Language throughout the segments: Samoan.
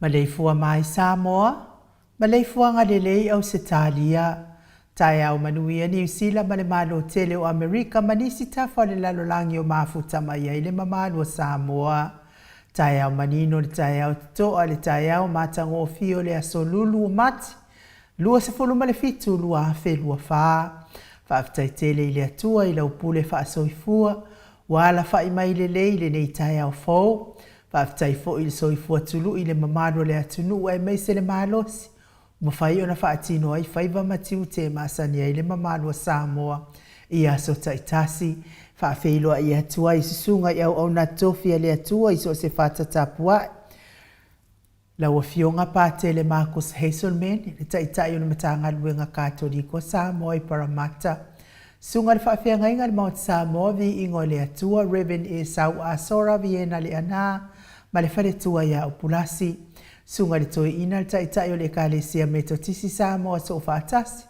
Maleifua mai Samoa, Maleifuaga lelei Ausetalia, Taeao manuia Niu Sila ma le Malo tele o Amerika ma nisi tafa o le lalolagi o mafuta mai ai le mamalu o Samoa. Taeao manino le taeao totoa le taeao matagofie o le aso Lulu o Mati 27 2024. Faafetai tele i le Atua i lau pule faasoifua ua alafai mai lelei i lenei taeao fou. Faafetai foi i le soifua tului i le mamalu o le atunuu aemaise le malosi ua mafai ona faatino ai faiva ma tiute e masani ai le mamalu o Samoa i aso taitasi. Faafeiloai atu ai i susuga i auauna tofi a le Atua i so o se fata tapuai. Lau Afioga Patele Marcus Hazelman, le Taitai o le Matagaluega Katoliko Samoa i Parramatta, Susuga i le Faafeagaiga i le Maota Samoa, Viiga o le Atua, Rev. Esau Asora Viena Leaana ma le Faletua ia Upulasi, Susuga i le Toeaina, le Taitai o le Ekalesia Metotisi Samoa Soofaatasi,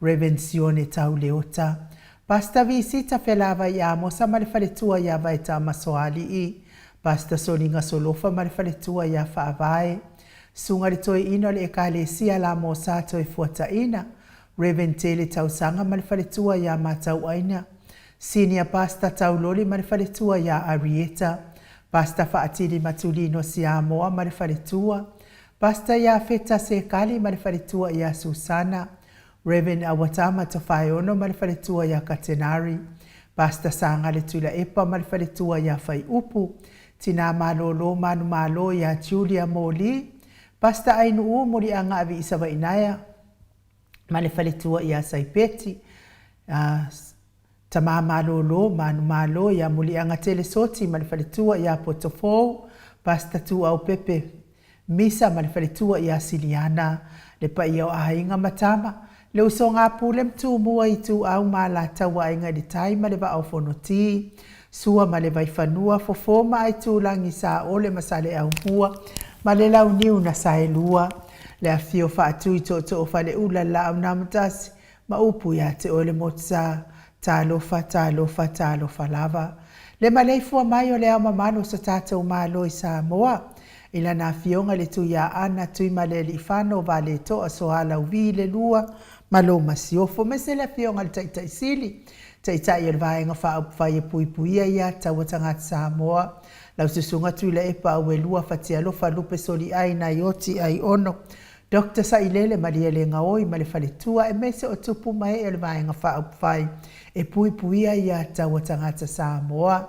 Rev. Sione Tau Leota, Pastor Visita Felavai Amosa ma le faletua ia Vaeta Masoalii, Pastor Soliga Solofa ma le faletua ia Faavae, Susuga le Toeaina o le Ekalesia Lamosa Toefuataina, Rev. Tele Tausaga ma le faletua ia Matauaina, Senior Pastor Tauloli ma le faletua ia Arieta, Pastor Faatili Matulino Siamoa ma le faletua, Pastor Iafeta Sekali ma le faletua ia Susana, Rev. Awatama Tofaeono ma le faletua ia Katenari, Pastor Sagale Tuilaepa ma le faletua ia Faiupu, Tina Malolo Manumalo ia Julia Moli, Pastor Ainuu Muliagaavi i Savainaea ma le faletua ia Saipeti, Tama malolo, manumalo ia Muliagatele Soti ma le faletua ia Potofou, Pastor Tuau Pepe Misa ma le faletua ia Siliana, le paia o aiga ma tama, le usoga a Pule ma Tumua Ituau ma Alataua Aiga i le Tai ma le Vaa o Fonoti, Sua ma le Vaifanua, Fofo ma Aitulagi, Saole ma Saleaaumua ma le Launiu na Saelua. Le afifio o Faatui Tootoo Faleula le Laau na Amatasi ma upu ia te oe le Motusa. Talofa, talofa, talofa lava. Le maleifua mai o le Ao Mamalu o so tatou Malo i Samoa, i lana Afioga i le Tuiaana Tuimalealiifano Vaaletoa Sualauvi le Lua ma lou Masiofo, aemaise le Afioga i le Taitai Sili, Taitai o le Vaega Faaupufai e Puipuia Ia Taua Tagata Samoa, lau Susuga Tuilaepa Auelua Fatialofa Lupe Soliai Naioti Aiono, Doctor Sailele Malielegaoi ma le faletua aemaise o tupu ma ee o le Vaega Faaupufai e Puipuia Ia Taua Tagata Samoa.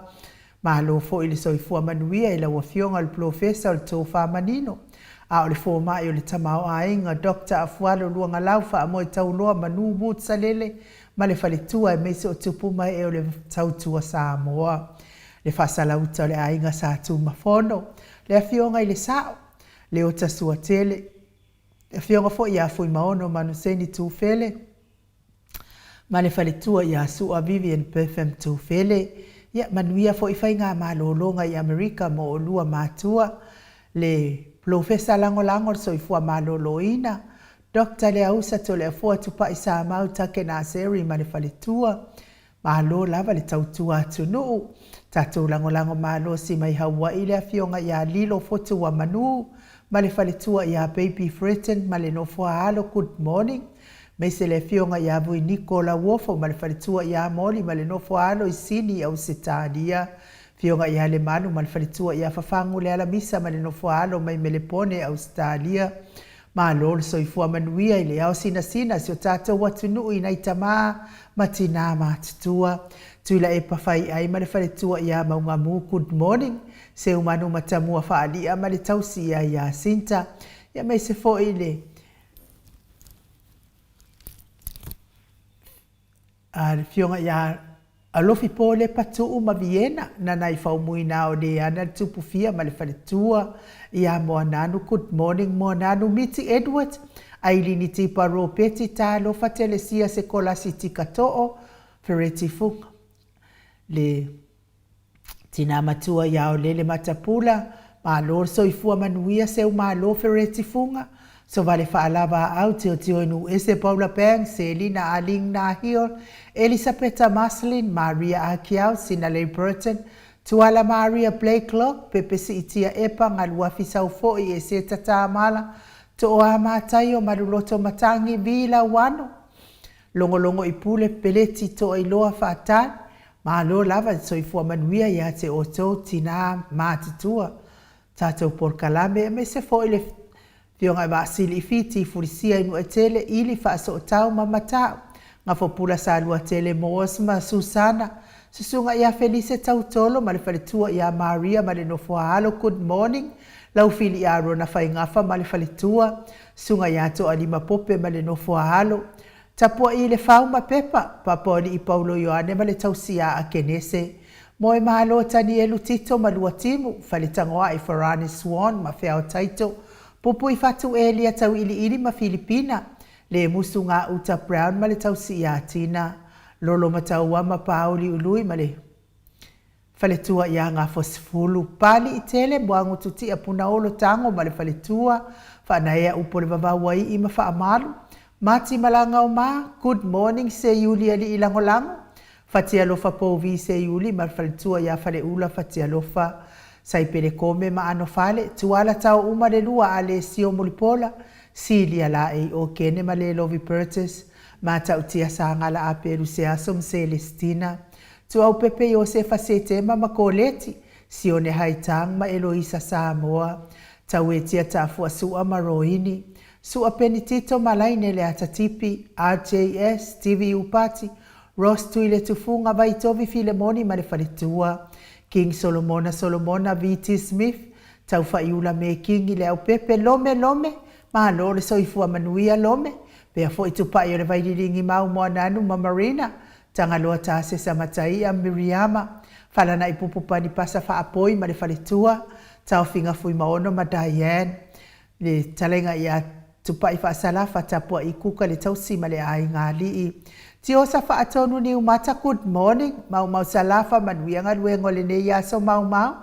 Malo foi le soifua manuia i lau Afioga o le Polofesa o le Tofa Manino, a o le Fomai o le Tamaoaiga, Doctor Afualo Luagalau Faamoe Tauloa Manu Woods Salele ma le faletua aemaise o tupu ma ee o le Tautua Samoa. Le Faasalauta o le Aiga Sa Tumafono, le Afioga i le Sao, Leota Suatele, le Afioga foi ia Fuimaono Manuseni Tufele ma le faletua ia Sua Vivian Bertham Tufele. Ia manuia foi faigamalologa i Amerika mo oulua matua, le Polofesa Lagolago o le Soifua Maloloina, Doctor Leausa Toleafoa Tupai Samau Takenaseri ma le faletua, Malo lava le tautua atunuu. Tatou lagolago malosi mai Haua'i le afioga ia Lilo Fotuamanu ma le faletua ia Baby Fretton ma le nofoa alo Good morning. Maise le afioga ia Vuiniko Lauofo ma le faletua ia Moli ma le nofoa alo i Sini i Ausetalia. Afioga ia Lemalu ma le faletua ia Fafagu Lealamisa ma le nofoa alo mai Melepone Ausetalia. Malo le soifua manuia i le ao sinasina si o tatou atunuu i nai tama ma tinā matutua. Tuilaepa Faiai ma le faletua ia Maugamu Good morning Seumanu Matamua Faali'a ma le tausi ia Iasinta ia maise foi le A le Afioga ia Alofi Polepa Tuu ma Viena, na nai Faumuina o Leana le Tupufia ma le Faletua ia Moananu Good morning Moananu Miti Edward, Ailini Tipa Ropeti Talofa Telesia Sekolasi Tikatoo Fereti Fuga le Tina matua ia Olele Matapula, malo le soifua manuia seu malo Fereti Fuga, Sovale Faalava Aau Tiotio Inu Ese Paula Banks, Selina Aling Nahil, Elisapeta Maslin, Maria Akiau, Sinalei Burton, Tuala Maria Blakelock, Pepe Siitia Epa, Galuafi Saufoi, Eseta Tamala, Tooa Mataio, Maluloto Matangi, Vi Lauano, Logologo i pule peleti toailoa faatali, malo lava le soifua manuia ia te outou tina matutua, tatou polokalame aemaise foi le Afioga i Vaasili i Fiti, Fulisia i Nuuetele, Ili Faasootau ma Matau, Gafopula Saluatele Moores ma Susana, Susuga ia Felise Tautolo ma le faletua ia Maria ma le nofoa alo Good morning Laufili ia Rona Faigafa ma le faletua, Susuga ia Toalima Pope ma le nofoa alo, Tapua'i le Fau ma Pepa, Papaoalii Paulo Ioane ma le tausi ia Akenese, Moemalo Tanielu Tito ma Luatimu, Faletagoa'i Farani Swan ma Feao Taito, Pupui Fatu Elia Tauiliili ma Filipina, Lemusu Gauta Brown ma le tausi ia Tina, Lolo Mataua ma Pauli Ului ma le Faletua ia Gafosefulu, Paliitele, Muagututia Punaolo Tago ma le Faletua, Faanaea Upu o le Vavau Ai'i ma Faamalu, Mati Malagaoma, Good morning Seiuli Alii Lagolago, Fatialofa Pouvi Seiuli ma le Faletua ia Faleula Fatialofa, Saipele Kome ma Anofale, Tuala Taouma le Lua Alesio Mulipola, Silia Laei Okene ma Lelovi Burgess, Matautia Sagala Apelu Seaso ma Selestina, Tuaupepe Iosefa Setema ma Koleti, Sione Haitang ma Eloisa Samoa, Tauetia Tafua Su'a ma Roini, Su'a Penitito ma Laine Leatatipi, RJS, Stevie Upati, Ross Tuiletufuga, Vaitovi Filemoni ma le Faletua, King Solomona Solomona, VT Smith, Taufaiula Mekingi Leaupepe, Lome Lome, Malo le soifua manuia Lome, pea foi Tupai o le Vaililigi Mau Moananu ma Marina, Tagaloa Tasesa Mataia Miriama, Falana'i Pupu Pani Pasa Faapoi ma le faletua, Taofiga Fuimaono ma Diane, le talaiga ia Tupai Faasalafa Tapua'i Kuka le tausi ma le aiga alii. Tiosa Faatonu Niumata Good morning Maumau Salafa manuia galuega o lenei aso Maumau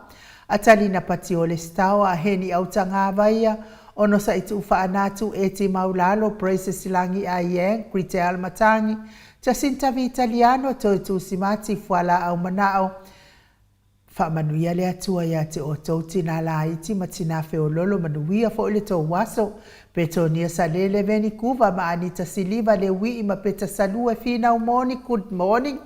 Atalina Patiole Staoa Heni Autagavaia Onosa'i Tuufaanatu, Eti Maulalo, Praises Silagi Aiyang, Kritel Matangi, Jacinta Vitaliano, Toe Tusimati, Fualaau Mana'o, Faamanuia le Atua ia te outou tina laiti ma tina feololo manuia foi le tou aso. Petonia Salele Veni Kuva ma Anita Siliva Leuii ma Peta Salue Finau Moni Good morning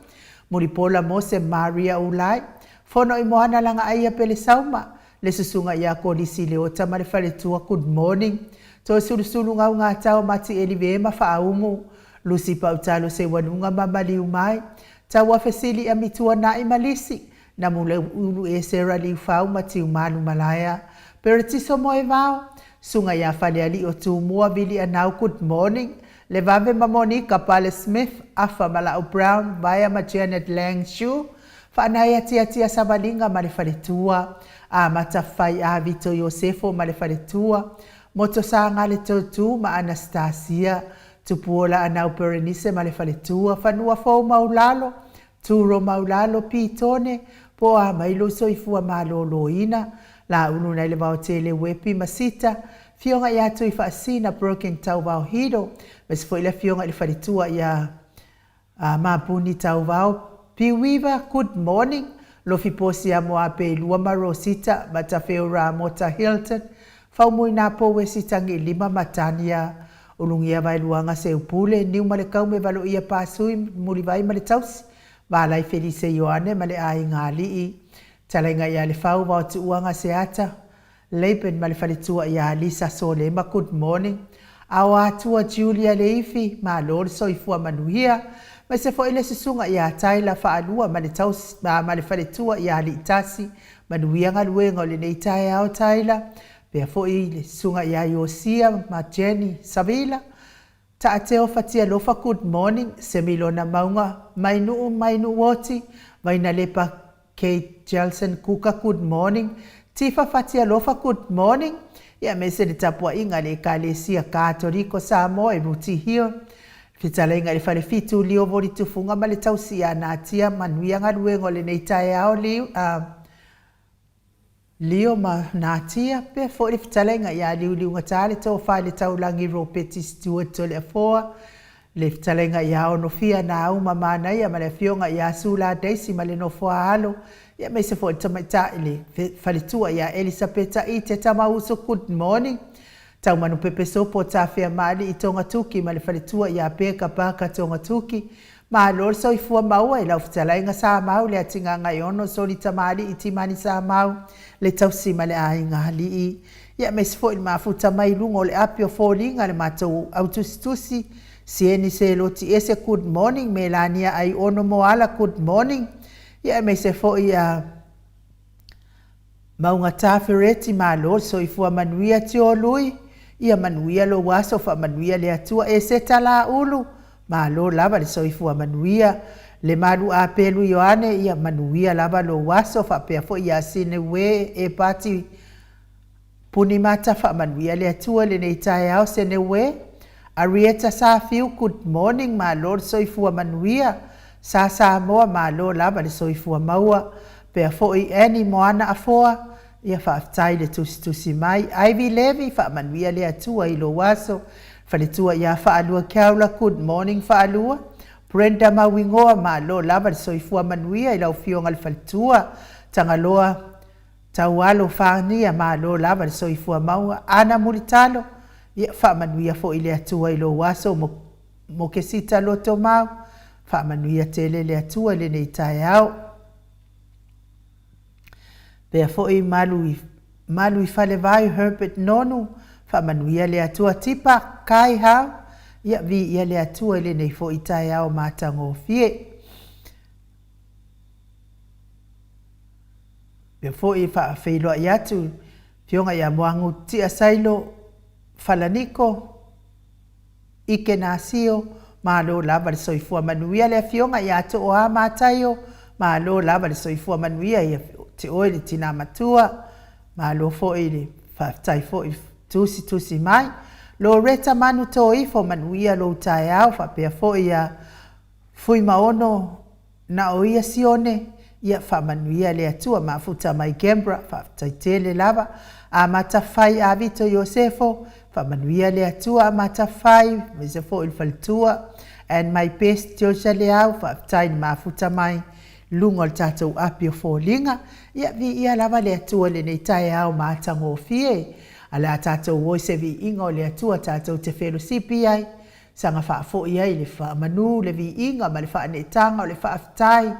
Mulipola Mose Maria Ulai Fono i Moana Lagaaia Pelesauma Le Susuga ia Kolisi Leota ma le Faletua Good morning Toe Sulusulu Gaugatao Mati Elive ma Faaumu Lusi Pautalo Seualuga ma Maliu Mai Tauafesili Amituanai ma Lisi Namulauulu Esera Liufau ma Tiumalu Malaea Peretiso Moevao Suga ia Falealii o Tumua Vili Anau Good morning Levave ma Monika Pale Smith Afa Malau Brown Vaea ma Janet Lang Shu Faanaiatiatia Savaliga ma le Faletua Amata Fai'a Vito Iosefo ma le Faletua Motosaga Le Totu ma Anastasia Tupuola Anau Perenise ma le Faletua Fanua Fou Maulalo Turo Maulalo Pitone po o a mai lou soifua malōlōina Laulu nai le Vaotele Uepi ma Sita Afioga ia Tuifaasina Broken Tauvao Hiro aemaise foi le Afioga i le Faletua ia Mapuni Tauvao Piuiva Good morning Lofi Posi Amoa Peilua ma Rosita Matafeo Ramota Hilton Faumuina Pouesi Tagiilima ma Tania Ulugia Vaeluaga Seupule Niumalekaume Valoia Pasui Mulivai ma le Tausi Valai Felise Ioane ma le Aiga Alii Talaiga ia Lefau Vaotuuaga Seata Laban ma le faletua ia Lisa Solema Good morning Ao Atua Julia Leifi Malo le soifua manuia Aemaise foi le susuga ia Tyler Faalua ma le tausi ma le faletua ia Aliitasi Manuia galuega o lenei taeao Tyler Pea foi le susuga ia Iosia ma Jenny Savila Taateo Fatialofa Good morning Semilona Mauga Mainuu Mainuuoti Vainalepa Kate Jelson Kuka Good morning Tifa Fatialofa Good morning Ia aemaise le tapuaiga a le Ekalesia Katoliko Samoa i Ruti Hill Fetalaiga i le Falefitu Lio Volitufuga ma le Tausi ia Natia Manuia galuega o lenei taeao Liu Lio ma Natia, pea foi le fetalaiga ia Liuliugata le Tofa i le Taulagi Ropeti Stewart Toleafoa, le fetalaiga ia Onofia Nauma Manaia ma le afioga ia Sula Daisy ma le nofo a alo, ia aemaise foi le tamaitai le faletua ia Elisapeta Ite Tamauso Good morning Taumanupepe Sopo Tafeamaalii Togatuki ma le faletua ia Peka Parker Togatuki Malo le soifua maua i lau fetalaiga Samau le Atigagaiono Soli Tamalii Timani Samau le tausi ma le aiga alii ia aemaise foi le mafuta mai luga o le api o foliga le matou au tusitusi Sieni Seloti Ese Good morning Melania Aiono Moala Good morning ia aemaise foi ia Maugata Fereti Malo le soifua manuia Tiolui ia manuia lou aso faamanuia le Atua Eseta Laulu Malo lava le soifua manuia le malu a Pelu Ioane ia manuia lava lou aso faapea foi ia Sineue e Pati Punimata faamanuia le Atua i lenei taeao Sineue Arieta Safiu good morning malo le soifua manuia Sa Samoa malo lava le soifua maua pea foi Annie Moana Afoa Ia faafetai le tusitusi mai. Ivy Levy, faamanuia le Atua i lou aso. Faletua ia Faalua Keaula, good morning Faalua. Brenda Mauigoa, malo lava le soifua manuia i lau Afioga le Faletua. Tagaloa Taualo Fania, malo lava le soifua maua. Ana Mulitalo, ia faamanuia foi le Atua i lou aso. Mokesita Lotomau, faamanuia tele le Atua i lenei taeao. Pea foi malu i malu i Falevai Herbert Nonu, faamanuia le Atua Tipa Kai Hau, ia viia le Atua i lenei foi taeao matagofie. Pea foi e faafeiloai atu Afioga ia Moagu Tia Sailo Falaniko, Ikenasio, malo lava le soifua manuia le Afioga ia Tooa Mataio, malo lava le soifua manuia ia te oe le tina matua, malo foi le faafetai foi tusitusi mai. Loretta Manu Toifo, manuia lou taeao faapea foi ia Fuimaono Na o ia Sione, Ia faamanuia le Atua mafuta mai Canberra, faafetai tele lava. Amata fai Avito Iosefo, faamanuia le Atua amata fai, aemaise foi le faletua. And my best Josia Leau, faafetai le mafuta mai luga o le tatou api o foliga. Ia viia lava le Atua i lenei taeao matagofie. A le a tatou o i se viiga o le Atua tatou te felosipi ai, saga faafoi ai le faamanu, le viiga ma le faaneetaga o le faafetai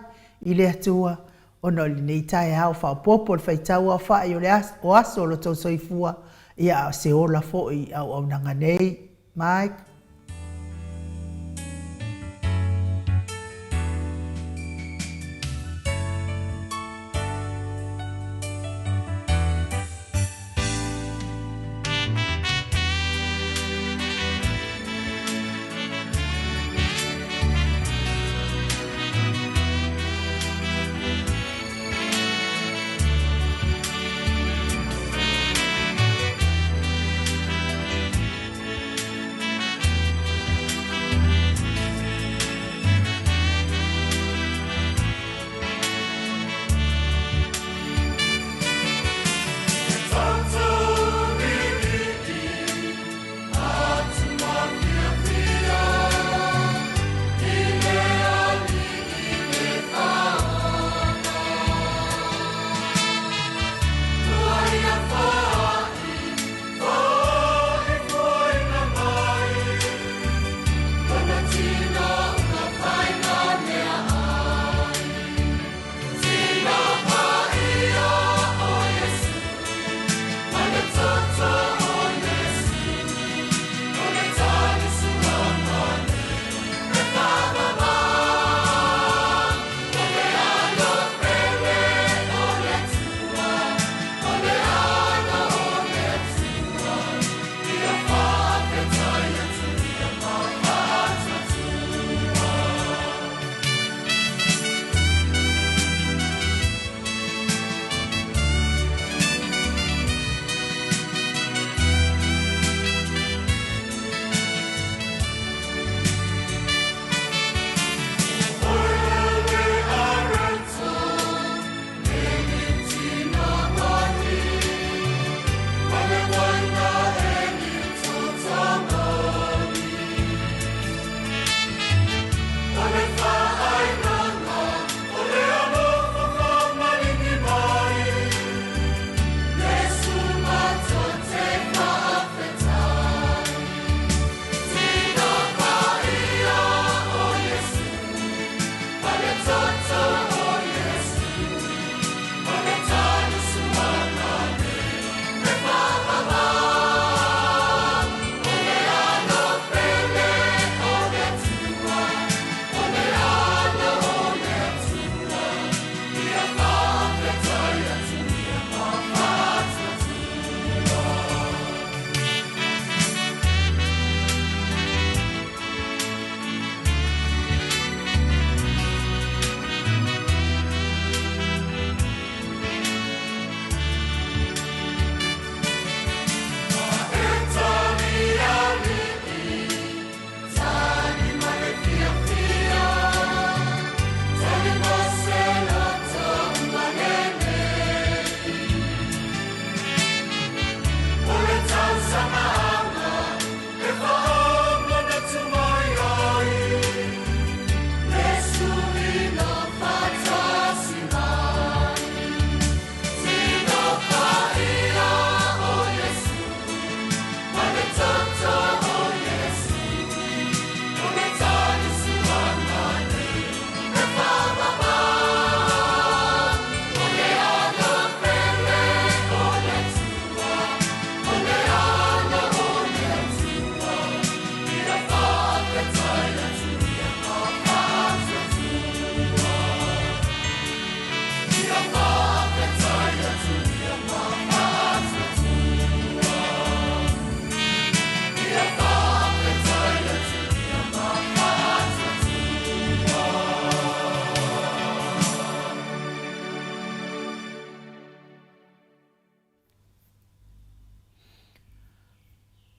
i le Atua, ona o lenei taeao faaopoopo o le faitau aofai o le o aso o lo tou soifua, ia a o se ola foi i auaunaga nei. Mike.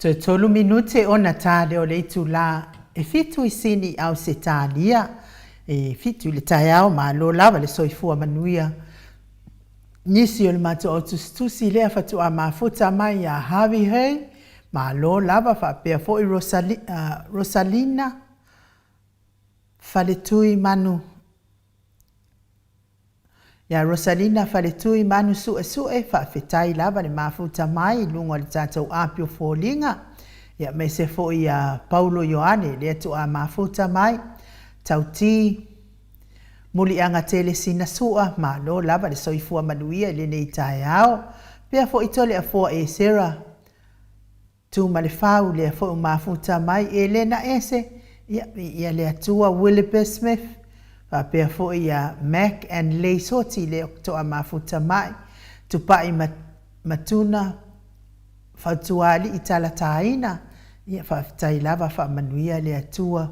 Toe tolu minute ona ta lea o le itulā e fitu i Sini i Ausetalia. E 7 i le taeao, malo lava le soifua manuia. Nisi o le matou au tusitusi lea fatuaa mafuta mai ia Harvey Hay, malo lava faapea foi Rosali, Rosalina Faletui Manu Ia Rosalina Faletui Manu Suesue, faafetai lava le mafuta mai i luga o le tatou api o foliga. Ia aemaise foi ia Paulo Ioane lea tuaa mafuta mai, Tauti Muliaga tele sina sua, malo lava le soifua manuia i lenei taeao. Pea foi Toleafoa Esera, Tu ma le fau, lea foi ua mafuta mai e Lena Ese, ia, viia le Atua, Willipe Smith, faapea foi ia Mac and Lei Soti, lea toa mafuta mai, Tupai Matuna, Fautualii Talataina, ia, faafetai lava, faamanuia le Atua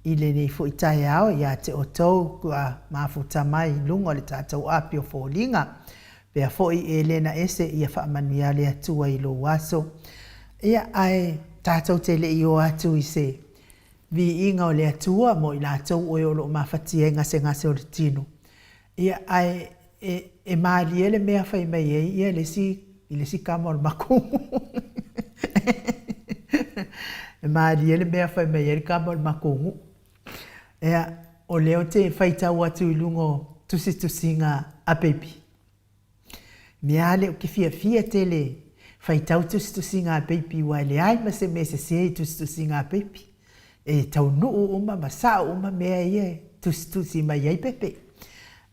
i lenei foi taeao ia te outou ua mafuta mai i luga o le tatou api o foliga. Pea foi e le na ese ia faamanuia le Atua i lou aso. Ia, ae tatou te le i o atu i se viiga o le Atua mo i latou oe o lo o mafatia i gasegase o le tino. Ia, ae e, e malie le mea fai mai ai ia le isi, i le isi kama o le makou nuu. E malie le mea fai mai ai le kama o le makou nuu. Ia, o lea ou te faitau atu i luga o tusitusiga a peipi. Mea lava lea ou te fiafia tele e faitau tusitusiga a peipi aua e leai ma se mea e sese i tusitusiga a peipi. E taunuu uma ma sao uma mea ia e tusitusi mai ai pepe.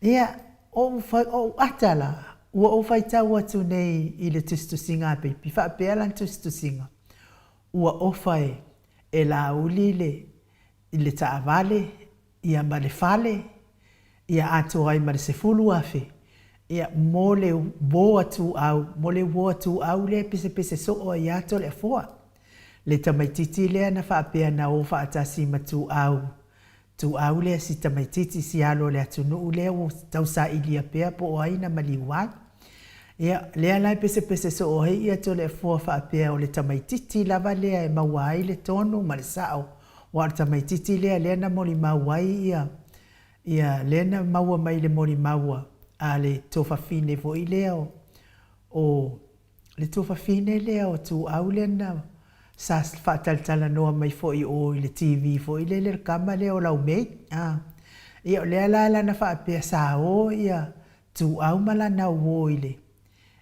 Ia, o ou ata la, ua ou faitau atu nei i le tusitusiga a peipi, faapea lana tusitusiga, ua ofa e Laauli le i le taavale, ia ma le fale, ia atoa ai ma le 10,000, ia mo le uo a Tuau, mo le uo a Tuau lea e pesepese soo ai lava Toleafoa. Le tamaitiiti lea na faapea na o faatasi ma Tuau, Tuau lea si tamaitiiti si alo o le atunuu lea ua tausailia pea po o ai na maliu ai. Ia, lea la e pesepese soo ai ia Toleafoa faapea o le tamaitiiti lava lea e maua ai le tonu ma le sao Aua o le tamaitiiti lea lea na molimau ai ia, ia lea na maua mai le molimau a, a le tuafafine foi lea o, o le tuafafine lea o Tuau lea na, sa faatalatalanoa mai foi i o i le TV foi lele le kama lea o Laumei, a. Ia o lea la lana faapea sa o ia Tuau ma lana uo i le,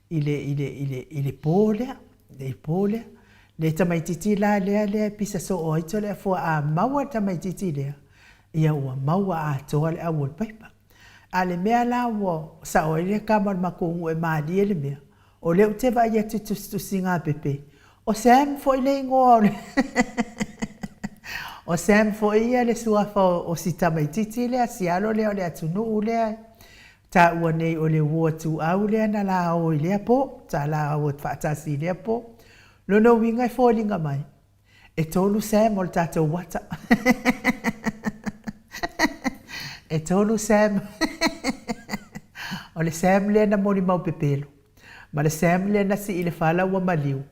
i le, i le, i le, i le pō lea, i le pō lea. Le tamaitiiti la lea lea e pisa soo ai Toleafoa a maua le tamaitiiti lea, ia ua maua atoa le au o le paipa. A le mea la ua sao ai le kama o le matou nuu e malie le mea, o lea ou te vaai atu i tusitusiga a Pepe, o Sam foi le igoa o le O Sam foi ia le suafa o si tamaitiiti lea, si alo lea o le atunuu lea Taua nei o le uo ituau lea na la o i lea po, sa la o faatasi i lea po. Lona uiga e foliga mai, e tolu Sam o le tatou ata. E tolu Sam. O le Sam lea na molimau pepelo. Ma le Sam lea na sii i le fala ua maliu.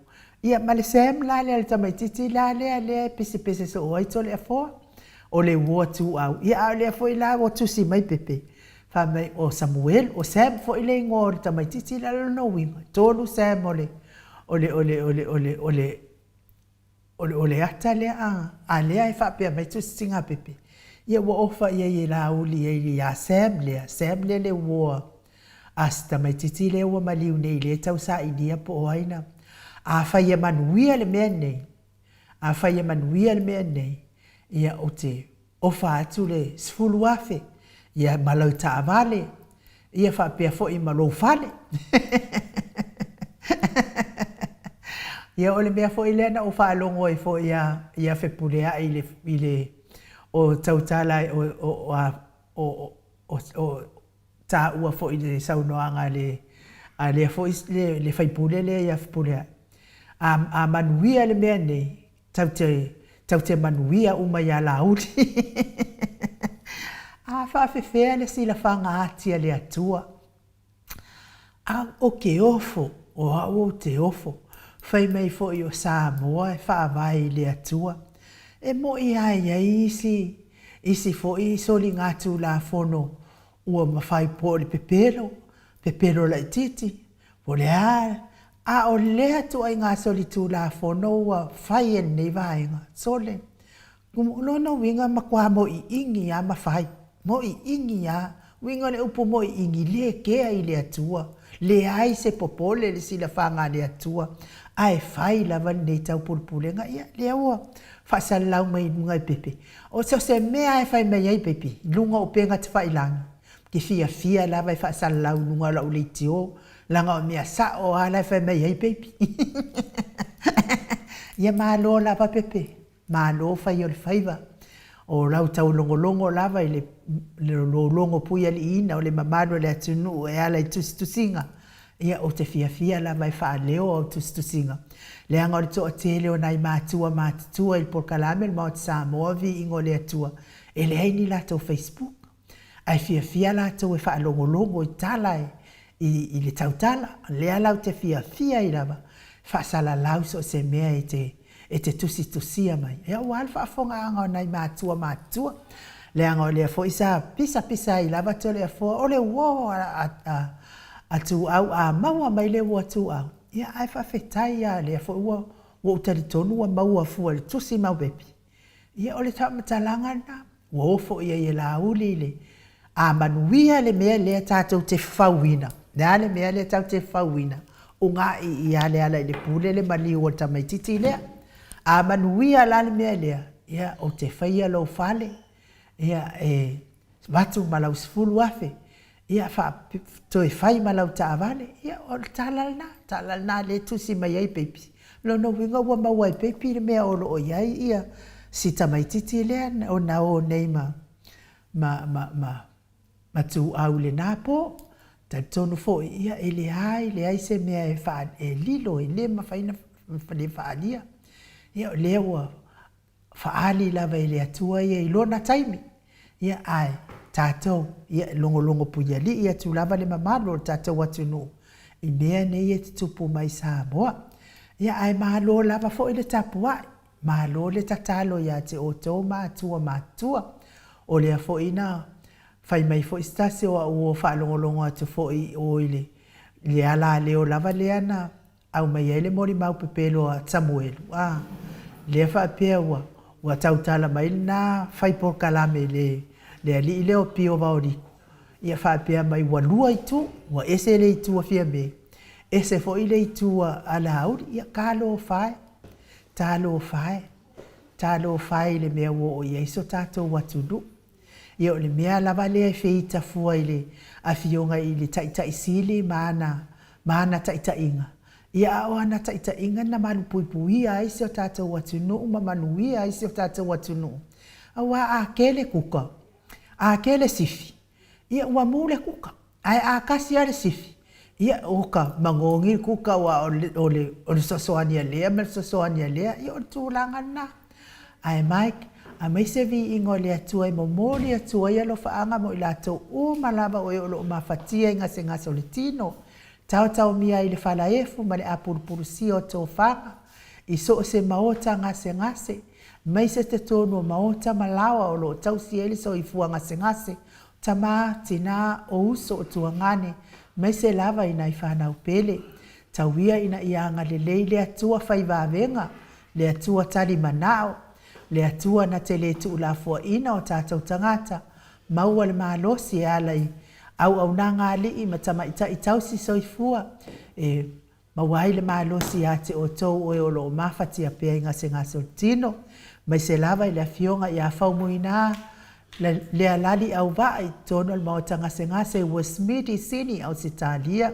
Ia, ma le Sam la lea le tamaitiiti la lea lea e pesepese soo ai Toleafoa, o le uo ituau. Ia, a o lea foi la ua tusi mai Pepe, fai mai o Samuelu, o Sam foi le igoa o le tamaitiiti la lona uiga, tolu Sam o le, o le, o le, o le, o le, o le, O le, o le ata lea a, a lea e faapea mai tusitiga pepe, ia ua ofa i ai e Laauli ai ia Sam lea, Sam lea le uo a, a si tamaitiiti lea ua maliu nei lea e tausailia po o ai na. Afai e manuia le mea nei, afai e manuia le mea nei, ia ou te ofa atu le 10,000, ia ma lau taavale, ia faapea foi ma lou fale. Ia o le mea foi lea na ou faalogo ai foi ia, ia Fepuleai i le, i le, o tautala o, o, o, o, o, taua foi i le saunoaga a le, a lea foi le, le faipule lea ia Fepuleai. A, a manuia le mea nei, Tau te, tau te manuia uma iā Laauli. A faafefea le silafaga ati a le Atua. A o ke ofo, o au ou te ofo, fai mai foi o Samoa e faavae i le Atua. E moʻi a i ai isi, isi foi soligatulafono ua mafai po o le pepelo, pepelo laitiiti, po o le a, a o lea ituaiga solitulafono ua fai e lenei vaega, sole, o lona uiga e matua moiigi lava ma fai, moiigi lava. Uiga o le upu moiigi, le kea i le Atua, leai se popole i le silafaga a le Atua, ae fai lava lenei taupulepulega. Ia, lea ua faasalalau mai i luga e Pepe, o so o se mea lava e fai mai ai Pepe i luga o upega tafailagi, ou te fiafia lava e faasalalau i luga o lau leitio, leaga o mea sao lava la e fai mai ai Pepe. Ia malo lava Pepe, malo fai o le faiva. O lau taulogologo lava i le lou logo puialiiina o le mamalu o le atunuu e ala i tusitusiga, ia ou te fiafia lava e faaleo au tusitusiga, leaga o le toatele o nai matua matutua i le polokalame o le Maota Samoa Viiga o le Atua, e leai ni latou Facebook, ae fiafia latou e faalogologo i tala i le tautala. O lea la ou te fiafia ai lava e faasalalau so o se mea e te e te tusitusia mai, ia aua le faafofogaaga o nai matua matutua, leaga o lea foi sa pisapisa ai lava Toleafoa, o le uo a Tuau, a maua mai le uo a Tuau, ia ae faafetai lava o lea foi ua ou talitonu ua maua fua i le tusi mau pepi. Ia o le faamatalaga lena, ua ofo i ai e Laauli le a manuia le mea lea tatou te fauina. O le a le mea lea tatou te fauina? Uga'i ia Lealailepule le maliu o le tamaitiiti lea. A manuia la le mea lea, ia ou te faia lou fale, ia e avatu ma lau $10,000, ia toe fai ma lau taavale. Ia o le tala lena, tala lena lea e tusi mai ai Peipi. O lona uiga ua maua e Peipi le mea o lo o i ai ia si tamaitiiti lea na o nei ma ma ma ma ma Tuau i lena po. Talitonu foi, ia e leai, leai se mea e faa, e lilo, e le mafai ona le faaalia. Ia o lea ua faaali lava e le Atua ia i Lona taimi, ia ae tatou, ia e logologo puialii atu lava le mamalu o le tatou atunuu i mea nei e tutupu mai Samoa. Ia ae malo lava foi le tapuai, malo le tatalo ia te outou matua matutua. O lea foi na fai mai foi se tasi o au uo faalogologo atu foi i o i le le alaleo lava lea na aumai ai le molimau pepelo a Samuelu, a lea faapea ua ua tautala mai lena fai polokalame i le le alii lea o Pio Vaoliko, ia faapea mai ua lua itu, ua ese le itu a Fiame, ese foi le itu a Laauli. Ia talofa e, talofa e, talofa e i le mea ua oo i ai so tatou atunuu. Ia o le mea lava lea e feita fua i le Afioga i le Taitai Sili ma ana, ma ana taitaiga, ia a o ana taitaiga na malupuipuia ai si o tatou atunuu ma manuia ai si o tatou atunuu. Aua a kele kuka, a kele sifi, ia ua mu le kuka. Ae a tasi lava le sifi, ia oka magogi le kuka aua o le, o le, o le fesoasoani a lea ma le fesoasoani a lea, ia o le tulaga lena. Ae Mike, aumai se viiga o le Atua e momoli atu ai alofaaga mo i latou uma lava o e o lo o mafatia i gasegase o le tino, taotaomia ai le falaefu ma le apulupulusia o tofaga, i so o se maota gasegase, aemaise totonu o maota ma laoa o lo o tausi ai le soifua gasegase Tama, tina, o uso, o tuagane, maise lava i nai fanau pele. Tau ia ina ia agalelei le Atua fai vavega, le Atua tali manao, le Atua na te le tuulafoaina o tatou tagata, maua le malosi e ala i auaunaga alii ma tamaitai tausi soifua, e Maua ai le malosi ia te outou o e o lo o mafatia pea i gasegase o le tino, aemaise lava i le Afioga ia Faumuina Lealali Auvaa i totonu o le Maota Gasegase i Westmead i Sini, Ausetalia,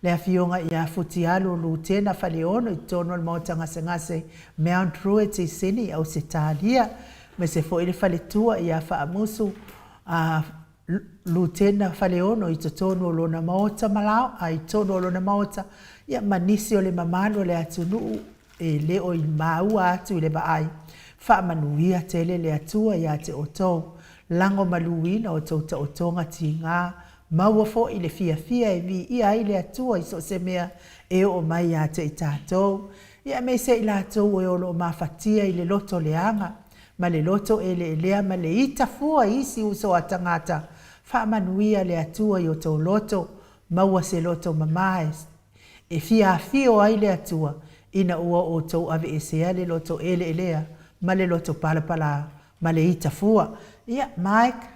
le Afioga ia Futialu Lutena Faleono i totonu o le Maota Gasegase Mount Druitt i Sini, Ausetalia, aemaise foi le faletua ia Faamusu Lutena Faleono i totonu o lona maota ma lao, a i totonu o lona maota, ia ma nisi o le mamalu o le atunuu e le o i maua atu i le vaai, faamanuia tele le Atua ia te outou, lagomaluina outou taotoga tiga, maua foi le fiafia e viia ai le Atua i so o se mea e oo mai ia te i tatou, ia aemaise i latou e o lo o mafatia i le loto leaga. ma le loto eleelea ma le ita fua i isi uso a tagata. Faamanuia le Atua i o tou loto, maua se loto mama e fia afio ai le Atua ina ua outou aveesea le loto eleelea ma le loto palapala ma le ita fua. Ia, Mike.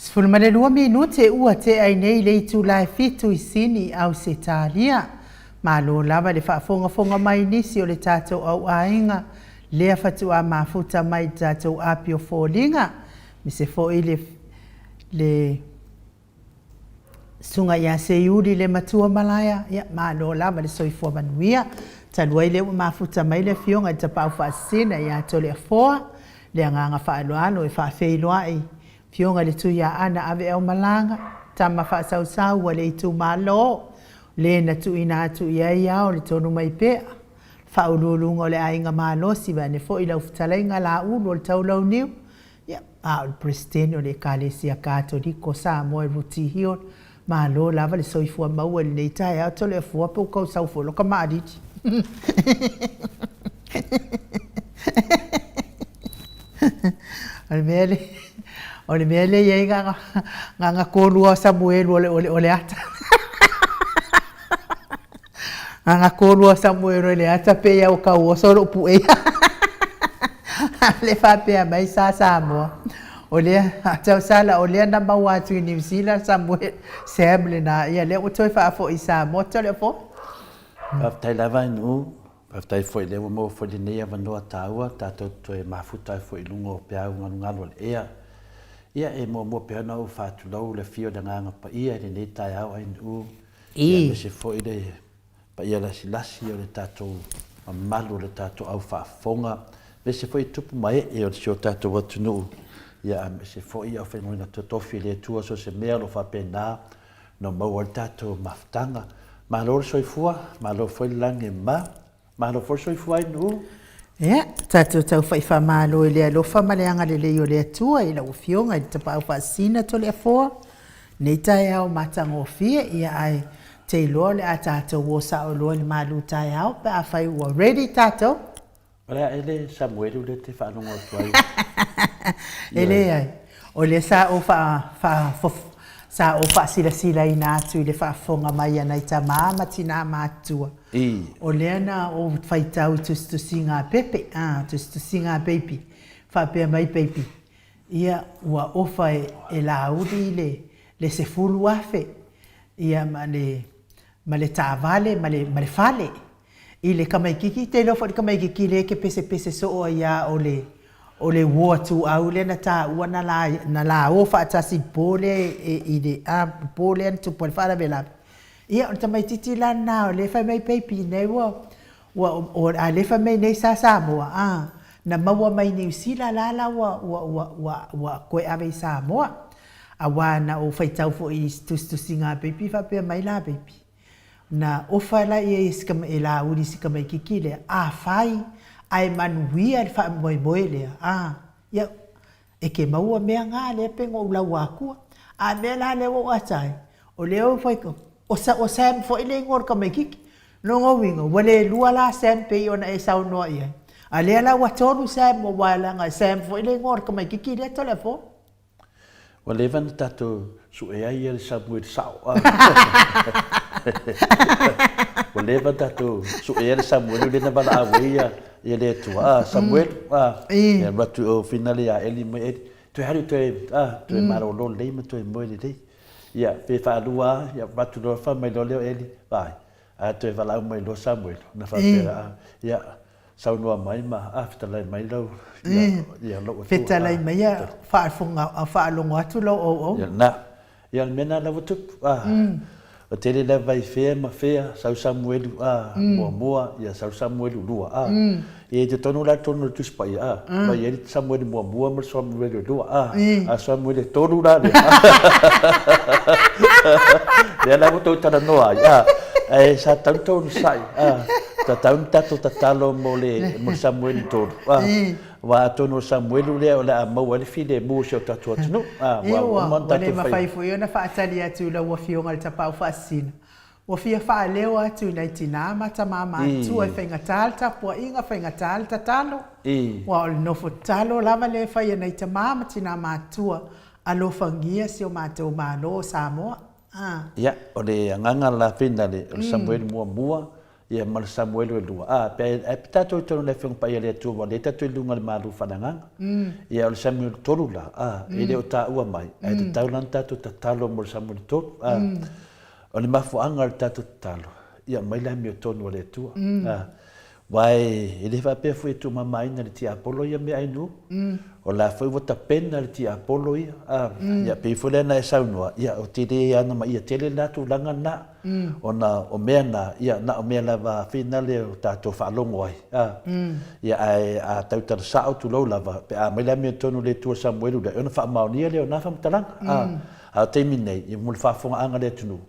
12 minute ua tea ai nei le itula e fitu i Sini, Ausetalia. Malo lava le faafogafoga mai nisi o le tatou au aiga lea fatuā mafuta mai i le tatou api o foliga, aemaise foi le le Susuga ia Seiuli le matua malaia, ia malo lava le soifua manuia. Talu ai lea ua mafuta mai le afioga i le Tapaau Faasisina ia Toleafoa, le agaga faaaloalo e faafeiloai Afioga i le Tuiaana Aveaomalaga, tama faasausau a le itumalo, le na tuuina atu i ai ao le tonu mai pea, faauluuluga o le aiga malosi vaeane foi lau fetalaiga Laulu o le Taulauniu, ia, a o le Peresetene o le Ekalesia Katoliko o Samoa i Rooty Hill, malo lava le soifua maua i lenei taeao Toleafua pe ua tau sau foi loka maalili. O le mea lea, o le mea lea e i ai na ona tolu lava o Samuelu o le ata. Na ona tolu lava o Samuelu o le ata pei lava ua tau oso lou pueia. A o lea e faapea mai Sa Samoa, o lea, tausala o lea na maua atu i Niu Sila Samuel, Sam lena, ia lea ua toe faafoi i Samoa, Toleafoa. Faafetai lava i Nu'u. Faafetai foi lea ua maua foi lenei avanoa taua tatou te toe mafuta ai foi i luga o peau galugalu o le ea. Ia e muamua pea ona ou faatulou le afio o le Agaga Paia i lenei taeao ANU, ia aemaise foi le paia lasilasi o le tatou mamalu o le tatou au faafofoga, aemaise foi tupu ma ee o si o tatou atunuu, ia aemaise foi aufaigaluega totofi a le Atua so o se mea o lo o faapena ona maua ai le tatou mafutaga. Malo le soifua, malo foi le lagi e mama, malo foi le soifua ai Nu'u. Ia, tatou taufa'i faamalo i le alofa ma le agalelei o le Atua i lau Afioga i le Tapaau Faasisina Toleafoa, nei taeao matagofie, ia ae te iloa o le a tatou o sao loa i le malu taeao pe afai ua ready tatou. O le a ele Samuelu lea e te faalogo atu ai? E leai, o lea sa ou faa, faa, sa ou faasilasilaina atu i le faafofoga mai a nai tamā ma tinā matutua. O lea na ou faitau i tusitusiga a Pepe, a, tusitusiga a Baby, faapea mai Baby, ia, ua ofa e Laauli le, le 10,000, ia, ma le, ma le taavale ma le, ma le fale. I le tamaititi, te iloa foi i le tamaititi lea e te pesepese soo ai lava o le o le uo a Tuuau lea na taua na la na la o faatasi i le po lea e i le a po lea na tupu ai le faalavelave. Ia o le tamaititi la lena o lea e fai mai baby nei ua ua a lea e fai mai nei sa Samoa a na maua mai Niu Sila la la ua ua ua ua ua toe ave i Samoa. Aua na ou faitau foi i tusitusiga a baby faapea mai la baby. Na ofa la ia e Laauli i si tamaititi lea, Afai ae manuia le faamoemoe lea, a, ia, e te maua mea na lea pe na ou laua atua. A mea la lea ua ou ata ai, o lea ua fai, o, o Sam foi le igoa o le tamaititi. Lona uiga, ua le lua la Sam pei ona e saunoa i ai. A lea la ua tolu Sam, aua leaga e Sam foi le igoa o le tamaititi lea Toleafoa. Ua leva ona tatou sue ai ia le Samuel sao a. Ua leva ona tatou sue ai le Samuel lea na valaau ai ia ia le Atua a Samuel a ia alu atu i o finale ia Eli mai Eli toe alu toe a toe malolo lelei ma toe moe lelei. Ia pe faalua a ia avatu loa fai mai loa lea o Eli vaai ae toe valaau mai loa Samuel ona faapea a ia Saunoa mai ma a fetalai mai lau ia ia lou Atua. Fetalai mai ia faafofoga faalogo atu lau auauna. Ia lena. Ia o le mea lena la ua tupu a. Ua tele lava i fea ma fea sau Samuelu a muamua ia sau Samuelu lua a. Ia i totonu la totonu o le Tusi Paia a ma i ai le Samuelu muamua ma le Samuelu e lua a. A o Samuelu e tolu la lea. Lea la ua tou talanoa ai a. Ae sa tatau ona tou onosai a. Tatau ona tatou tatalo mo le mo le Samuelu tolu a. Aua atonu o le Samuelu lea o le a maua ai le filemu o si o tatou atunuu a. Ua uma ona tatou faia. Ua le mafai foi ona faatali atu i lau Afioga i le Tapaau Faasisina. Ua fia faaleo atu i nai tinā ma tamā matutua e faigata le tapuaiga, faigata le tatalo. Aua o le nofo tatalo lava lea e fai e nai tamā ma tinā matutua, alofagia si o matou Malo o Samoa. Ia, o le agaga la finale, o le Samuelu muamua, Ia, ma le Samuelu e lua. A, pe, ae pe tatou i totonu o le Afioga Paia a le Atua, aua o lea tatou i luga o le malu faale-agaga. Ia, o le Samuelu tolu la, a, e le o taua mai, ae tatau la ona tatou tatalo mo le Samuelu tolu. A, o le mafuaaga o le tatou tatalo, ia aumai le amiotonu a le Atua. A, aua e le faapea foi e tuumamaina e le tiapolo ia meaai nuu. O la foi ua tapena le tiapolo ia. A, ia pei foi lea na e saunoa, ia ou te le agamaia tele lena tulaga lena. Ona o mea na, ia na o mea lava finale o tatou faalogo ai. A, ia ae a tautala sao tulou lava, pe a aumai le amiotonu le Atua Samuelu lea, ona faamaonia lea o na faamatalaga. A, a o taimi nei, ia mo le faafofogaaga a le atunuu,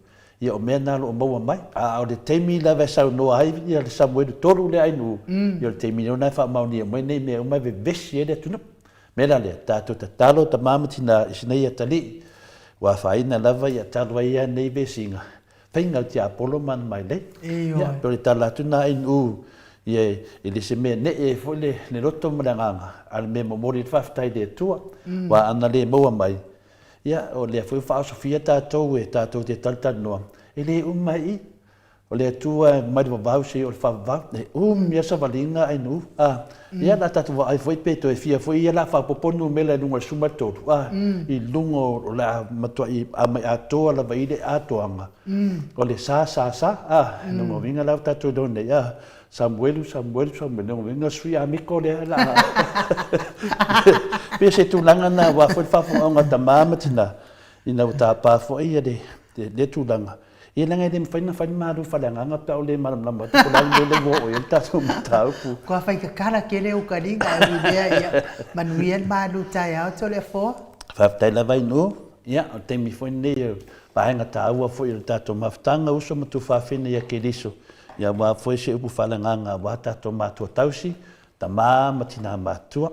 Ia o mea na o lo o maua mai. A o le taimi lava e saunoa ai ia le Samuelu 3 lea Ainuu, ia o le taimi lena e faamaonia mai nei mea uma e vevesi ai le atunuu. O le mea la lea, tatou tatalo tama ma tina i sinai atalii, ua afaina lava ia talu ai lava nei vesiga, faiga o le tiapolo ma ana mailei. Ia, pei o le tala atu lena Ainuu, ia e le se mea nee ai foi le loto ma le agaga, a o le mea e momoli ai le faafetai i le Atua, aua ana le maua mai, Ia, o lea foi ua faaosofia tatou e tatou te talatalanoa, e le uma i i. O le Atua e mai le vavau seia o le faavavau. E umi lava savaliga ae nuu. A, ia, o le a tatou vaai foi pe toe fia foi ia o le a faaopoopo numera i luga o le 13, a, i luga o le a matuai aumai atoa lava i le atoaga o le sa, sa, sa. A, lona uiga la ua tatou iloa nei, a, Samuelu, Samuelu, Samuelu, lona uiga sui amiko lea la. Pei o se tulaga lena aua foi le faafofogaaga a tama ma tina ina ua tapa foi ia le lea tulaga. Ia leaga e le mafai ona fai le malu faaleagaga pe a ua le malamalama atu po o le a le mea lea ua oo i ai le tatou mataupu. Kua fai kakala tele u kaliga e ui lea ia manuia le malu taeao Toleafoa. Faafetai lava Inu. Ia, o le taimi foi lenei o vaega taua foi o le tatou mafutaga, uso ma tuafafine ia Keriso. Ia aua foi se upu faaleagaga aua tatou matua tausi, tama ma tina matutua.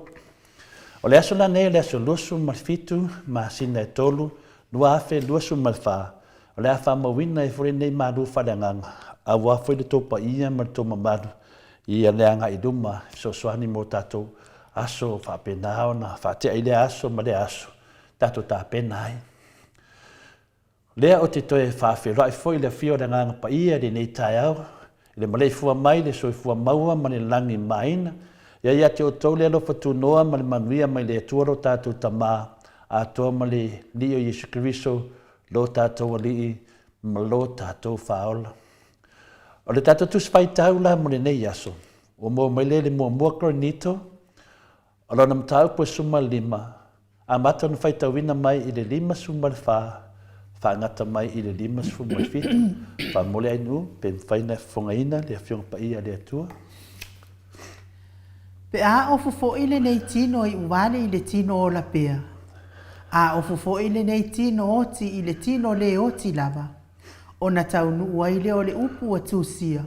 O le aso la nei o le aso 27 masina e 3, 2024, o le a faamauina ai foi lenei malu faaleagaga aua foi le tou paia ma le tou mamalu ia le agai i luma e fesoasoani mo tatou aso faapena ona faatea i lea aso ma lea aso tatou tapena ai. Lea ou te toe faafeiloai foi i le afio o le Agaga Paia i lenei taeao, i le maleifua mai le soifua maua ma le lagi maina. Ia ia te outou le alofa tunoa ma le manuia mai le Atua lo tatou Tama atoa ma le Alii o Iesu Keriso lo tatou Alii ma lo tatou Faaola. O le tatou Tusi Faitau la mo lenei aso, ua maua mai lea i le Muamua Korinito, O lona mataupu e 15, amata ona faitauina mai i le 54, faagata mai i le 57. Faamomoli Ainuu, pe mafai ona e fofogaina le Afioga Paia a le Atua. Pe a ofu foi lenei tino i uvale i le tino ola pea, a ofu foi lenei tino oti i le tino le oti lava, ona taunuu ai lea o le upu ua tusia,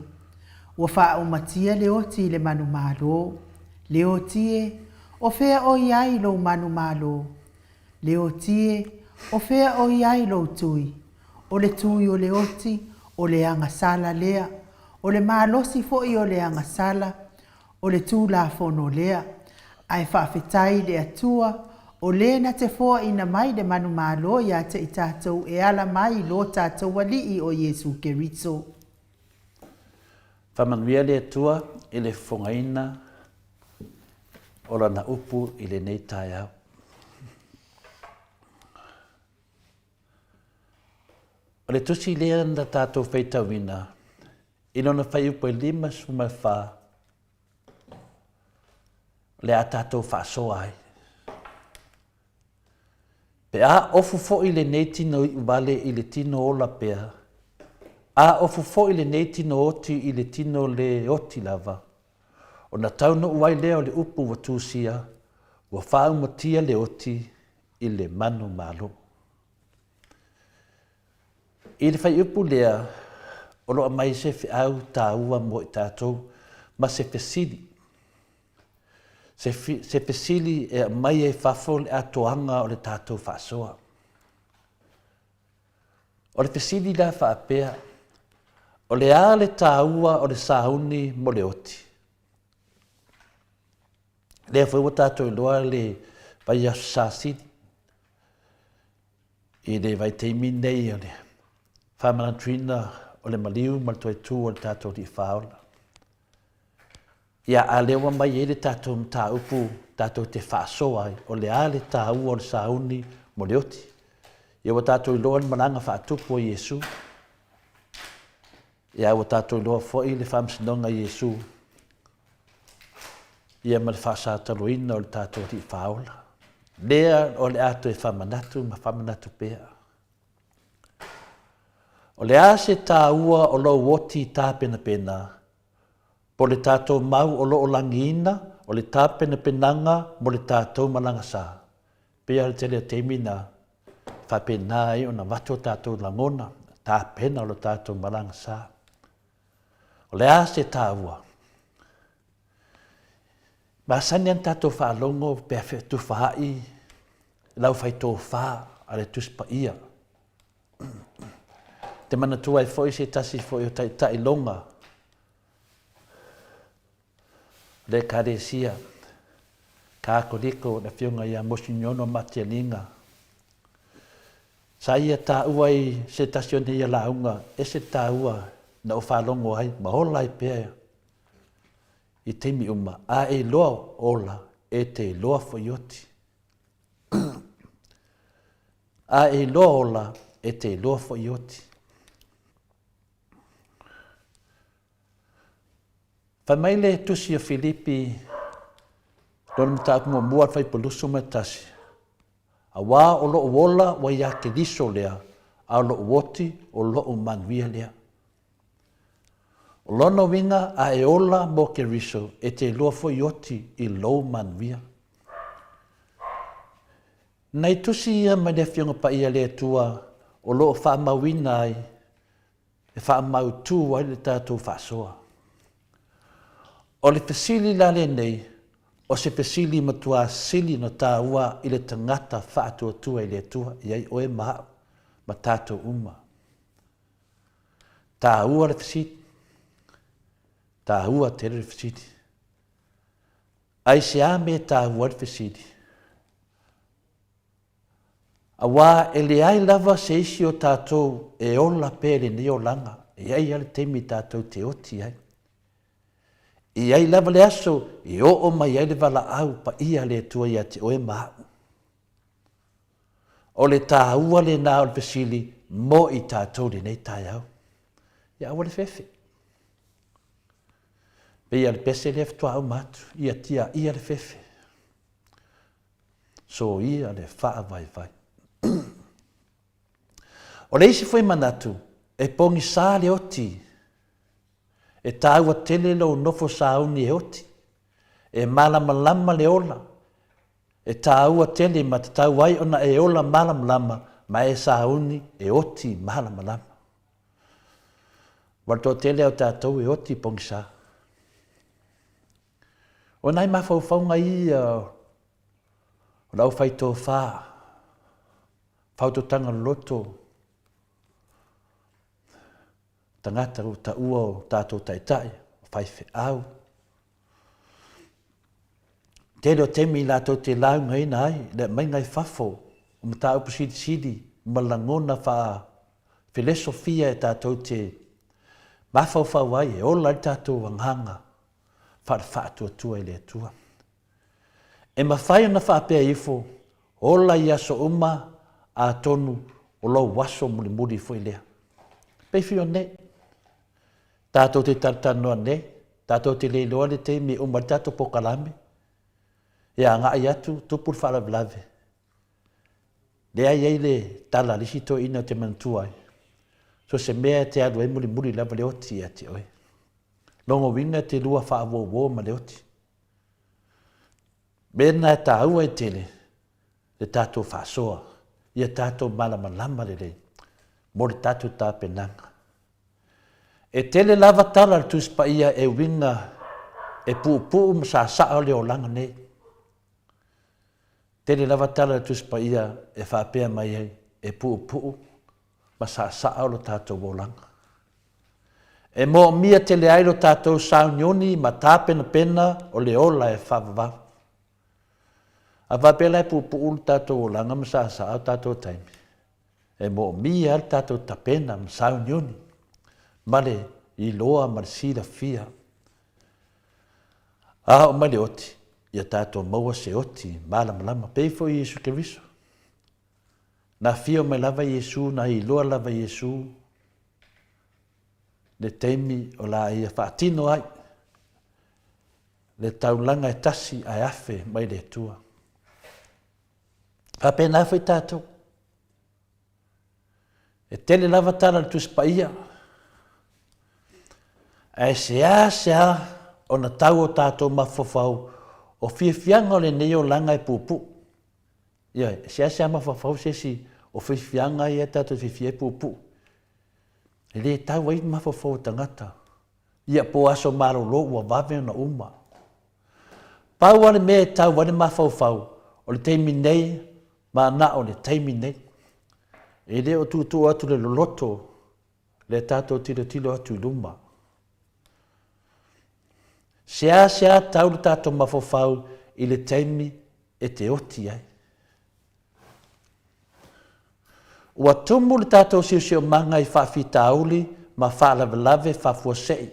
Ua faaumatia le oti i le manumalo. Leoti e, o fea o i ai lou manumalo? Leoti e, o fea o i ai lou tui? O le tui o le oti, o le agasala lea, o le malosi foi o le agasala, o le Tulafono lea. Ae faafetai i le Atua, o le na te foaina mai le manumalo ia te i tatou e ala mai i lo tatou Alii o Iesu Keriso. Faamanuia le Atua i le fofogaina o Lana upu i lenei taeao. O le tusi lea na tatou faitauina i lona fuaiupu e 54, o le a tatou faasoa ai. Pe a ofu foi lenei tino iu vale i le tino ola pea, a ofu foi lenei tino oti i le tino le oti lava, ona taunuu ai lea o le upu ua tusia, ua faaumatia le oti i le manumalo. I le fuaiupu lea, o lo o aumai se feau taua mo i tatou ma se fesili. Se, se fesili e aumai ai fafo le atoaga o le tatou faasoa. O le fesili la faapea, o le a le taua o le sauni mo le oti? Lea foi ua tatou iloa le vaiaso Sasili i le vaitaimi nei o le faamanatuina o le maliu ma le toe tu o le tatou Alii Faaola. Ia, a lea ua mai ai le tatou mataupu tatou te faasoa ai, o le a le taua o le sauni mo le oti? Ia ua tatou iloa le malaga faatupu a Iesu. Ia ua tatou iloa foi le faamasinoga a Iesu ia ma le faasataloina o le tatou Alii Faaola. Lea o le a toe faamanatu ma faamanatu pea. O le a se taua o lou oti tapenapena, po le tatou mau o lo o lagiina o le tapenapenaga mo le tatou malaga sa? Pei lava o le tele o taimi na faapena ai ona avatu o tatou lagona, tapena o le tatou malaga sa. O le a se taua? Masani lava ona tatou faalogo pe a fetufaai le aufaitofa a le Tusi Paia. Te manatua ai foi se tasi foi o taitai loga o le Ekalesia Katoliko, le Afioga ia Mosiniono Matialinga. Sa ia taua i se tasi o nei lauga, ese le taua na ou faalogo ai ma ola ai pea i taimi uma, a e iloa ola, e te iloa foi oti. A e iloa ola, e te iloa foi oti. Fai mai le tusi o Filipi, lona mataupu muamua le Fuaiupu 21, Auā o loʻu ola ua iā Keriso lea, a o loʻu oti o loʻu manuia lea. O lona uiga a e ola mo Keriso, e te iloa foi oti i lou manuia. Nai tusi ia mai le Afioga Paia a le Atua o lo o faamauina ai e faamautu ai le tatou faasoa. O le fesili la lenei, o se fesili matua sili ona taua i le tagata faatuatua i le Atua, i ai oe ma au, ma tatou uma. Taua le fesili. Taua tele le fesili. Aisea mea e taua ai le fesili? Aua e leai lava se isi o tatou e ola pea i lenei olaga, e i ai lava le taimi tatou te oti ai. E i ai lava le aso e oo mai ai le valaau paia a le Atua ia te oe ma au. O le taua lena o le fesili mo i tatou i lenei taeao. Ia aua le fefe. Pei lava o le pese lea faatoa uma atu, ia tiaia le fefe. Soia le faavaivai. O le isi foi manatu, e pogisa le oti. E taua tele lou nofo sauni e oti. E malamalama le ola. E taua tele ma tatau ai ona e ola malamalama ma e sauni e oti malamalama. Ua toatele o tatou e oti pogisa. O nai mafaufauga ia o le aufaitofa, fautotaga loloto, tagata ua taua o tatou taitai, o faifeau. Tele o taimi latou te laugaina ai le aumaiga i fafo o mataupu silisili ma lagona faa-felesofia e tatou te mafaufau ai e ola ai le tatou agaga faale-faatuatua i le Atua. E mafai ona faapea ifo, Ola i aso uma, atonu o lou aso mulimuli foi lea. Pei fio nei. Tatou te talatalanoa nei, tatou te le iloa le taimi e uma ai le tatou pokalame, e agai atu, tupu le faalavelave. Lea e i ai le tala a le isi toeaina ou te manatua ai, so o se mea e te alu ai mulimuli lava le oti ia te oe. Lona uiga e te lua faauouo ma le oti. Mea lena e taua ai tele le tatou faasoa, ia tatou malamalama lelei mo le tatou tapenaga. E tele lava tala a le Tusi Paia e uiga e puupuu ma sasaa o le olaga nei. Tele lava tala a le Tusi Paia e faapea mai ai, e puupuu ma saasaa o lo tatou olaga. E moomia tele ai lo tatou sauniuni ma tapenapena o le ola e faavavau. A faapea la e puupuu lo tatou olaga ma saasaa o tatou taimi, e moomia ai le tatou tapena ma sauniuni. ma le iloa ma le silafia. A oo mai le oti, ia tatou maua se oti malamalama, pei foi o Iesu Keriso. Na afio mai lava Iesu, na iloa lava Iesu le taimi o la ia faatino ai le taulaga e tasi ae afe mai le Atua. Faapena foi tatou. E tele lava tala a le Tusi Paia, ae seasea ona tau o tatou mafaufau o fiafiaga o lenei olaga e puupuu. Ioe, e seasea mafaufau se isi o fiafiaga ia tatou te fiafia ai e puupuu. E le tau ai mafaufau o tagata. Ia po o aso malolo ua vave ona uma. Pau lava le mea e tau ai le mafaufau, o le taimi nei ma na o le taimi nei. E le o tuutuu atu le loloto le tatou tilotilo atu i luma. Seasea tau le tatou mafaufau i le taimi e te oti ai. Ua tumu le tatou siosiomaga i faafitauli ma faalavelave faafuasei,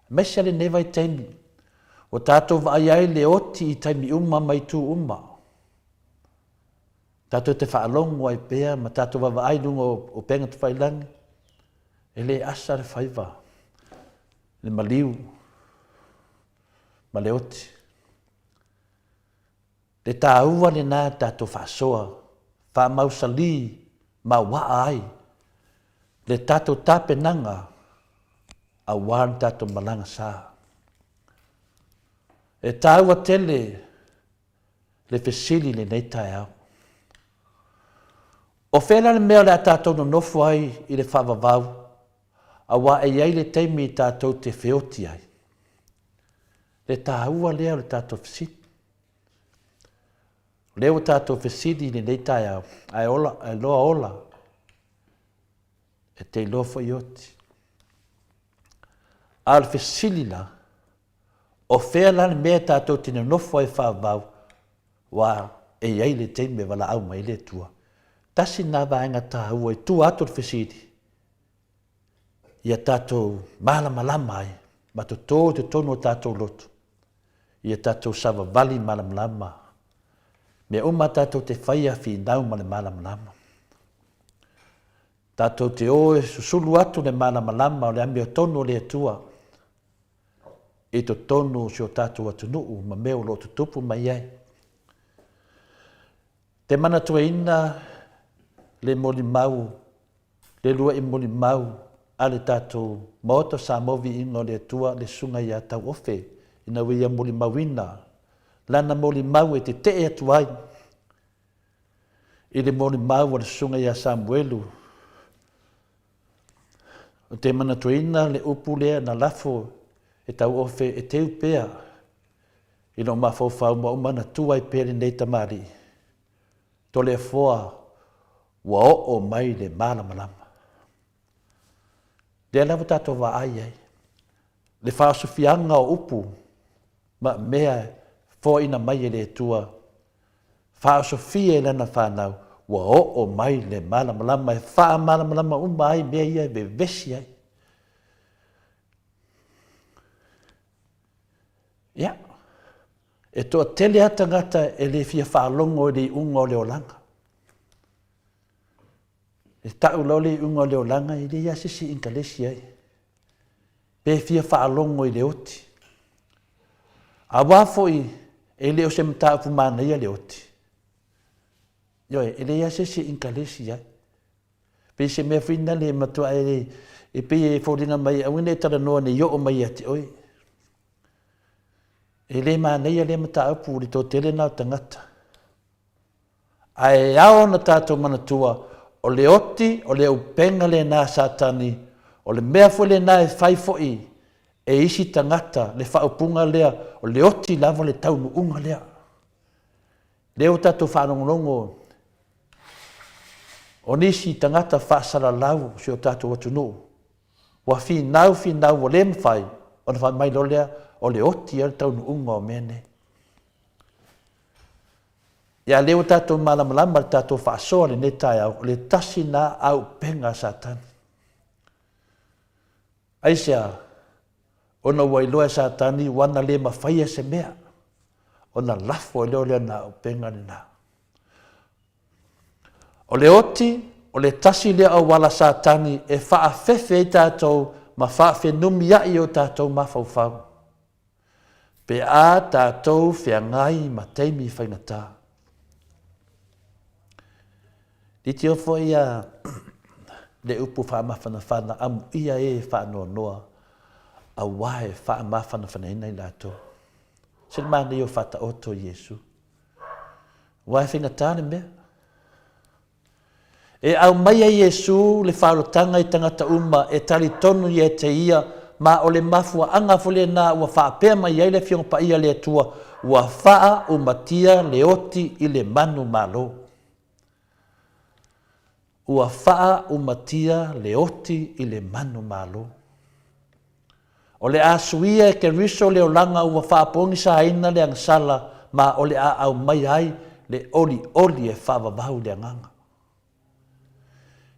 aemaise lenei vaitaimi ua tatou vaai ai le oti i taimi uma ma itu uma. Tatou te faalogo ai pea ma tatou vaavaai i luga o upega tafailagi, e le asa le faiva, le maliu ma le oti. Le taua lena tatou faasoa faamausali mauaa ai le tatou tapenaga aua le tatou malaga sa. E taua tele le fesili i lenei taeao. O fea la le mea o le a tatou nonofo ai i le faavavau aua e i ai le taimi tatou te feoti ai? Le taua lea o le tatou fesili. O lea ua tatou fesili i lenei taeao, ae ola, ae loa ola, e te iloa foi oti. A o le fesili la, o fea la le mea tatou te nonofo ai faavavau, aua e i ai le taimi e valaau mai ai le Atua. Tasi lena vaega taua i tua atu o le fesili, ia tatou malamalama ai ma toto i totonu o tatou loto, ia tatou savavali malamalama, mea uma tatou te faia finau ma le malamalama. Tatou te o e susulu atu le malamalama o le amiotonu o le Atua i totonu o si o tatou atunuu ma mea o lo o tutupu mai ai. Te manatuaina le molimau le luaʻi molimau a le tatou Maota o Samoa Viiga o le Atua le Susuga ia Tauofe ina ua ia molimauina lana molimau e tetee atu ai i le molimau a le Susuga ia Samuelu. Ou te manatuaina le upu lea na lafo e Tauofe e teu pea i lou mafaufau ma ou manatua ai pea lenei tamalii. Toleafoa ua oo mai le malamalama. Lea lava tatou vaai ai, le faaosofiaga o upu ma mea e foaina mai e le Atua, faaosofia i lana fanau, ua oo mai le malamalama e faamalamalama uma ai mea ia e vevesi ai. Ia, e toatele lava tagata e le fia faalogo i le iuga o le olaga. E tau loa le iuga o le olaga, e leai lava se isi e inkalesi ai, pe fia faalogo i le oti. Aua foi e le o se mataupu manaia le oti. Ioe, e leai lava se isi e inkalesi ai. Pei se mea foi lena e matua e, e pei e foliga mai aua ne i talanoa ne i oo mai ia te oe. E le manaia lea mataupu i le toatele lena o tagata. Ae ao ona tatou manatua, o le oti, o le upega lena a Satani, o le mea foi lena e fai foi e isi tagata le faaupuga lea, o le oti lava le taunuuga lea. Lea ua tatou faalogologo o nisi tagata faasalalau o si o tatou atunuu, ua finau finau ua le mafai ona fai mai loa lea, o le oti ia le taunuuga o mea nei. Ia lea ua tatou malamalama le tatou faasoa lenei taeao, o le tasi lena auupega a Satani. Aisea? Ona ua iloa e Satani ua na le mafaia se mea, ona lafo ai lea o le auupega lena. O le oti, o le tasi lea auala Satani e faafefe ai tatou ma faafenumia'i o tatou mafaufau. Pe a tatou feagai ma taimi faigata. Litio foi a le upu faamafanafana amuia e faanoanoa aua e faamafanafanaina i latou. Se le manaia o faataoto Iesu. Aua e faigata le mea. E aumai ai Iesu le faaolataga i tagata uma e talitonu ia te Ia, ma o le mafuaaga foi lena ua faapea mai ai le Afioga Paia a le Atua, Ua faaaumatia le oti i le manumalo. Ua faaaumatia le oti i le manumalo. O le a suia e Keriso le olaga ua faapogisaina le agasala ma o le a aumaia ai le olioli e faavavau i le agaga.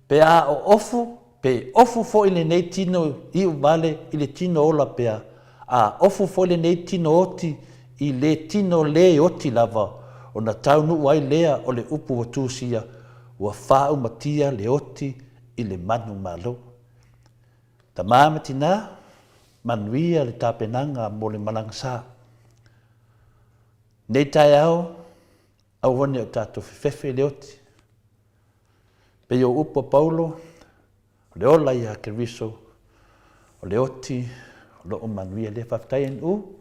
Pe a oofu, pe ofu foi lenei tino iu vale i le tino ola pea, a ofu foi lenei tino oti i le tino lē oti lava, ona taunuu ai lea o le upu ua tusia, ua faaumatia le oti i le manumalo. Tama ma tina, manuia le tapenaga mo le malaga sa. Nei taeao, aua ne o tatou fefefe i le oti. Pei o upu a Paulo, o le ola ia Keriso, o le oti o loo manuia lea. Faafetai NU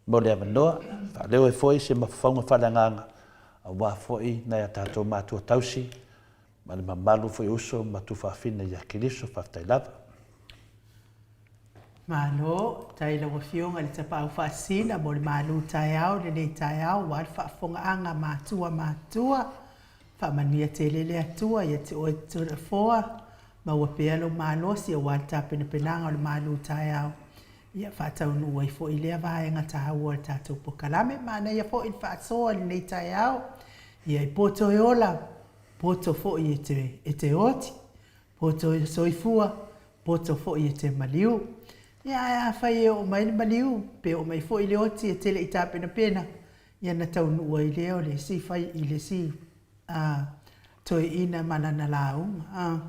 mo le avanoa, faaleo ai foi se mafaufauga faaleagaga aua foi nai a tatou matua tausi ma le mamalu foi o uso ma tufaafine ia Keriso. Faafetai lava. Malo, tai lau Afioga i le Tapaau Faasisina mo le malu taeao i lenei taeao aua le faafofogaaga a matua matua. Faamanuia tele le Atua ia te oe Toleafoa, maua pea lou malosi aua le tapenapenaga o le malu taeao. Ia faataunuu ai foi lea vaega taua o le tatou polokalame. Manaia foi le faasoa i lenei taeao. Ia e poto e ola, poto foi e te, e te oti, poto e soifua, poto foi e te maliu. Ia ae afai e oo mai le maliu, pe oo mai foi le oti e te le i tapenapena, ia na taunuu ai lea o le isi fai i le isi a toeaina ma lana lauga. A,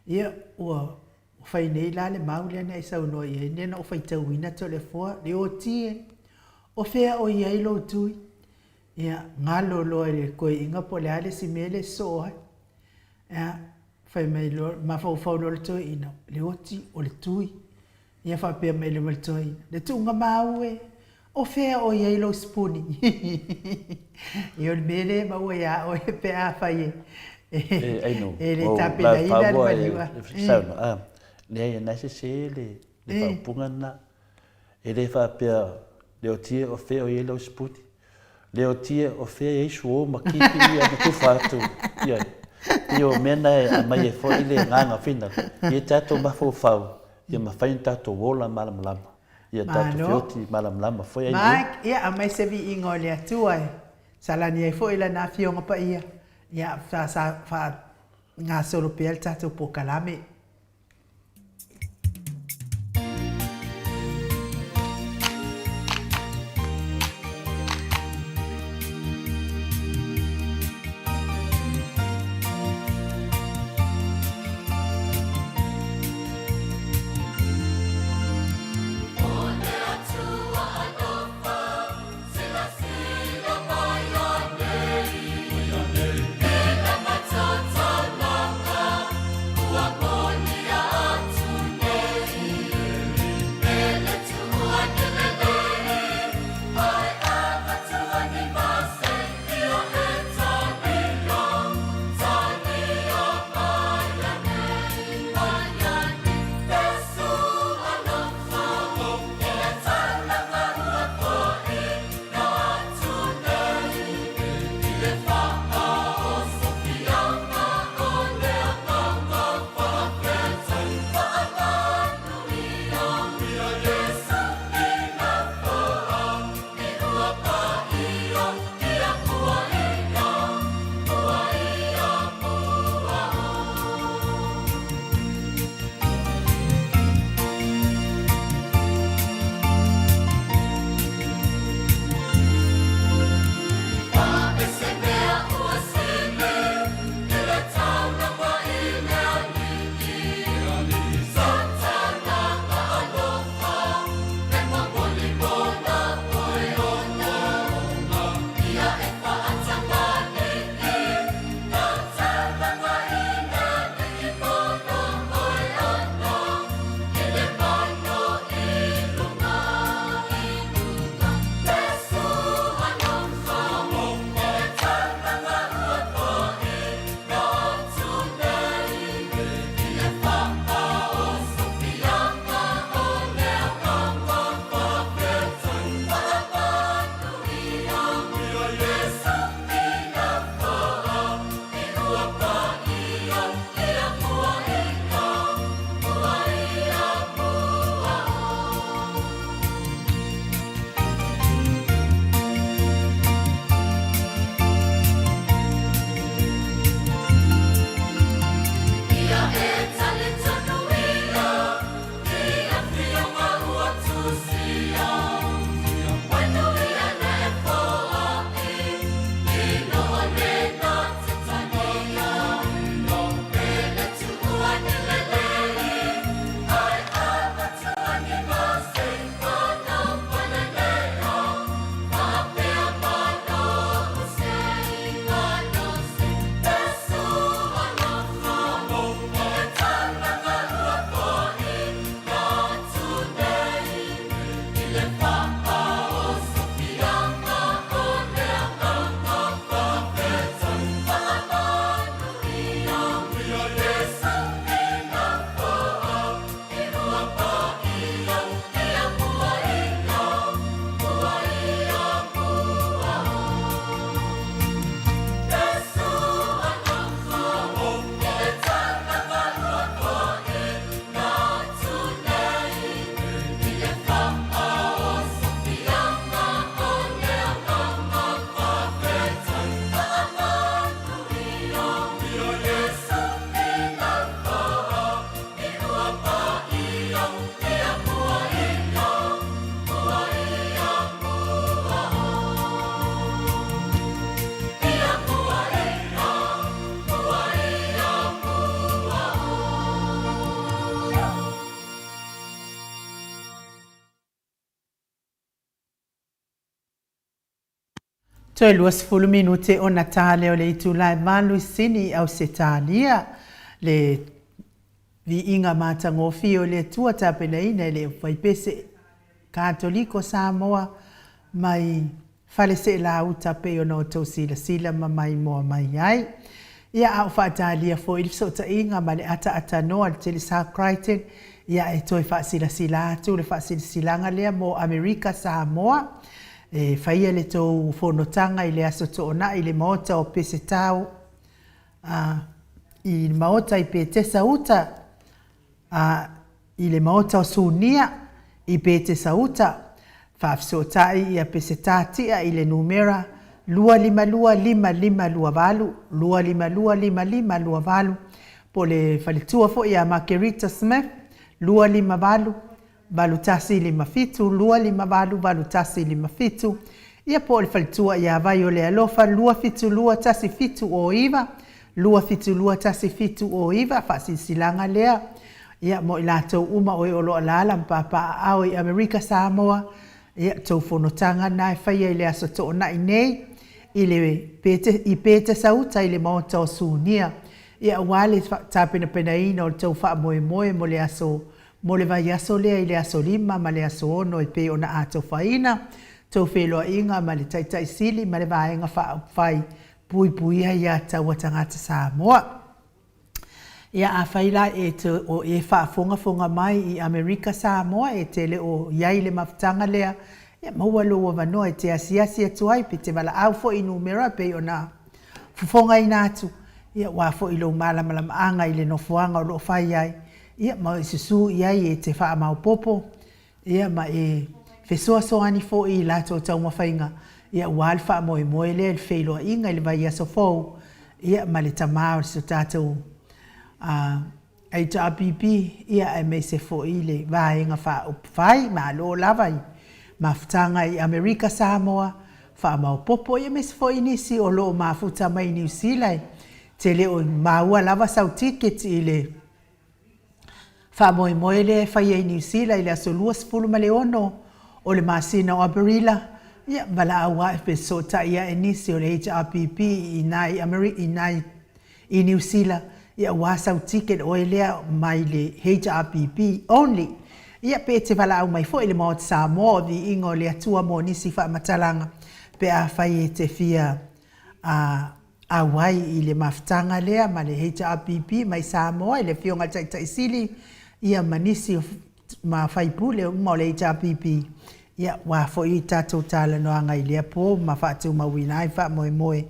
ia ua fai nei la le mau lea na e saunoa i ai, lea na ou faitauina Toleafoa, le oti e, o fea o i ai lou tui? Ia, galo loa i le toeaina po o le a le isi mea lea e sosoo ai. Ia, fai mai loa, mafaufau loa le toeaina, le oti o le tui. Ia faapea mai loa ma le toeaina, le tuugamau e, o fea o i ai lou sipuni? Ia o le mea lea e maua ia oe pe afai e, e le tapenaina le maliu. A, leai, o lena e sese le faaupuga lena. E le faapea, Leotie o fea o i ai lau sipuni? Leotie o fea e i ai suo ma kipi ia na tufa atu i ai? Pei o mea na e aumai ai foi le agaga fina i tatou mafaufau ia mafai ona tatou ola malamalama, ia tatou feoti malamalama foi ai. Mike, ia aumai se viiga o le Atua e salani ai foi Lana Afioga Paia, ia faagasolo pea le tatou polokalame. Toe 20 minute ona ta lea o le itula e 8 i Sini i Ausetalia. Le viiga matagofie o le Atua tapenaina e le Aufaipese Katoliko Samoa mai Faleseelauta pei ona outou silasila ma maimoa mai ai. Ia, a o faatalia foi le fesootaiga ma le ataaatanoa a le Telesa Crichton, ia e toe faasilasila atu le faasilasilaga lea mo Amerika Samoa. E faia le tou fonotaga i le Aso Toonai i le Maota o Pesetao, a, i le Maota i Petesa Uta, a, i le Maota o Sunia i Petesa Uta, faafesootai ia Peseta Tia i le numera 2525528, 2525528, po o le faletua foi ia Makerita Smith, 258 8157 258 8157, ia po o le faletua ia Vaiolealofa 272 1709, 272 1709, faasilasilaga lea ia mo i latou uma o e o lo o alaala ma papaaao i Amerika Samoa, ia tou fonotaga na e faia i le Aso Toonai nei i le i Petesauta i le Maota o Sunia, ia aua le tapenapenaina o le tou faamoemoe mo le aso mo le vaiaso lea i le aso 5 ma le aso 6 e pei ona atofaina tou feiloaiga ma le Taitai Sili ma le Vaega Faaupufai Puipuia ia Taua Tagata Samoa. Ia afai la e te o e faafogafoga mai i Amerika Samoa e te le o i ai i le mafutaga lea, ia maua lou avanoa e te asiasi atu ai pe te valaau foi i numera e pei ona fofogaina atu, ia aua foi lou malamalamaaga i le nofoaga o lo o fai ai, ia ma e susu i ai e te faamaopoopo, ia ma e fesoasoani foi i latou taumafaiga, ia aua le faamoemoe lea i le feiloaiga i le vaiaso fou, ia ma le tama o si o tatou HRPP, ia aemaise foi le Vaega Faaupufai. Malo lava i mafutaga i Amerika Samoa, faamaopoopo, ia aemaise foi nisi o lo o mafuta mai i Niu Sila e te le o maua lava sau tiketi i le faamoemoe lea e faia i Niu Sila i le aso 26 o le masina o Aperila, ia, valaau ae pe fesootai ae nisi o le HRPP i ina i i ina i Niu Sila, ia aua sau ticket oe lea mai le HRPP only. Ia, pe e te valaau mai foi i le Maota Samoa o Viiga o le Atua mo nisi faamatalaga pe afai e te fia a auai i le mafutaga lea ma le HRPP mai Samoa i le Afioga i le Taitai Sili ia ma nisi o ma faipule uma o le HRPP, ia ua foi tatou talanoaga i lea po ma faatumauina ai faamoemoe,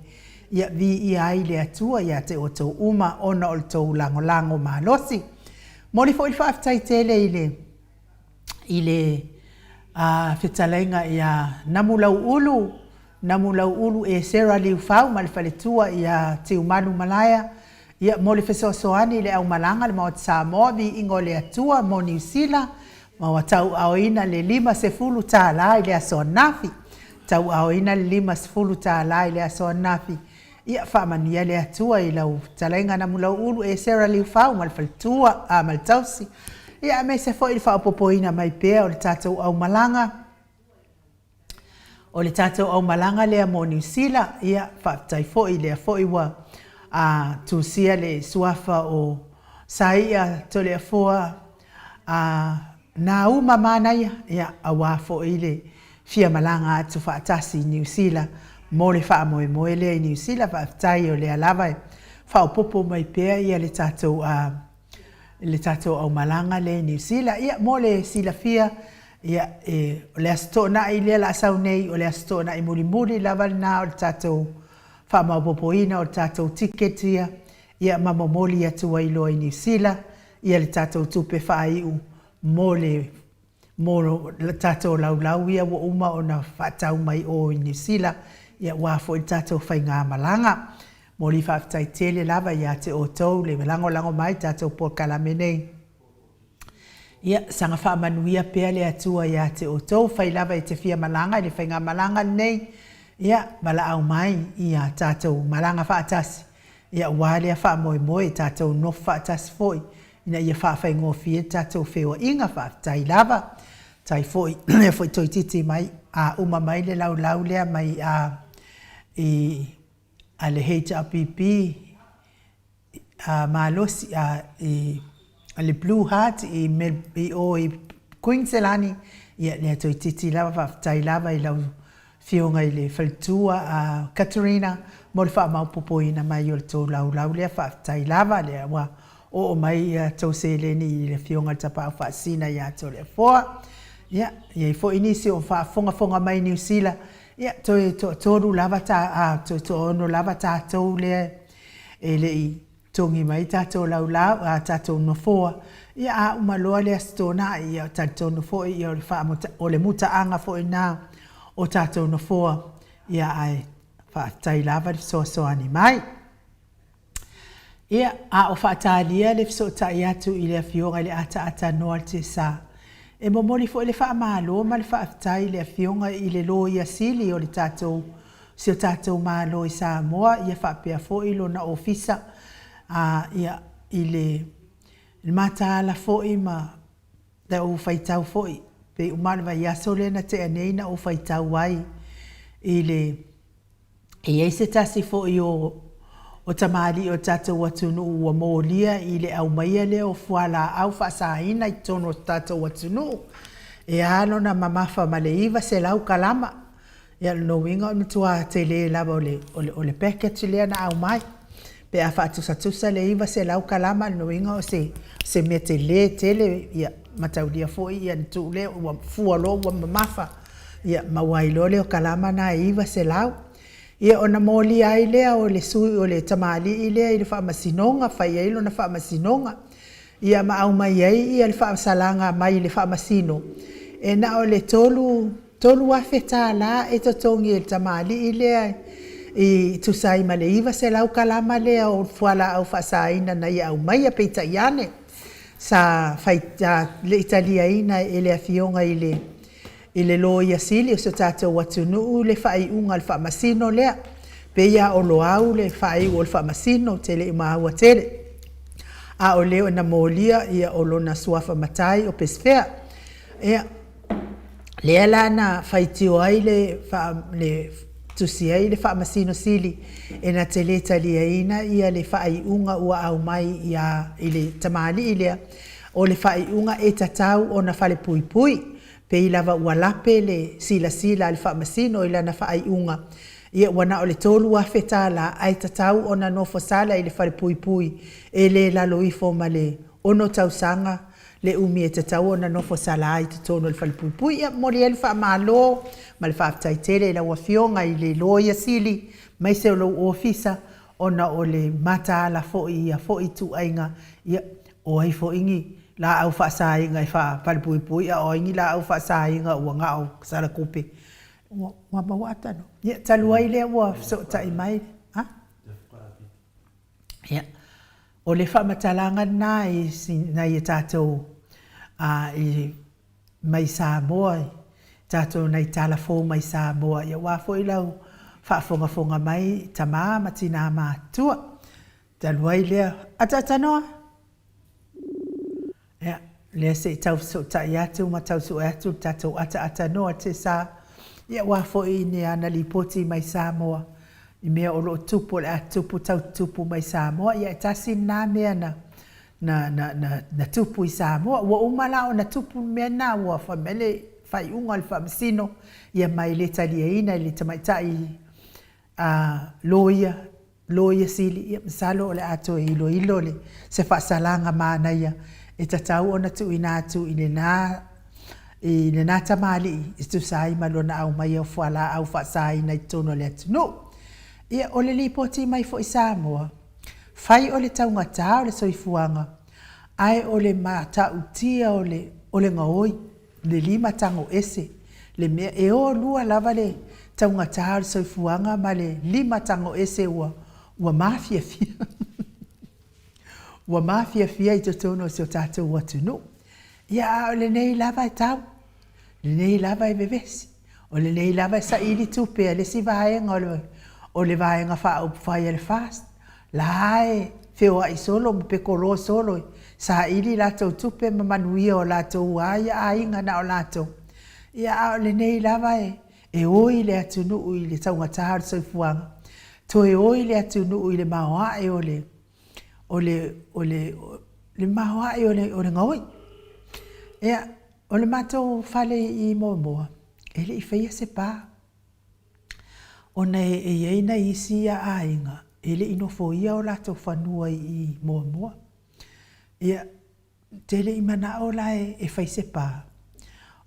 ia viia ai le Atua ia te outou uma ona o le tou lagolago malosi. Momoli foi le faafetai tele i le i le fetalaiga ia Namulauulu, Namulauulu Esera Liufau ma le faletua ia Tiumalu Malaea, ia mo le fesoasoani i le aumalaga le Maota Samoa, Viiga o le Atua mo Niu Sila, ma ua tauaaoina le $50 tala i le aso ananafi. Tauaaoina le $50 tala i le aso ananafi. Ia faamanuia le Atua i lau fetalaiga Namulauulu Esera Liufau ma le faletua, a ma le tausi, ia aemaise foi le faaopoopoina mai pea o le tatou aumalaga, o le tatou aumalaga lea mo Niu Sila. Ia faafetai foi lea foi ua a tusia le suafa o Saia Toleafoa a Nauma Manaia, ia aua foi le fia malaga atu faatasi i Niu Sila mo le faamoemoe lea i Niu Sila. Faafetai o lea lava e faaopoopo mai pea ia le tatou a le tatou aumalaga lea i Niu Sila. Ia mo le silafia, ia e o le Aso Toonai lea o le a sau nei, o le Aso Toonai mulimuli lava lena o le tatou faamaopoopoina o le tatou ticket ia, ia ma momoli atu ai loa i Niu Sila ia le tatou tupe faaiu mo le mo le tatou laulau ia ua uma ona faatau mai o i Niu Sila, ia aua foi le tatou faigamalaga. Momoli faafetai tele lava ia te outou le lagolago mai i tatou polokalame nei. Ia, saga faamanuia pea le Atua ia te outou, fai lava e te fia malaga i le faigamalaga lenei, ia, valaau mai ia tatou malaga faatasi, ia aua lea faamoemoe, tatou nofo faatasi foi ina ia faafaigofie le tatou feoaiga. Faafetai lava. Tai foi, lea foi toeitiiti mai, a uma mai le laulau lea mai a i a le HRPP a malosi a i le Blue Heart i i o i Kuiniselani, ia lea toeitiiti lava faafetai lava i lau Afioga i le faletua a Katerina mo le faamaopoopoina mai o le tou laulau lea, faafetai lava lea ua oo mai a tou seleni i le Afioga i le Tapaau Faasisina ia Toleafoa. Ia, e i ai foi nisi o faafogafoga mai Niu Sila, ia toe toatolu lava ta, a, toe toaono lava tatou lea e le i togi mai tatou laulau, a tatou nofoa, ia a uma loa le Aso Toonai, ia talitonu foi ia o le faamuta, o le mutaaga foi lena o tatou nofoa, ia ae faafetai lava le fesoasoani mai. Ia, a o faatalia le fesootai atu i le Afioga i le Ataata Noa Tesa, e momoli foi le faamalo ma le faafetai i le Afioga i le Loia Sili o le tatou, si o tatou Malo i Samoa, ia faapea foi lona Ofisa, a, ia, i le mataala foi ma le ou faitau foi, pei uma lava o le vaiaso lea na tea nei na ou faitau ai i le E i ai se tasi foi o o tamalii o le tatou atunuu ua molia i le aumaia lea o fualaau faasaina i totonu o le tatou atunuu. E a lona mamafa ma le 900 kalama. Ia o lona uiga o le matua tele lava o le o le package lea na aumai. Pe a faatusatusa le 900 kalama, o lona uiga o se se mea tele tele, ia mataulia foi ia na tuu lea ua fua loa ua mamafa. Ia maua ai loa lea o kalama na e 900. Ia ona molia ai lea o le sui o le tamalii lea i le faamasinoga, fai ai lona faamasinoga. Ia ma aumai ai ia le faasalaga mai le faamasino, e na o le $3,000 e totogi e le tamalii lea i tusa ai ma le 900 kalama lea o fualaau faasaina na ia aumaia. Peitai ane, sa fai, le i taliaina e le Afioga i le I le Loia Sili o si o tatou atunuu le faaiuga a le Faamasino lea. Pei lava o Loau le faaiu o le Faamasino, ou te le i maua tele. A o leo na molia ia o lona suafa matai o Pesefea. Ia, lea la na faitio ai le, le tusi ai le Faamasino Sili e na te le taliaina ia le faaiuga ua aumai ia i le tamalii lea, o le faaiuga e tatau ona falepuipui. Pei lava ua lape le silasila a le Faamasino i lana faaiuga, ia ua na o le $3,000 ae tatau ona nofo sala i le falepuipui e le lalo ifo ma le ono tausaga le umi e tatau ona nofo sala ai i totonu o le falepuipui. Ia momoli ai le faamalo ma le faafetai tele i lau Afioga i le Loia Sili aemaise o lou Ofisa ona o le mataala foi i ia foi ituaiga, ia, o ai foi ni laau faasaina e faapalepuipui, a o ai ni laau faasaina ua na o salakupe, ua, ua maua ata no. Ia, talu ai lea ua fesootai mai, a? Ia, o le faamatalaga lena i nai a tatou a, i mai Samoa, i tatou nai tala fou mai Samoa, ia aua foi lau faafogafoga mai tama ma tina matutua. Talu ai lea, ataatanoa! Ia, lea se i tau fesootai atu ma tau sue atu le tatou ataatanoa Tesa, ia aua foi ni ana lipoti mai Samoa i mea o lo o tupu, o le a tupu, tau tupu mai Samoa, ia e tasi lena mea na na, na, na, na tupu i Samoa. Ua uma la ona tupu le mea lena, ua fai mai le faaiuga a le Faamasino, ia ma e le taliaina e le tamaitai a loia, loia sili, ia masalo o le a toe iloilo le, se faasalaga manaia e tatau ona tuuina atu i lena, i lena tamalii e tusa ai ma lona aumaia o fualaau faasaina i totonu o le atunuu. Ia, o le lipoti mai foi Samoa, Fai o le taugata o le soifuaga, ae o le matautia o le o le gaoi, le limatago ese, le mea e o lua lava le taugata o le soifuaga ma le limatago ese ua ua mafiafia ua mafiafia i totonu o si o tatou atunuu. Ia a o lenei lava e tau, lenei lava e vevesi. O lenei lava e saili tupe a le isi vaega o le, o le Vaega Faaupufai a le FAST, la e feoai solo ma pekolo solo e saili latou tupe ma manuia o latou a ia aiga na o latou. Ia, a o lenei lava e, E oi le atunuu i le taugata o le soifuaga, toe oi le atunuu i le maoae o le, o le, o le, le maoae o le, o le gaoi. Ia, o le matou fale i Moamoa, e le i faia se pa, ona e i ai nai isi aiga e le i nofoia o latou fanua i Moamoa. Ia, te le i manao la e fai se pa,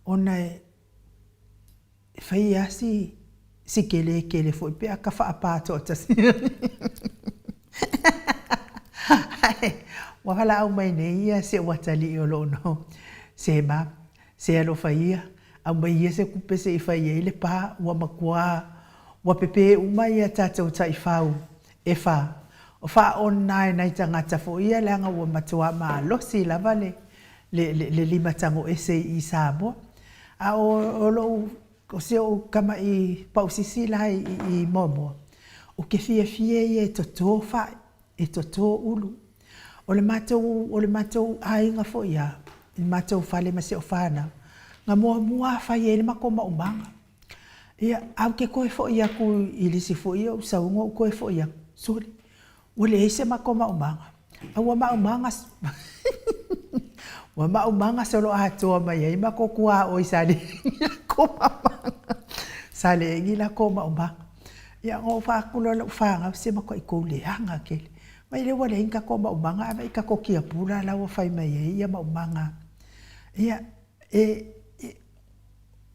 ona e fai lava si, si tele tele foi pe a ka faapa toatasi. Ae ua valaau mai nei ia si ou atalii o lo o noho, se ma, se alofa ia, aumai ia se tupe se i fai ai le pa, ua matua, ua pepe uma ia tatou taifau e fa, o faaona e nai tagata foi ia leaga ua matua malosi lava le, le, le, le limatago ese i Samoa. A o, o lou, o si ou tama'i pausisi la i, i Moamoa, ou te fiafia ia e toto fai, e toto ulu. O le matou, o le matou aiga foi lava, i le matou fale ma si au fanau, na muamua lava fai ai le matou maumaga. Ia, ae ou te toe foi atu i le isi foi ou sauga ou toe foi atu, sole, ua leai se matou maumaga. A ua maumaga, ua maumaga soloatoa mai ai matou tuaoi sa leai ni latou maumaga, sa leai ni latou maumaga. Ia ona ou fai atu lea i lau fanau, se matuai tou leaga tele. Vaai lea ua leai ni tatou maumaga ae vaai i tatou tiapula la ua fai mai ai ia maumaga. Ia, e,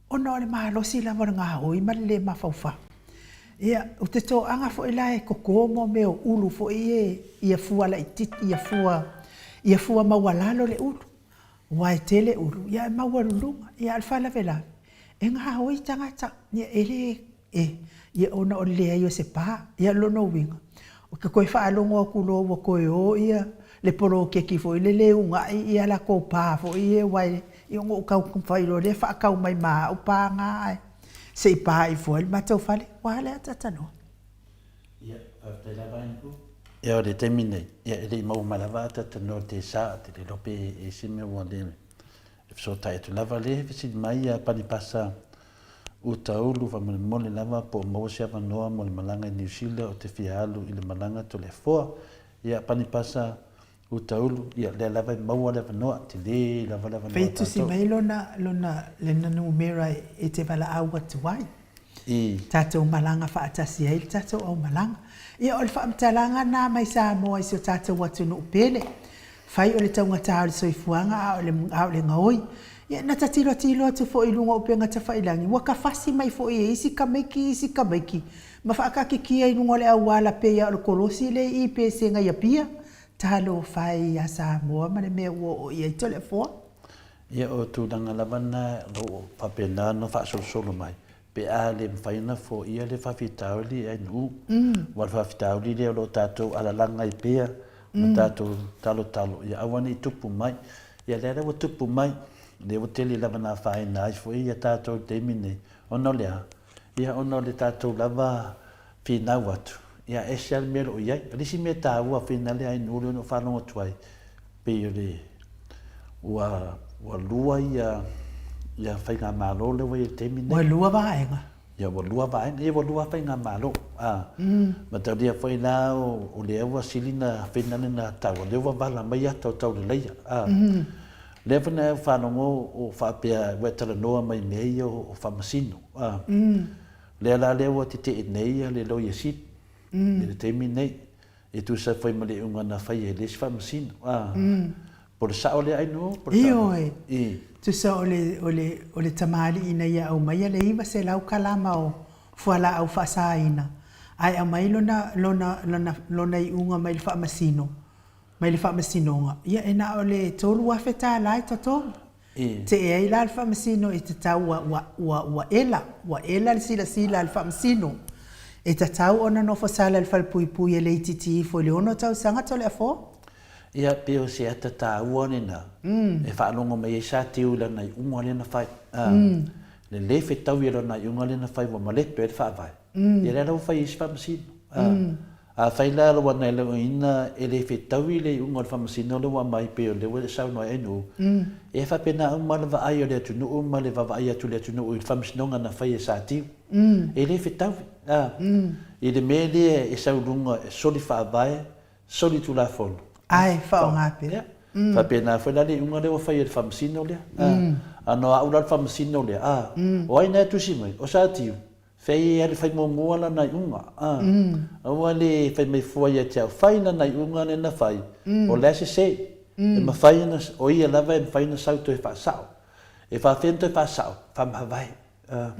ona o le malosi lava o le gaoi ma le le mafaufau. Ia, ou te toaga foi la e toto mo mea o ulu foi ia ia fua laitiiti, ia fua, ia fua maualalo le ulu. Aua e tele ulu, ia e maualuluga. Ia a o le faalavelave, e gaoi tagata, ia e le E, ia ona o le leai o se pa. Ia o lona uiga, ou te toe faalogo atu loa ua toe o ia le poloketi foi lele e uunai ia latou pa foi ia aua e, ia ona ou taumafai loa lea e faatau mai ma au pa na ae se i pa ifo ai le matou fale. Ua a le ataatanoa? Ia, faafetai lava Andrew. Ia o le taimi nei, ia e le i maua mai lava ataatanoa te sa, te le iloa pe e se mea ua le e fesootai atu lava le fesili mai ia Panipasa Uta ulu faamolemole lava po o maua se avanoa mo le malaga i Niu Sila ou te fia alu i le malaga Toleafoa. Ia Panipasa uta ulu, ia lea lava e maua le avanoa, tele lava le avanoa a tatou. Fai tusi mai lona, lona, lena numera e te valaau atu ai. I. Tatou malaga faatasi ai le tatou aumalaga. Ia o le faamatalaga na mai Samoa i si o tatou atunuu pele. Fai o le taugata o le soifuaga a o le, a o le gaoi. Ia, na ta tilotilo atu foi i luga o upega tafailagi, ua tafasi mai foi e isi tamaiti isi tamaiti ma faataatitia i luga o le auala pei lava o le kolosi lea i Pesega i Apia. Talofa e ia Samoa ma le mea ua oo i ai Toleafoa. Ia, o tulaga lava na o lo o faapena ona faasolosolo mai, pe a le mafai ona foia le faafitauli e Ainuu, aua o le faafitauli lea o lo o tatou alalaga ai pea ma tatou talotalo ia aua ne i tupu mai. Ia lea la ua tupu mai, lea ua tele lava ina afaina ai foi ia tatou i le taimi lenei, ona o le a? Ia ona o le tatou lava finau atu, ia e ese lava le mea o lo o i ai. O le isi mea taua finale a Ainuu lea na ou faalogo atu ai, pei o le ua ua lua ia ia faigamalo lea ua i ai i le taimi lenei. Ua lua vaega. Ia ua lua vaega, ia ua lua faigamalo. A mataulia foi la o lea ua sili na finale na taua, lea ua vala mai ata o tauleleia. A lea foi na faalogo o faapea ua e talanoa mai i mea ia o faamasino. A lea la lea ua tetee nei ia le Loia Sili i le taimi lenei. E tusa foi ma le iuga na faia e le isi faamasino, a. Po o le sao lea Ainuu? Po o le sao? Ioe. Tusa o le, o le, o le tamalii na ia aumaia le 900 kalama o fualaau faasaina, ae aumai lona, lona, lona, lona iuga mai le faamasino, mai le faamasinoga, ia e na o le $3,000 e totogi. Tee ai la le Faamasino e tatau ua, ua, ua, ua ela, ua ela le silasila a le Faamasino. E tatau ona nofo sala i le falepuipui e le itiiti ifo i le ono tausaga Toleafoa. Ia, pei o se ata taua lena e faalogo mai ai Sa Tiu i lana iuga lea na fai. A, le le fetaui e lana iuga lea na fai ua malepe ai le faavae. Ia lea la ua fai ai se Faamasino. A. Afai la ua naelogoina e le fetaui le iuga o le faamasino lea ua aumai pei o lea ua e saunoa ai Ainuu, e faapena uma le vaai o le atunuu ma le vaavaai atu o le atunuu i le faamasinoga na fai e Satiu. E le fetaui, a, i le mea lea e sau i luga e soli faavae, soli tulafono. Ae faaaoga pea. Ia. Faapena foi la le iuga lea ua fai e le faamasino lea. A na o au la le faamasino lea, a, o ai na e tusi mai? O Satiu. Fai e fai muamua lana iuga, a. Aua le fai mai fua ia te au, fai lana iuga lea na fai, o la e sese. E mafai ona, o ia lava e mafai ona sau toe faasao. E faafefea ona toe faasao? Faamavae. A.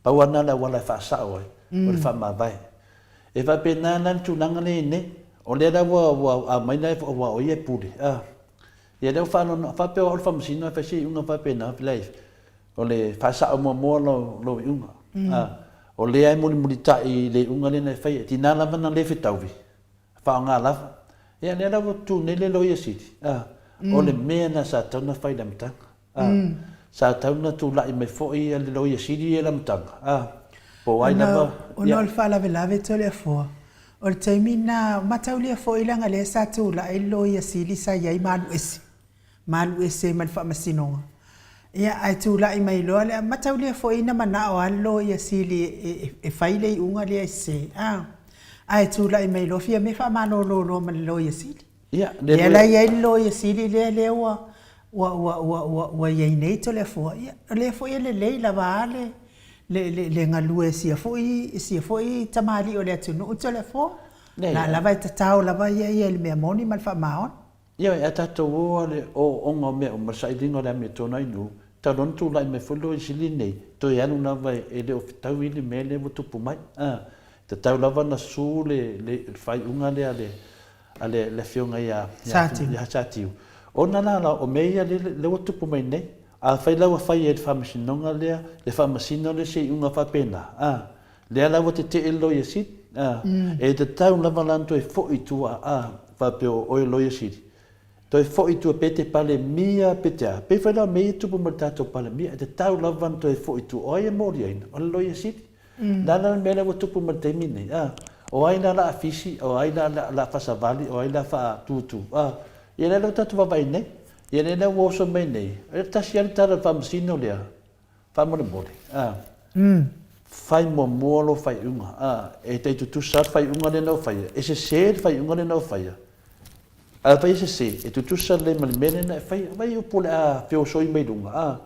Pau lava lena o le auala e faasao ai, o le faamavae. E faapena la le tulaga lea i nei. O lea la ua, ua aumai la, aua o ia e pule, a. Ia lea ua faanoanoa, faapea o au le faamasino ae fai se iuga faapena, leai. O le faasao muamua lou iuga. O lea e mulimulitai i le iuga lea na e faia. E tiga lava ona le fetaui, faaaoga lava. Ia lea la ua tu nei le Loia Sili, o le mea lena sa tatau ona fai i le amataga. Sa tatau ona tulai mai foi le Loia Sili ia i le amataga, po o ai lava. Ona o le faalavelave Toleafoa, o le taimi lena, mataulia foi leaga lea sa tulai le Loia Sili sa i ai malu ese. malu ese ma le faamasinoga. Ia, ae tulai mai loa le mataulia foi na manao lava le Loia Sili e fai le iuga lea e sese, a, ae tulai mai loa Fiame faamalolo loa ma le Loia Sili. Ia, lea la e i ai le Loia Sili lea lea ua ua ua ua ua ua i ai nei Toleafoa, ia, o lea foi e lelei lava a le le le le galue e sia foi sia foi tamalii o le atunuu Toleafoa. La lava e tatao lava ia ia i le mea moni ma le faamaoni. Ioe, a tatou o a le ooooga o mea uma, le sailiga o le amiotonu ai nuu, talu ona tulai mai foi le Loia Sili lenei, toe alu lava e le o fetaui le mea lea ua tupu mai. A, tatau lava ona su le, le faaiuga lea a le, a le, le Afioga ia, ia Satiu. Ona la, la, o mea ia lea ua tupu mai nei. Afai la ua fai e le Faamasinoga lea, le Faamasino lea se iuga faapena, a, Lea la ua tetee le Loia Sili, a, e tatau lava la ona toe foi i tua, a, faapea o oe Loia Sili, toe foi i tua pe te Palemia pe te a. Pei foi la o mea ia e tupu mai i le tatou Palemia, e tatau lava ona toe foi i tua. O ai e moliaina? O le Loia Sili. O le a la le mea lea ua tupu mai i le taimi lenei, a? O ai la o le a fisi, o ai la o le a faasavali, o ai la faatutu, a? Ia lea la ua tatou vaavaai nei. Ia lea la ua oso mai nei, e tasi lava le tala o le Faamasino lea, Faamolemole, a. Fai muamua lou faaiuga, a. E tai tutusa lava le faaiuga lea na ou faia, e sese le faaiuga lea na ou faia. A fai e sese, e tutusa lelei ma le mea lea na e faia. Vaai upu o le a feosoi mai luga, a.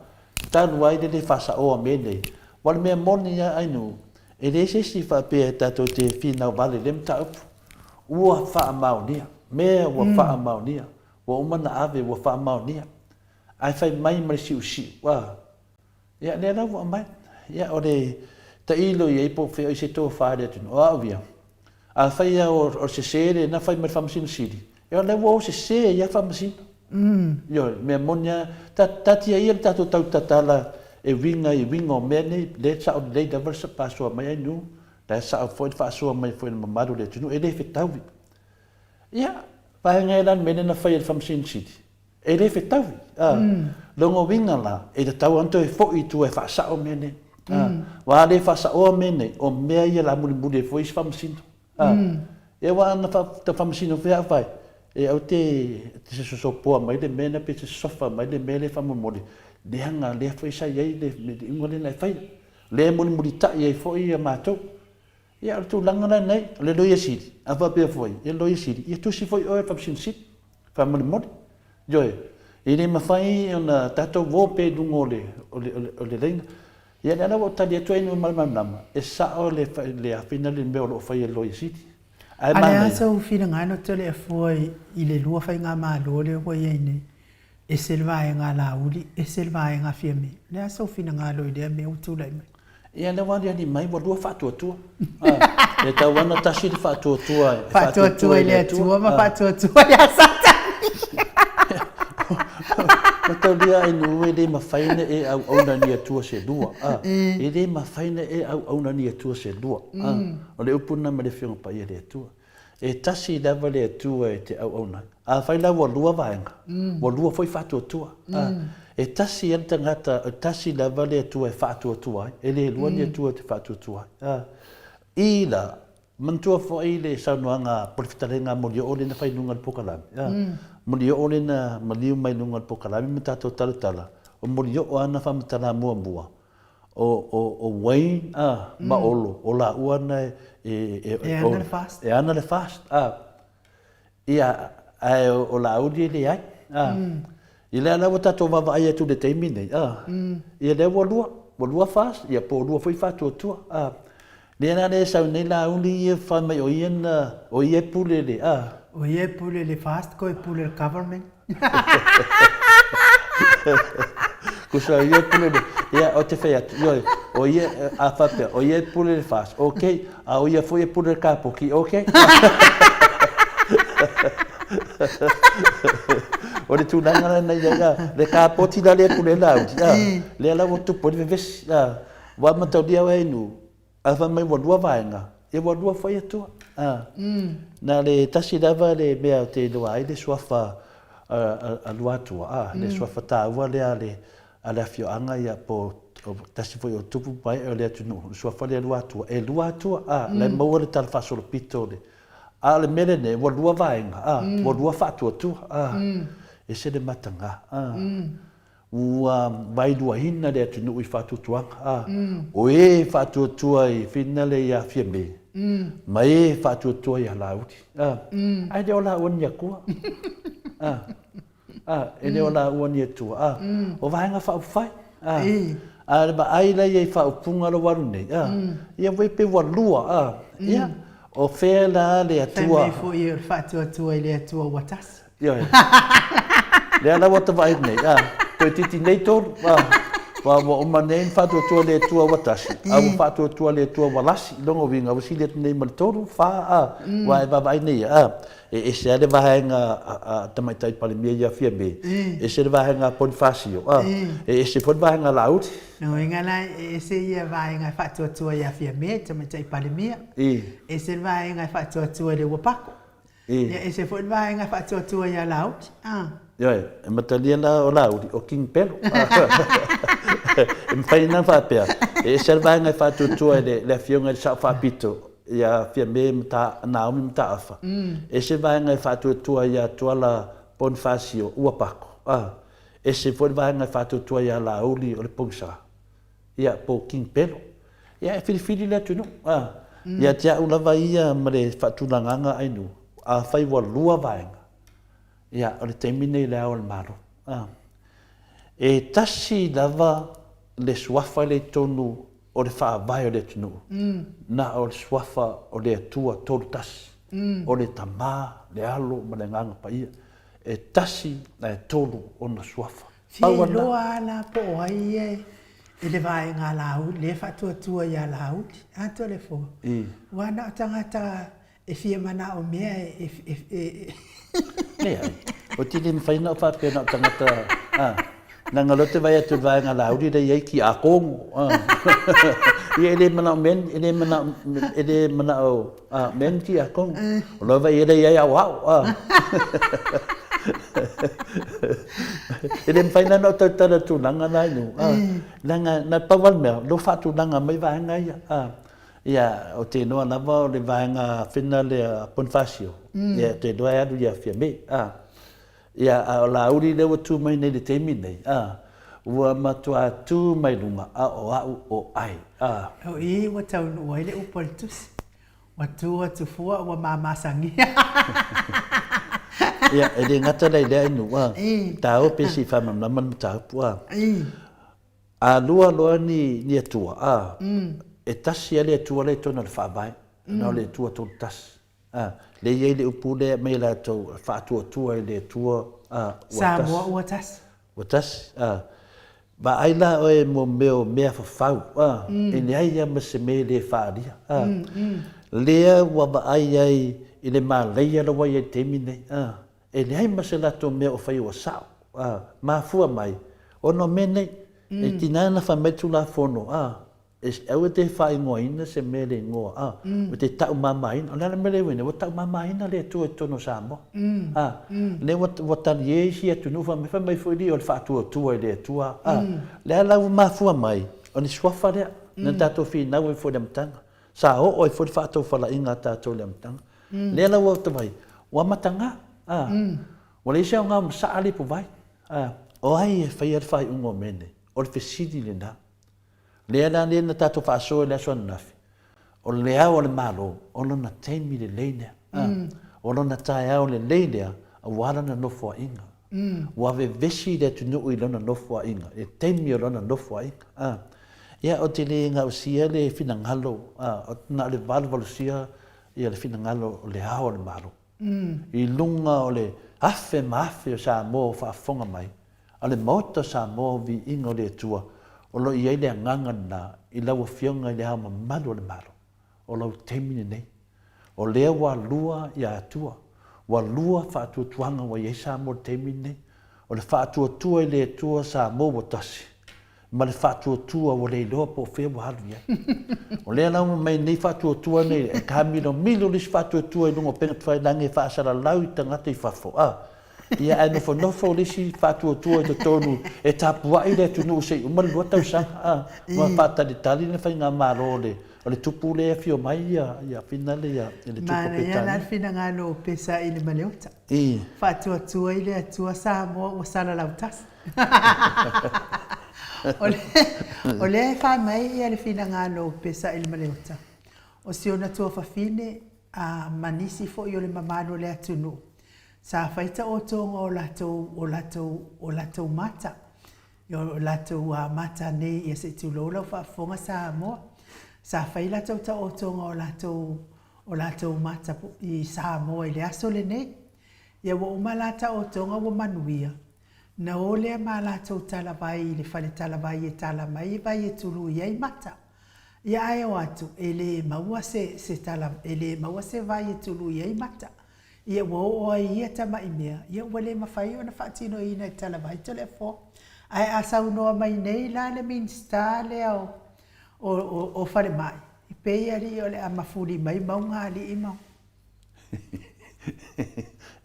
Talu ai le le faasaoa o mea nei. Aua o le mea moni lava Ainuu, e leai se isi faapea tatou te finau vale i lea mataupu. Ua faamaonia, mea ua faamaonia, ua uma ona ave, ua faamaonia. Ae fai mai ma le siusiu, a. Ia, lea la ua aumai. Ia, o le tailo i ai po o fea o i se tofa i le atunuu. O au ia, afai lava o le sese lena fai mai le Faamasino Sili, ia o lea ua o sese ai lava Faamasino. Ioe, mea moni lava, taatia ia le tatou tau tatala e uiga i uiga o mea nei, lea e sao lelei lava le faasoa mai Ainuu, la e sao foi le faasoa mai foi i le mamalu o le atunuu, e le fetaui. Ia, vaega e la le mea lea na fai e le Faamasino Sili, E le fetaui, a. Lona uiga la, e tatau lava ona toe foi i tua e faasao mea nei. A. Aua a le faasaoa mea nei, o mea ia o le a mulimuli ai foi isi faamasino. A. Ia aua ana faamasino foi au fai, e aua te te sosopoa mai le mea lena pe te sosofa mai le mea lea faamolemole, leaga lea foi sa i ai le iuga lea na e faia. Lea e mulimulitai ai foi ia matou. Ia o le tulaga la lenei, o le Loia Sili, a faapea foi, ia le Loia Sili, ia tusi foi oe i le Faamasino Sili, faamolemole. Ioe, e le mafai ona tatou o pea i luga o le, o le, o le laina. Ia lea la ua ou tali atu ai ma le malamalama, e sao le, le afina le mea o lo o faia e le Loia Sili. Ae manaia. A o le a sou finagalo Toleafoa i le lua faigamalo lea ua i ai nei? Ese le vaega a Laauli, ese le vaega a Fiame. O le a sou finagalo i lea mea ua tulai mai? Ia lea ua aliali mai ua lua faatuatua. E tatau lava ona tasi le faatuatua e faatuatua i le Atua ma faatuatua ia Satani. Mataulia Ainuu e le mafai ona e auauna ni Atua se lua. E le mafai ona e auauna ni Atua se lua. O le upu lena mai le Afioga Paia a le Atua. E tasi lava le Atua e te auauna ai. Afai la ua lua vaega, ua lua foi faatuatua. E tasi lava le tagata, e tasi lava le Atua e faatuatua ai, e le lua ni Atua e te faatuatua ai. I la, Manatua foi le saunoaga a po le fetalaiga a Molioo lea na fai i luga o le pokalame, a. Molioo lea na maliu mai luga o le pokalame ma tatou talatala, o Molioo lava na faamatala muamua, o, o, o Wayne, a, ma Olo, o laua na e, e, e ana le FAST. E ana le FAST, a. Ia, ae o Laauli e leai. A. Ia lea la ua tatou vaavaai atu i le taimi nei, a. Ia lea ua lua, ua lua FAST, ia po ua lua foi Faatuatua. A. Lea la lea e sau nei Laauli ia fai mai o ia na, o ia e pule le, a. O ia e pule le FAST koe pule le government. Kusa o ia e pule le, ia ou te fai atu, ioe, o ia, a faapea, o ia e pule le FAST, okay, a o ia foi e pule le kapoki, okay. O le tulaga lena ia, ia, le kapoti la lea e pule ai Laauli, a, lea la ua tupu ai le vevesi, a, ua mataulia oe Ainuu, A fai mai ua lua vaega, ia ua lua foi Atua. A. Na le tasi lava le mea ou te iloa ai le suafa a Luatua, a, le suafa taua lea a le, a le afioaga ia po o tasi foi o tupu ma ee o le atunuu, le suafa lea Luatua, e lua Atua, a, la e maua le talafaasolopito o le, a o le mea lenei, ua lua vaega, a, ua lua faatuatua, a, ese le mataga, a. Ua vaeluaina le atunuu i faatuatuaga, a, o e e faatuatua i finale ia Fiame, ma e e faatuatua ia Laauli, a, ae le o laua ni Atua, a, a, e le o laua ni Atua, a, o Vaega Faaupufai, a, a o le vaai la ia i faaupuga la ua alu nei, a, ia ua pei ua lua, a, ia, o fea la le Atua? Fai mai foi o le faatuatua i le Atua ua tasi. Ioe. Lea la ua ta vaai nei, a, toeitiiti nei tolu, a, ua, ua uma nei ona faatuatua le Atua ua tasi, a ua faatuatua le Atua ua lasi, lona uiga ua sili atu nei ma le tolu, fa, a, ua e vaavaai nei, a, e ese lava le vaega a, a Tamaitai Palemia ia Fiame, ese le vaega a Ponifasio, a, e ese foi le vaega a Laauli. Lona uiga la, e ese ia vaega e faatuatua ia Fiame, Tamaitai Palemia, ese le vaega e faatuatua i le Uapako. Ia ese foi le vaega e faatuatua ia Laauli. Ah. Ioe, e matalia la o Laauli, o King Pelo. E mafai ona faapea, e ese le vaega e faatuatua i le, le afioga i le Sao Faapito, ia Fiame Mata, Naomi Mataafa. Ese le vaega e faatuatua ia Tuala Ponifasio, Uapako. Ah. Ese foi le vaega e faatuatua ia Laauli o le Pogisa. Ia, po o King Pelo. Ia, e filifili le atunuu. A, ia te au lava ia ma le faatulagaga Ainu, afai ua lua vaega, ia, o le taimi lenei i le ao o le Malo. A, e tasi lava le suafa lea i totonu o le faavae o le atunuu, na o le suafa o le Atua Tolutasi, o le Tama, le Alo ma le Agaga Paia. E tasi ae tolu ona suafa. Fia iloa a la po o ai ia e le vaega a Laauli, lea e faatuatua ia Laauli. A Toleafoa, aua na o tagata e fia manaomia e, e, e. Leai, ou te le mafai ona ou faapea na o tagata, a, leaga o lea ou te vaai atu i le vaega a Laauli lea e i ai Tiakono, a. Ia e le manaomia, e le manao, e le manao A, mea ni tiakono. O lau vai e lei ai aoao, a. E le mafai la ona ou tautala i le tulaga la i a. Leaga na pau lava le mea, o lea ua faatulaga mai vaega ia, a. Ia, ou te iloa lava o le vaega fena lea Ponifasio, ia ou te iloa e alu ia Fiame, a. Ia, a o Laauli lea ua tu mai nei i le taimi nei, a, ua matua tu mai luga, a o au o ai, a. O i ua taunuu ai le upu a le tusi, ua tu atu fua ua mamasagia. Ia, e le gata la i lea inu, a, taua pe se i faamalamalama le mataupu, a. A lua loa ni, ni Atua, a, e tasi lava le Atua la i totonu o le Faavae, na o le Atua Tolutasi. A, lea e i ai le upu lea e aumai e latou, e faatuatua i le Atua, a, ua tasi. Samoa ua tasi. Ua tasi, a. Vaai la oe mo mea o mea fafau, a, e leai lava ma se mea e le faaalia, a. Lea ua vaai ai i le malaia la ua i ai i le taimi nei, a, e leai ma se latou mea o faia ua sao, a, mafua mai ona o mea nei. E tiga ona fai mai le Tulafono, a, Aua e te faaigoaina se mea le igoa, a, ua te taumamaina. O le a le mea lea ua i ai nei? Ua taumamaina le Atua i totonu o Samoa. A, lea ua, ua talie isi atunuu fai mai, fai mai foi lea o le faatuatua i le Atua. A, lea la ua mafua mai, o le suafa lea, na tatou finau ai foi i le amataga. Sa oo ai foi le faataufalaiga a tatou i le amataga. Lea la ua tavai, ua amataga, a. Ua leai se aoga masaa le ipuvai. A, o ai e faia le faaiuga o mea nei? O le fesili lena. Lea la lea na tatou faasoa i le aso ananafi, o le ao a le Malo, o lona taimi lelei lea. A, o lona taeao lelei lea aua lana nofoaiga. Ua vevesi le atunuu i lona nofoaiga, i le taimi o lona nofoaiga. A, ia ou te le gausia le finagalo, a, na o le valuvalusia ia le finagalo o le ao a le Malo. I luga o le afe ma afe o Samoa ua faafofoga mai, a le Maota o Samoa o Viiga o le Atua, o lo o i ai le agaga lena i lau Afioga i le Ao Mamalu o le Malo, o lau taimi lenei. O lea ua lua ia Atua, ua lua faatuatuaga ua i ai Samoa i le taimi lenei. O le faatuatua i le Atua Samoa ua tasi, ma le faatuatua ua le iloa po o fea ua alu i ai. O lea la ua mai nei faatuatua nei, e taamilomilo le isi faatuatua i luga o upega tafailagi e faasalalau i tagata i fafo, a, ia ae nofonofo le isi faatuatua i totonu e tapuai le atunuu se i uma le lua tausaga, a, ua faatalitali le faigamalo o le o le tupu lea e afio mai ia, ia finale ia, le tupu o Manaia la Peretania. le finagalo o Pesa i le Maleota. I. Faatuatua i le Atua Samoa ua salalau tasi. O lea e fai mai ia le finagalo o Pesa i le Maleota, o si ona tuafafine a ma nisi foi o le mamalu o le atunuu, sa fai taotoga o latou, o latou, o latou mata, o latou mata nei, ia se i tulou lau faafofoga Samoa, sa fai latou taotoga o latou, o latou mata i Samoa i le aso lenei. Ia ua uma la taotoga ua manuia, na o lea ma latou talavai i le fale talavai e tala mai vai e tului ai mata. Ia ae o atu, e le maua se, se tala, e le maua se vai e tului ai mata. Ia ua oo ai ia tamai mea, ia ua le mafai ona faatinoina e talavai Toleafoa. Ae a saunoa mai nei la le Minisita lea o, o, o, o Falemai, e pei alii o le a mafuli mai mauga alii ma.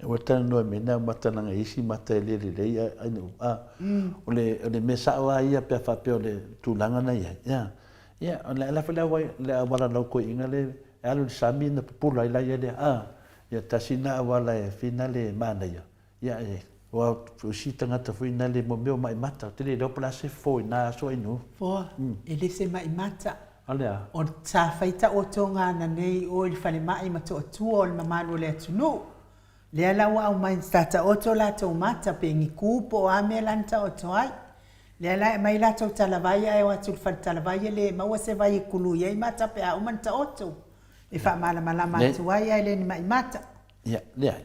Ua talanoa mai na mata langa isi mata e le lelei ai no a o le o le mea sao a ia pe faapea o le tulaga na iai ia ia o le ala foi le auala lau koiina le e alu i le sami na pupula ai la ia lea a ia tasi na auala e fina le manaia ia e ua isi tagata foi na le mo mea o ma'i mata ou te le iloa po o le a se fofo i na aso ainu. Foa, e le se ma'i mata. O le a? O sa fai taotoga ana nei i o i le falemai ma toatua o le mamalu o le atunuu. Lea la ua aumai sa taoto latou mata pe ni ku po o a mea la na taoto ai. Lea la e aumai latou talavai ae o atu i le fale talavai e le maua se vai e kului ai mata pe a uma ona taoto. E faamalamalama atu ai ae le ni ma'i mata. Ia, leai.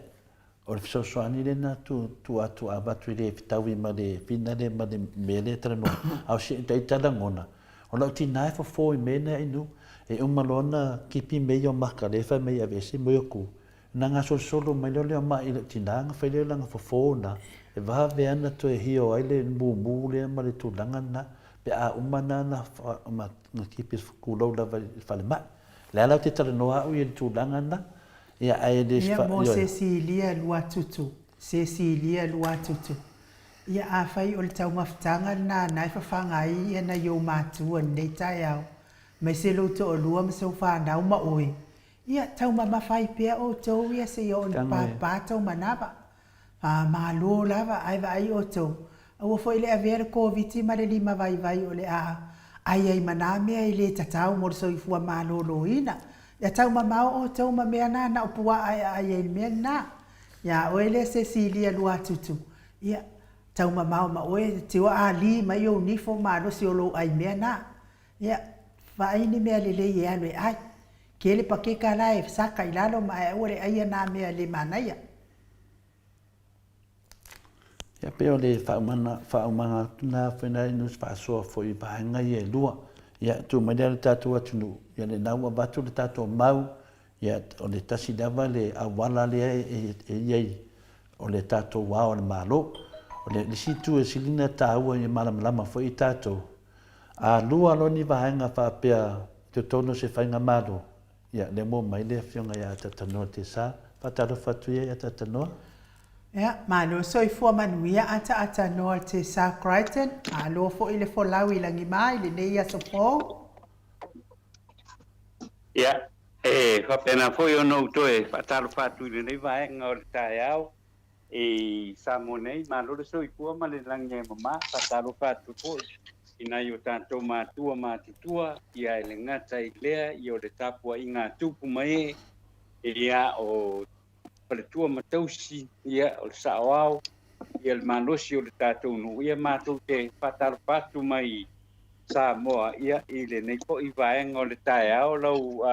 O le fesoasoani lena tu tu atu a avatu e le fetaui ma le finale ma le mea lea e talanoa a o si ita lagona, o lau tina e fofo i mea na inu, e uma loa ona kipi mea ia o maka lea e fai mai e aveese moe o ku, ona gasolosolo mai loa lea o ma'i i lau tina ona fai lea o lana fofo na, e vave lava ona toe hio ai le mumu lea ma le tulaga lena pe a uma na ona kipi kulou lava i le falemai. O le a la ou te talanoa au ia i le tulaga lena, Ia, ae le Ia, mo Sesilia Luatutu, Sesilia Luatutu. Ia, afai o le taumafataga lena na e fafaga ai ia nai ou matua i lenei taeao, aemaise lou toalua ma sou fanau ma oe, ia, taumamafa ai pea outou ia seia oo ina papa tou manava. Malo lava, ae vaai outou, aua foi le avea le Koviti ma le limavaivai o le a ai ai ma na mea e le tatau mo le soifua maloloina. Ia taumamao outou ma mea na na o puaa e aai ai i le mea lena. Ia oe lea Sesilia Luatutu, ia, taumamao ma oe, tio a li mai ou nifo malosi o lou ai mea na. Ia, vaai ni mea lelei e alu e ai. Kele pakeka la e saka i lalo ma ae aua le aia na mea le manaia. Ia pei o le faaumana, faaumaga atu na foi na inu faasoa foi i vaega ia e lua. Ia tuu mai lea le tatou atunuu, ia lena ua avatu le tatou mau, ia o le tasi lava le auala lea e i ai o le tatou ao o le Malo. O le isi itu e sili ona taua ia malamalama foi i tatou, a lua loa ni vaega faapea i totonu o se faigamalo, Ia, lea ua mai le Afioga ia Atatanoa Tesa. Faatalofa atu ia i Atatanoa. Ia, malo soifua manuia Ataatanoa Tesa Crichton. Malo foi le folau i lagima i lenei aso fou. Ia, e faapena foi ona ou toe faatalofa atu i lenei vaega o le taeao i Samoa nei, malo le soifua ma le lagi e mama. Faatalofa atu foi i nai o tatou matua matutua, ia e le gata i lea, ia o le tapuaiga a tupu ma ee, ia o faletua ma tausi, ia o le saoao, ia le malosi o le tatou nuu, ia matou te faatalofa atu mai Samoa, ia i lenei foi vaega o le taeao lau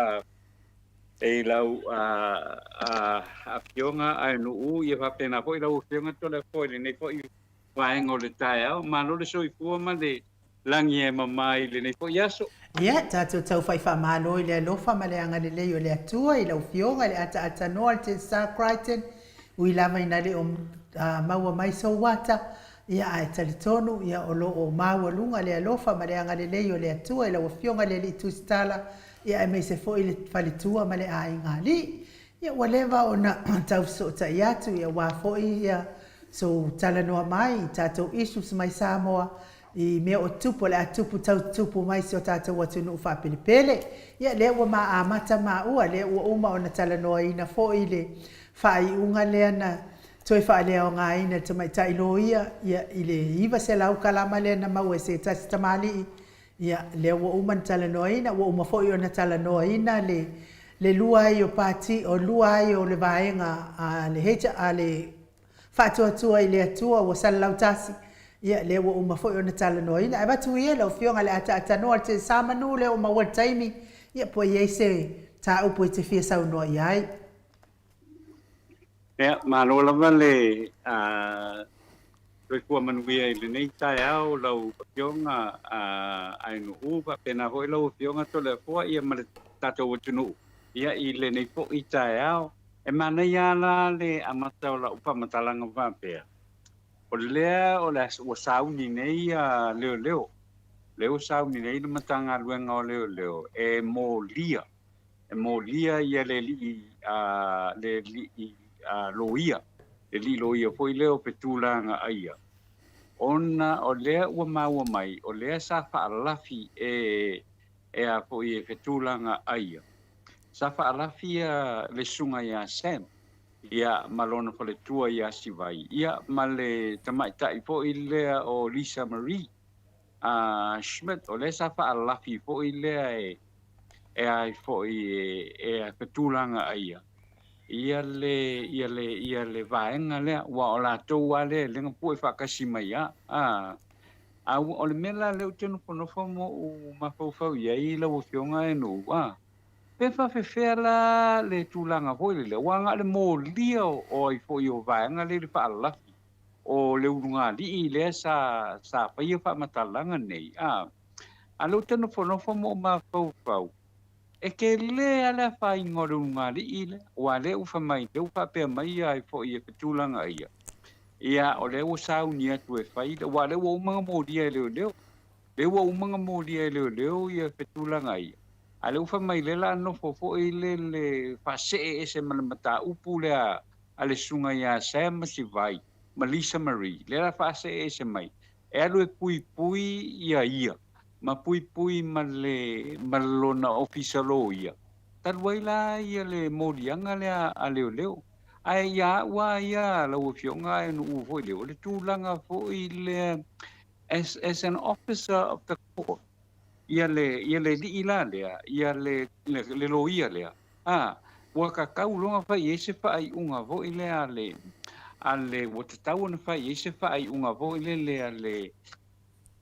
i lau afioga Ainuu, ia faapena foi lau afioga Toleafoa i lenei foi vaega o le taeao. Malo le soifua ma le lagi e mama i lenei foi aso. Ia, tatou tau fai faamalo i le alofa ma le agalelei o le Atua i lau Afioga i le ataatanoa le Tensar Crichton, ui lava ina le o maua mai sou ata, ia ae talitonu ia o lo o maualuga le alofa ma le agalelei o le Atua i lau Afioga i le Alii Tusitala, ia aemaise foi le faletua ma le aiga alii. Ia ua leva ona tau fesootai atu ia aua foi ia sou talanoa mai i tatou issues mai Samoa i mea o tupu o le a tupu tau tupu mai si o tatou atunuu faapelepele. Ia lea ua ma amata maua, lea ua uma ona talanoaina foi le faaiuga lea na toe faaleaogaina e le tamaitai loia ia i le 900 kalama lea na maua e se tasi tamalii. Ia lea ua uma ona talanoaina, ua uma foi ona talanoaina le le lua ai o pati, o lua ai o le vaega a le H a le Faatuatua i le Atua ua salalau tasi, ia lea ua uma foi ona talanoaina. Ae avatu ia lau Afioga le ataatanoa le sa manu lea ua maua le taimi, ia po o i ai se mataupu e te fia saunoa i ai. Ia, malo lava le soifua manuia i lenei taeao lau Afioga Ainuu, faapena foi lau Afioga Toleafoa ia ma le tatou atunuu ia i lenei foi taeao. E manaia lava la le amata o lau faamatalaga faapea, o lea o le ua sauni nei ia leoleo, lea ua sauni nei le Matagaluega o Leoleo e molia, e molia ia le alii, le alii loia, le alii loia foi lea o Fetulagaia, ona o lea ua maua mai, o lea sa faalafi e e a foi e Fetulagaia. Sa faalafi le susuga ia Sam, ia, ma lona faletua ia Sivai, ia, ma le tamaitai foi lea o Lisa Marie Schmidt, o lea sa faalafi foi lea e, e ai foi e, e Fetulagaia, ia le, ia le, ia le vaega lea, aua o latou lava lea e le pue faatasi mai lava. A, a o le mea la lea ou te nofonofo ma ou mafaufau i ai lau Afioga e Nuu, a, pe faafefea la le tulaga foi lele, aua na o le molia o ai foi o vaega lea i le faalafi o le ulugalii lea sa, sa faia faamatalaga nei, a, a lea ou te nofonofo ma ou mafaufau, E tele lava le afaina o le ulugalii lea, aua o lea ua fai mai, lea ua faapea mai ai foi e Fetulagaia, ia o lea ua sauni atu e fai, aua o lea ua uma ona molia e leoleo, lea ua uma ona molia e leoleo ia Fetulagaia, a o lea ua fai mai lea o le a nofo foi le le faasee ese ma le mataupu lea a le susuga ia Sam Masivai ma Lisa Marie, lea o le a faasee ese mai, e alu e puipui ia ia. ma puipui ma le ma lona ofisa loia, talu ai la ia le moliaga lea a leoleo. Ae ia au lava ia lau Afioga ae nuu foi lea, o le tulaga foi lea as, as an officer of the court, ia le, ia le alii la lea, ia le, le, le loia lea, a, ua tatau loa ona fai i ai se faaiuga foi lea a le, a le, ua tatau ona fai i ai se faaiuga foi lele a le,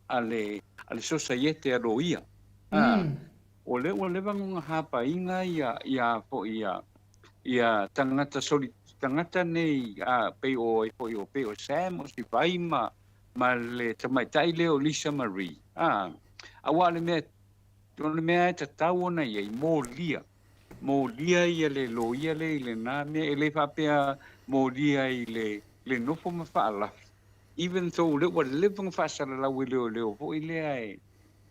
a le, a le sosaiete a loia. A, o lea ua leva ona hapaina ia, ia foi ia, ia tagata soli, tagata nei, a, pei o ai foi o, pei o Sam o Sivai ma, ma le tamaitai lea o Lisa Marie. A, aua o le mea, o le mea e tatau ona i ai, molia, molia ia le loia lea i lena mea, e le faapea molia i le, le nofo ma faalafi. Even though lea ua leva ona faasalalau e leoleo foi lea e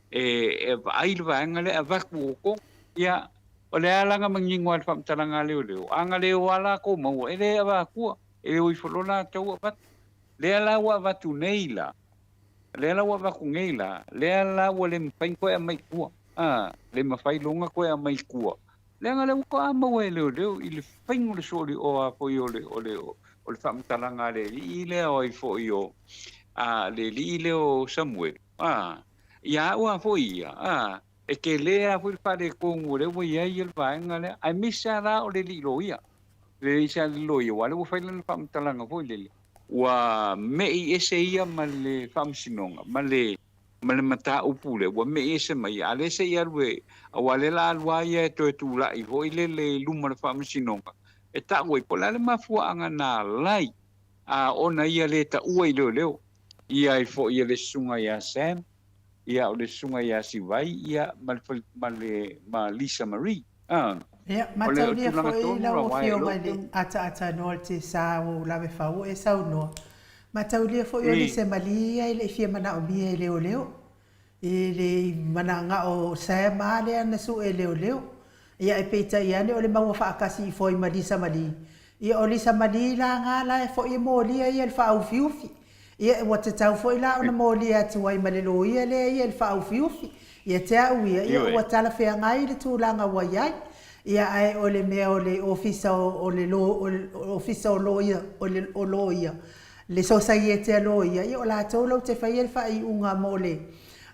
e vaai le vaega lea e avatu o outou. Ia, o lea la na manino lava i le faamatalaga a leoleo, a na le o lava latou maua, e le avatua, e le o ifo loa latou avatu. Lea la ua avatu nei la, lea la ua avatu nei la, lea la ua le mafai ona toe aumai i tua, a, le mafai loa ona toe aumai i tua. Leaga lea ua toa maua e leoleo i le faiga o le soli o a foi o le o le o le faamatalaga a le alii lea o ai foi o a le alii lea o Samuelu a ia au a foi ia a e tele a foi le faaletonu o lea ua i ai le vaega lea aemaise lava la o le alii loia le alii le loia aua o lea ua fai lana faamatalaga foi lele ua me'i ese ia ma le faamasinoga ma le ma le mataupu lea ua me'i ese mai ia, a o lea se i alu e, aua o lea la alu lava ia e toe tulai foi lele i luma o le faamasinoga e ta'u ai po o le a le mafuaaga na ala ai a ona ia le ta'ua i leoleo ia ai foi e le susuga ia Sam ia o le susuga ia Sivai ia ma le ma le ma Lisa Marie a Ia, o le mataulia tulaga foi tonu lau aua e Afioga lou i le ataatanoa o le tesa ua ou lave fau e saunoa. Mataulia foi o i lise malie ia e le i fia manaomia e leoleo. E le i managao Sam a lea na sue e leoleo. Ia ae peitai ane o le mau ua faatasi ifo ai ma Lisa Malie. Ia o Lisa Malie la na la e foi e molia ia i le faaufiufi. Ia ua tatau foi la ona molia atu ai ma le loia lea ia i le faaufiufi. Ia te au ia, ia Ioe. ua talafeagai le tulaga ua i ai. Ia ae o le mea o le Ofisa o le Ofisa o Loia, o le o Loia, le Sosaiete a Loia, ia o latou latou te faia le faaiuga mo le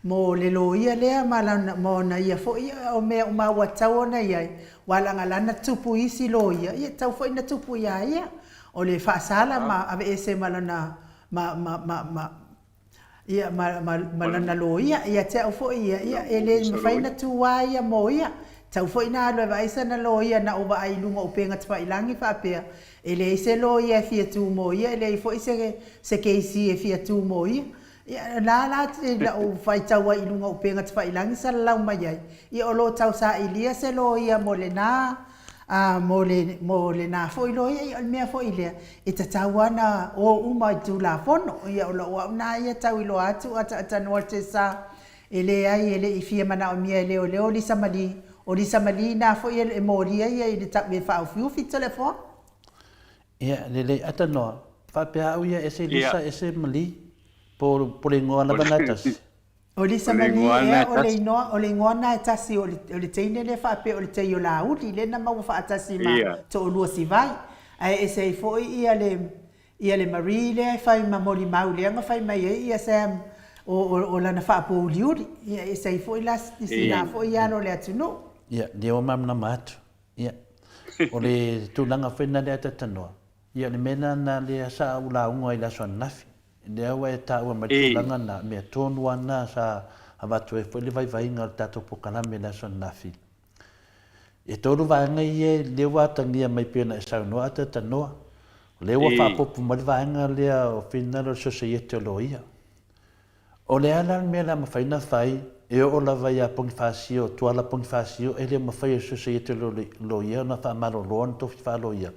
mo le loia lea ma lana ma ona ia foi, ia o mea uma ua tatau ona i ai, ua lagalana tupu i isi loia, ia tatau foi ona tupu ia ia. O le faasala ma aveese ma lana ma ma ma ma ia ma ma ma lana loia. Ia te au foi ia, ia e le mafai ona tuā ia mo ia. Tatau foi ona alu e vaai sana loia na ou vaai i luga o upega tafailangi faapea, e leai se loia e fia tu mo ia, e leai foi se se keisi e fia tu mo ia. Ia, la la na ou faitau ai i luga o upega tafailangi salalau mai ai, ia o lo o tausailia se loia mo lena a mo le mo lena foi loia. Ia o le mea foi lea, e tatau lava ona o uma i Tulafono. Ia o lou au na ia tau iloa atu ataatanoa le tesa e leai e le i fia manaomia e leoleo Lisa Malie. O Lisa Malie na foi e molia ia i le tau e faaufiufi Toleafoa. Ia, lelei atanoa, faapea au ia ese Lisa ese Malie, po po le igoa lava na e tasi. O Lisa Malie ea o le inoa, o le igoa na e tasi o le, o le teine lea faapea o le Teiolauli lea na maua faatasi ma toalua Sivai. Ae ese ai foi ia le, ia le Marie lea e fai ma molimau lea na fai mai ai ia Sam o, o, o lana faapouliuli. Ia ese ai foi la sina foi alo o le atunuu. Ia, lea ua malamalama atu. Ia, o le tulaga foi lena lea a Tatanoa, ia o le mea lena lea sa ou lauga ai i le aso ananafi, lea ua e taua mai le tulaga lena, mea tonu lava lena sa avatu ai foi le vaivaiga o le tatou polokalame i le aso ananafi. E tolu vaega ia lea ua atagia mai pei ona e saunoa a Tatanoa, o lea ua faaopoopo mai le vaega lea o finagalo o le Sosaiete o Loia. O le a la le mea o le a mafai ona fai e oo lava ia Ponifasio, Tuala Ponifasio e le mafai e le Sosaiete o Loia ona faamalolo ana tofi faaloia,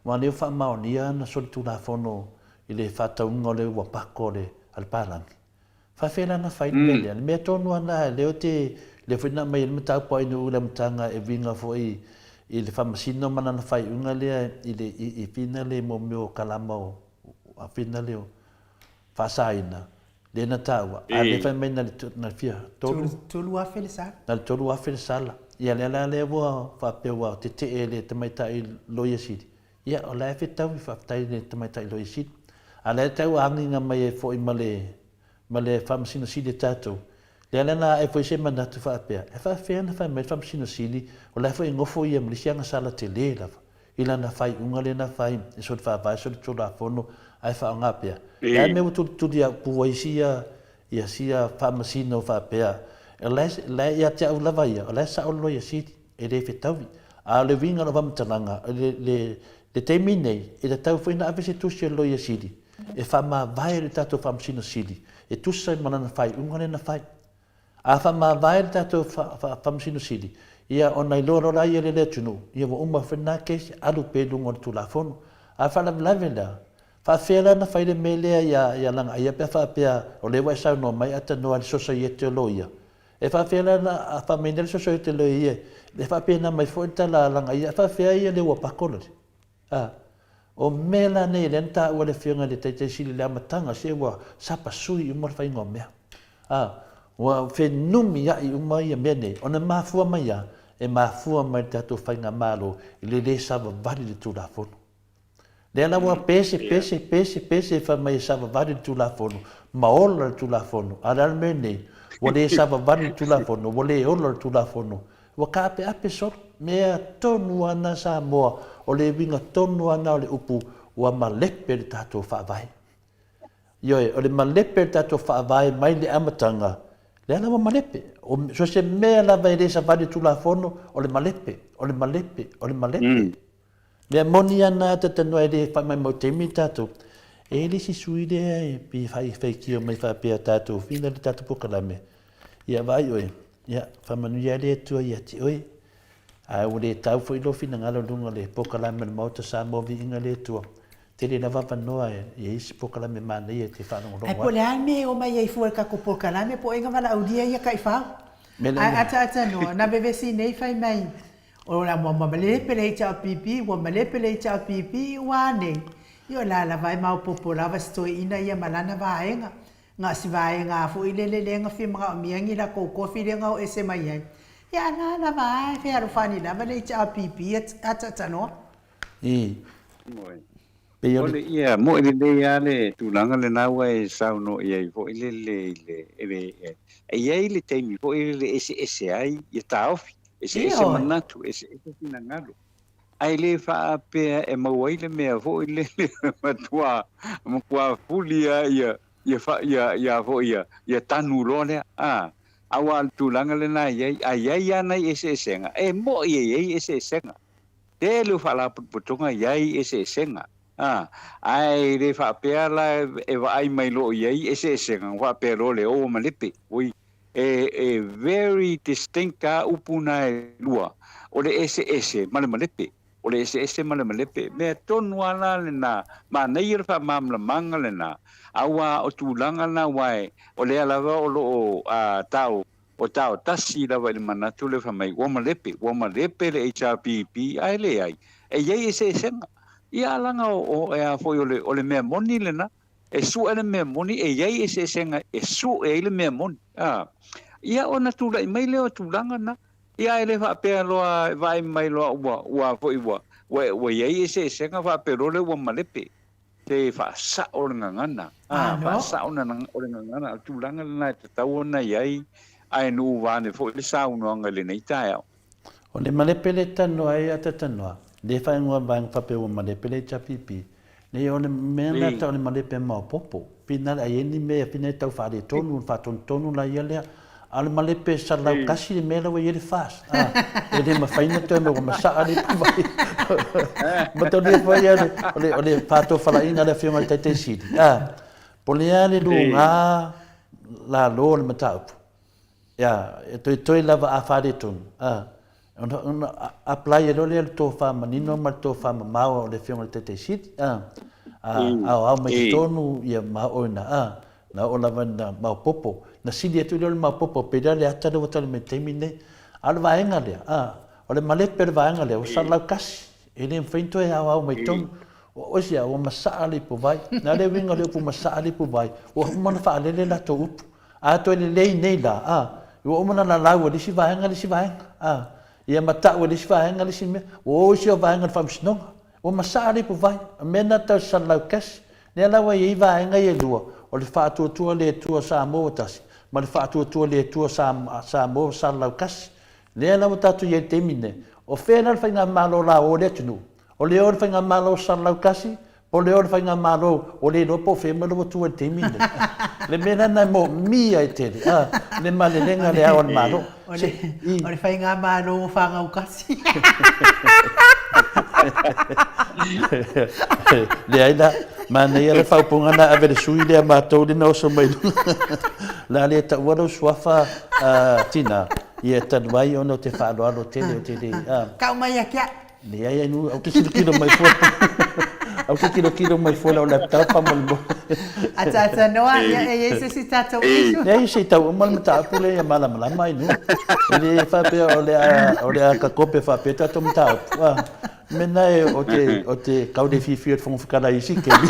aua o lea ua faamaonia ana solitulafono i le faatauga o le uapako a le palagi. Faafefea la ona fai le mea lea? Le mea tonu lava lena, lea ou te, lea foi na aumai ai le mataupu a Ainuu i le amataga e uiga foi i le faamasino ma lana faaiuga lea i le i finale mo mea o kalama o finale o faasaina, lea na taua, a lea fai mai na le fia tolu? 3,000 le sala. Na le 3,000 le sala. Ia lea la lea ua faapea ua tetee le tamaitai Loia Sili. Ia o la e fetaui, faafetai i le tamaitai Loia Sili. A lea tau agiga mai ai foi ma le ma le Faamasino Sili a tatou. Lea la na ae foi se manatu faapea, e faafefea ona fai mai le Faamasino Sili, o la e foi e nofo ia ma le isi agasala tele lava i lana faaiuga lea na fai e soli faavae soli tulafono ae faaaoga pea. Le a le mea ua tulituli aupu ai sia ia sia faamasino faapea, o la e la e ia te au lava ia, o la e sao le Loia Sili, e le fetaui. A o le uiga o lau faamatalaga, le le le taimi nei, e tatau foi ona ave se tusi a le Loia Sili e faamavae le tatou Faamasino Sili e tusa ai ma lana faaiuga lea na fai. A faamavae le tatou Faamasino Sili, ia ona iloa loa lea e le atunuu, ia ua uma foi lena case, alu pea i luga o le Tulafono. A faalavelave la, faapefea la ona fai le mea lea ia ia Lagaia pe a faapea o lea ua e saunoa mai atanoa i le Sosaiete o Loia? E faapefea la ona faamaina le Sosaiete o Loia e faapena mai foi le tala a Lagaia, e faapefea ia le ua pako lale? A, o mea la nei lea na taua e le Afioga i le Taitai Sili i le amataga, se ua sapasui uma le faiga o mea. A, ua fenumiai uma ia mea nei, ona e mafua mai lava, e mafua mai i le tatou Faigamalo i le le savavali i le Tulafono. Lea la ua pese, pese, pese, pese fai mai e savavali le Tulafono ma ola le Tulafono, a o le a le mea nei? Ua le savavali le Tulafono, ua le ola le Tulafono, ua taapeape solo. Mea tonu lava na Samoa, o le uiga tonu lava na o le upu ua malepe le tatou Faavae. Ioe, o le malepe o le tatou Faavae mai le amataga, lea la ua malepe. O so o se mea lava e le savali le Tulafono, o le malepe, o le malepe, o le malepe. Mea moni a na talanoa e le faamaumau taimi tatou. E i ai le isi sui lea e pei e faitio mai faapea tatou fina le tatou polokalame. Ia vaai oe, ia faamanuia le Atua ia te oe. Ae ua le tau foi lou finagalo i luga o le polokalame o le Maota Samoa Viiga le Atua. Tele lava avanoa e i ai isi polokalame manaia e te faalogologo ai. Ae po o le a le mea e omai ai fua i le tatou polokalame po o ai na valaaulia ia taifau. Ae ataata noa, na vevesi nei fai mai O la ua malepe le HRPP, ua malepe le HRPP, ua a nei? Ia o la lava e maopoopo lava si toeaina ia ma lana vaega. Na si vaega a foi lele lea na fia manaomia ni latou tofi lea na o ese mai ai. Ia a la lava a e fealofani lava le HRPP a taatanoa. I. Pei o le. Ia, moe lelei lava le tulaga lena ua e saunoa i ai foi lele i le, e le, e i ai le taimi foi lele e eseese ai ia taofi, eseese manatu, eseese finagalo, ae le faapea e maua ai le mea foi lele matua, matua fuli lava ia, ia, ia, ia foi ia, ia tanu loa lea, a. Aua o le tulaga lena e i ai, a i ai lava nai eseesega, e moe e i ai eseesega. Tele o faalapotopotoga i ai eseesega, a, ae le faapea la e vaai mai loa i ai eseesega ona faapea loa lea, ua malepe. Oi, e, e very distinct a upu na e lua, o le eseese ma le malepe. O le eseese ma le malepe, mea tonu lava la lena, manaia le faamalamalamaga lena, aua o tulaga na aua e, o lea lava o lo o, a, tau O tao tasi lava i le manatu lea fai mai ua malepe, ua malepe le HRPP ae leai, e i ai eseesega. Ia a laga o, e a foi o le, o le mea moni lena, e sue le mea moni, e i ai eseesega e sue ai le mea moni. A, ia ona tulai mai lea o tulaga na. Ia ae le faapea loa e vaai mai loa ua, ua a foi ua, ua, ua i ai eseesega faapea loa lea ua malepe. Te faasao le gagana. A, faasao o le gagana. O le tulaga lena e tatau ona i ai, ae nuu vaeane foi le saunoaga i lenei taeao. O le malepe le tanoa ai a tatanoa, le faaigoa vaega faapea ua malepe le HRPP. Nei o le mea lena tau o le malepe maopopo. Pina le ai ai ni mea pina e tau faaletonu, faatonutonu la ia lea. A o le malepe 101 le mea la ua i ai le FAS. A, e le mafai ona toe maua masaa le ipuvai. Matalia foi ia le, o le, o le faatofalaiga a le Afioga i le Taitai Sili. A, po o le a le luga lalo o le mataupu. Ia, e toetoe lava a faaletonu. A, ona, ona apply ai loa lea le tofa manino ma le tofa mamao o le Afioga i le Taitai Sili. A, a aoao mai totonu ia ma oo ina, a, Na oo lava ina maopoopo, na sili atu lea o le maopoopo, pei lea le ata lea ua tali mai i le taimi lenei. A o le vaega lea, a, o le malepe o le vaega lea, ua salalau tasi, e le mafai ona toe aoao mai totonu. O isi a, ua masaa le ipuvai. Na le uiga o le upu masaa le ipuvai, ua uma ona faalele latou upu. A toe lelei nei la, a, ua uma ona lalau e le isi vaega le isi vaega, a, ia ma tau e le isi vaega le isi mea. Ua o isi o vaega i le faamasinoga. Ua masaa le ipuvai. O le mea lena tau salalau cash. Lea la ua i ai vaega ia e lua, o le Faatuatua le Atua Samoa ua tasi, ma le Faatuatua le Atua Samoa ua salalau tasi. Lea la ua tatou i ai i le taimi lenei. O fea la le faigamalo o le a o i le atunuu? O le o i le faigamalo salalau tasi, po o le o i le faigamalo ua le iloa po o fea mai lou atua i le taimi lenei? Le mea la lena e moomia ai tele, a, le malelega a le Ao o le Malo. O le, o le faigamalo ua fanau tasi. Leai la, manaia le faaupuga na ave le sui lea matou lea na oso mai luga. Le a le taua lou suafa tina, ia talu ai ona o te faaaloalo tele o te le. Tau mai ia te au. Leai ai nu, au te silokilo mai fua. Ou te tilotilo mai fua i lau laptop faamolemole. Ataatanoa, ia e i ai se isi tatou issue? Leai, se i tau uma le mataupu lea ia malamalama ai nuu. E le faapea o le a, o le a takope faapea tatou mataupu. A, mea na e o te, o te kau le fiafia o le Fofoga Fetalai i isi taimi.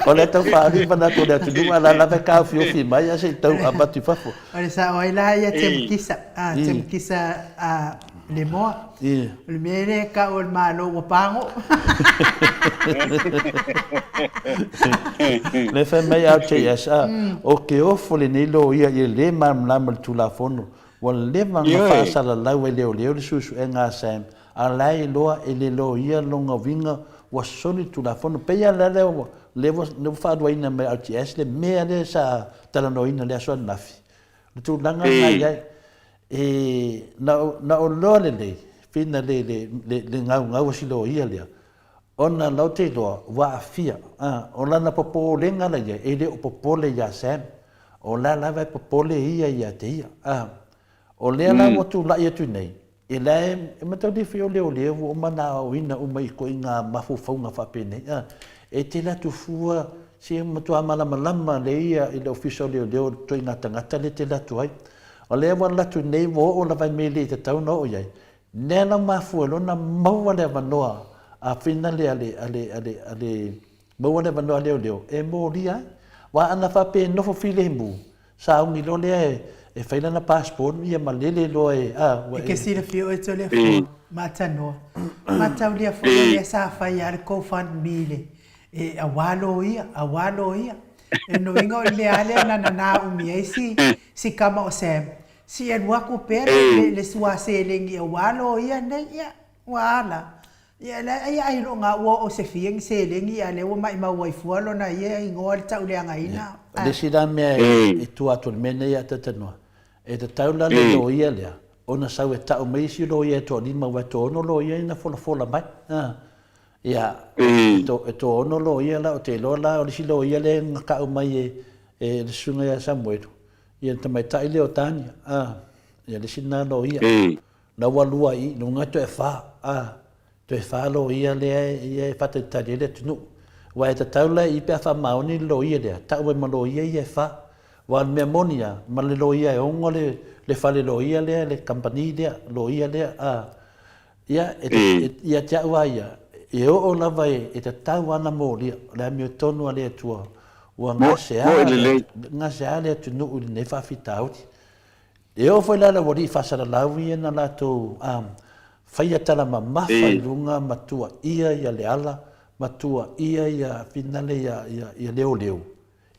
O lea e tau faaali le manatu o le atunuu, a o la e lava e taofiofi mai ae se i tau avatu i fafo. O le sao ai la ia Temukisa, a, Temukisa a Lemoa. O le mea lea e tau o le Malo ua pago. Lea fai mai LJS, a, o ke ofo lenei loia ia le malamalama i le Tulafono. Ua leva ona faasalalau e leoleo le suesuega a Sam, a o la e iloa e le loia lona uiga ua soli le Tulafono. Pei lava la lea lea ua faaluaina mai e LJS le mea lea sa talanoaina i le aso ananafi. O le tulaga lena e i ai. E, na o, na o loa lelei, fina le, le, le, le gaugau a si loia lea, ona la ou te iloa, ua aafia. A, o lana popolega la ia, e le o popole iā Sam. O la lava e popole ia ia te ia. A, o lea la ua tulai atu nei, e la e, e mataulia o leoleo ua uma ona aoaoina uma i ituaiga mafaufauga faapenei. A, e tele atu fua, se matua malamalama lelei ia i le Ofisa o Leoleo i le ituaiga tagata lea e tele atu ai. O lea ua alu atu nei ua oo lava i mea e le i tatau ona oo i ai, lea la ua mafua ai loa ona maua le avanoa a finale a le, a le, a le, a le, maua le avanoa a leoleo e molia ai. Aua ana faapea e nofo filemu, sauni loa lea e, e fai lana passport ia malele loa e, a, ua E ke silafia oe Toleafoa, maatanoa, mataulia foi o lea sa fai a le GoFundMe le, e auā loia, auā loia. E lona uiga o le mea lava lea na nanā umi ai si, si kama o Sam, si alu aku pea le, le, le sua seleni auā loia nei, ia, ua ala. Ia, la, ia ai loa ua oo se fia ni seleni, a lea ua maimau ai fua lona ia igoa le tauleagaina. O le isi la mea e tua atu o le mea lenei ia Tatanoa, e tatau la le loia lea ona sau e tau mai isi loia e toalima aua e toaono loia ia na folafola mai. Ia, e toaono loia la, ou te iloa la o le isi loia lea na tau mai e e le susuga ia Samuelu, ia le tamaitai lea o Tania, ia le isi lena loia. La ua lua i luga toe fa, a, toe fa loia lea ia e faatalitali ai le atunuu. Aua e tatau la i pe a faamaoni le loia lea, tau ai ma loia ia e fa. Aua o le mea moni lava, ma le loia e ono le, le fale loia lea, le kamupani lea, loia lea, a. Ia, e, e, ia te au lava ia, e oo lava e, e tatau lava ona molia, o le amiotonu a le Atua, ua gasea, gasea le atunuu i lenei faafitauli. E oo foi la i le aualii faasalalau ia na latou faia tala mamafa i luga ma tuuaia ia Leala, ma tuuaia ia finale ia Leoleo,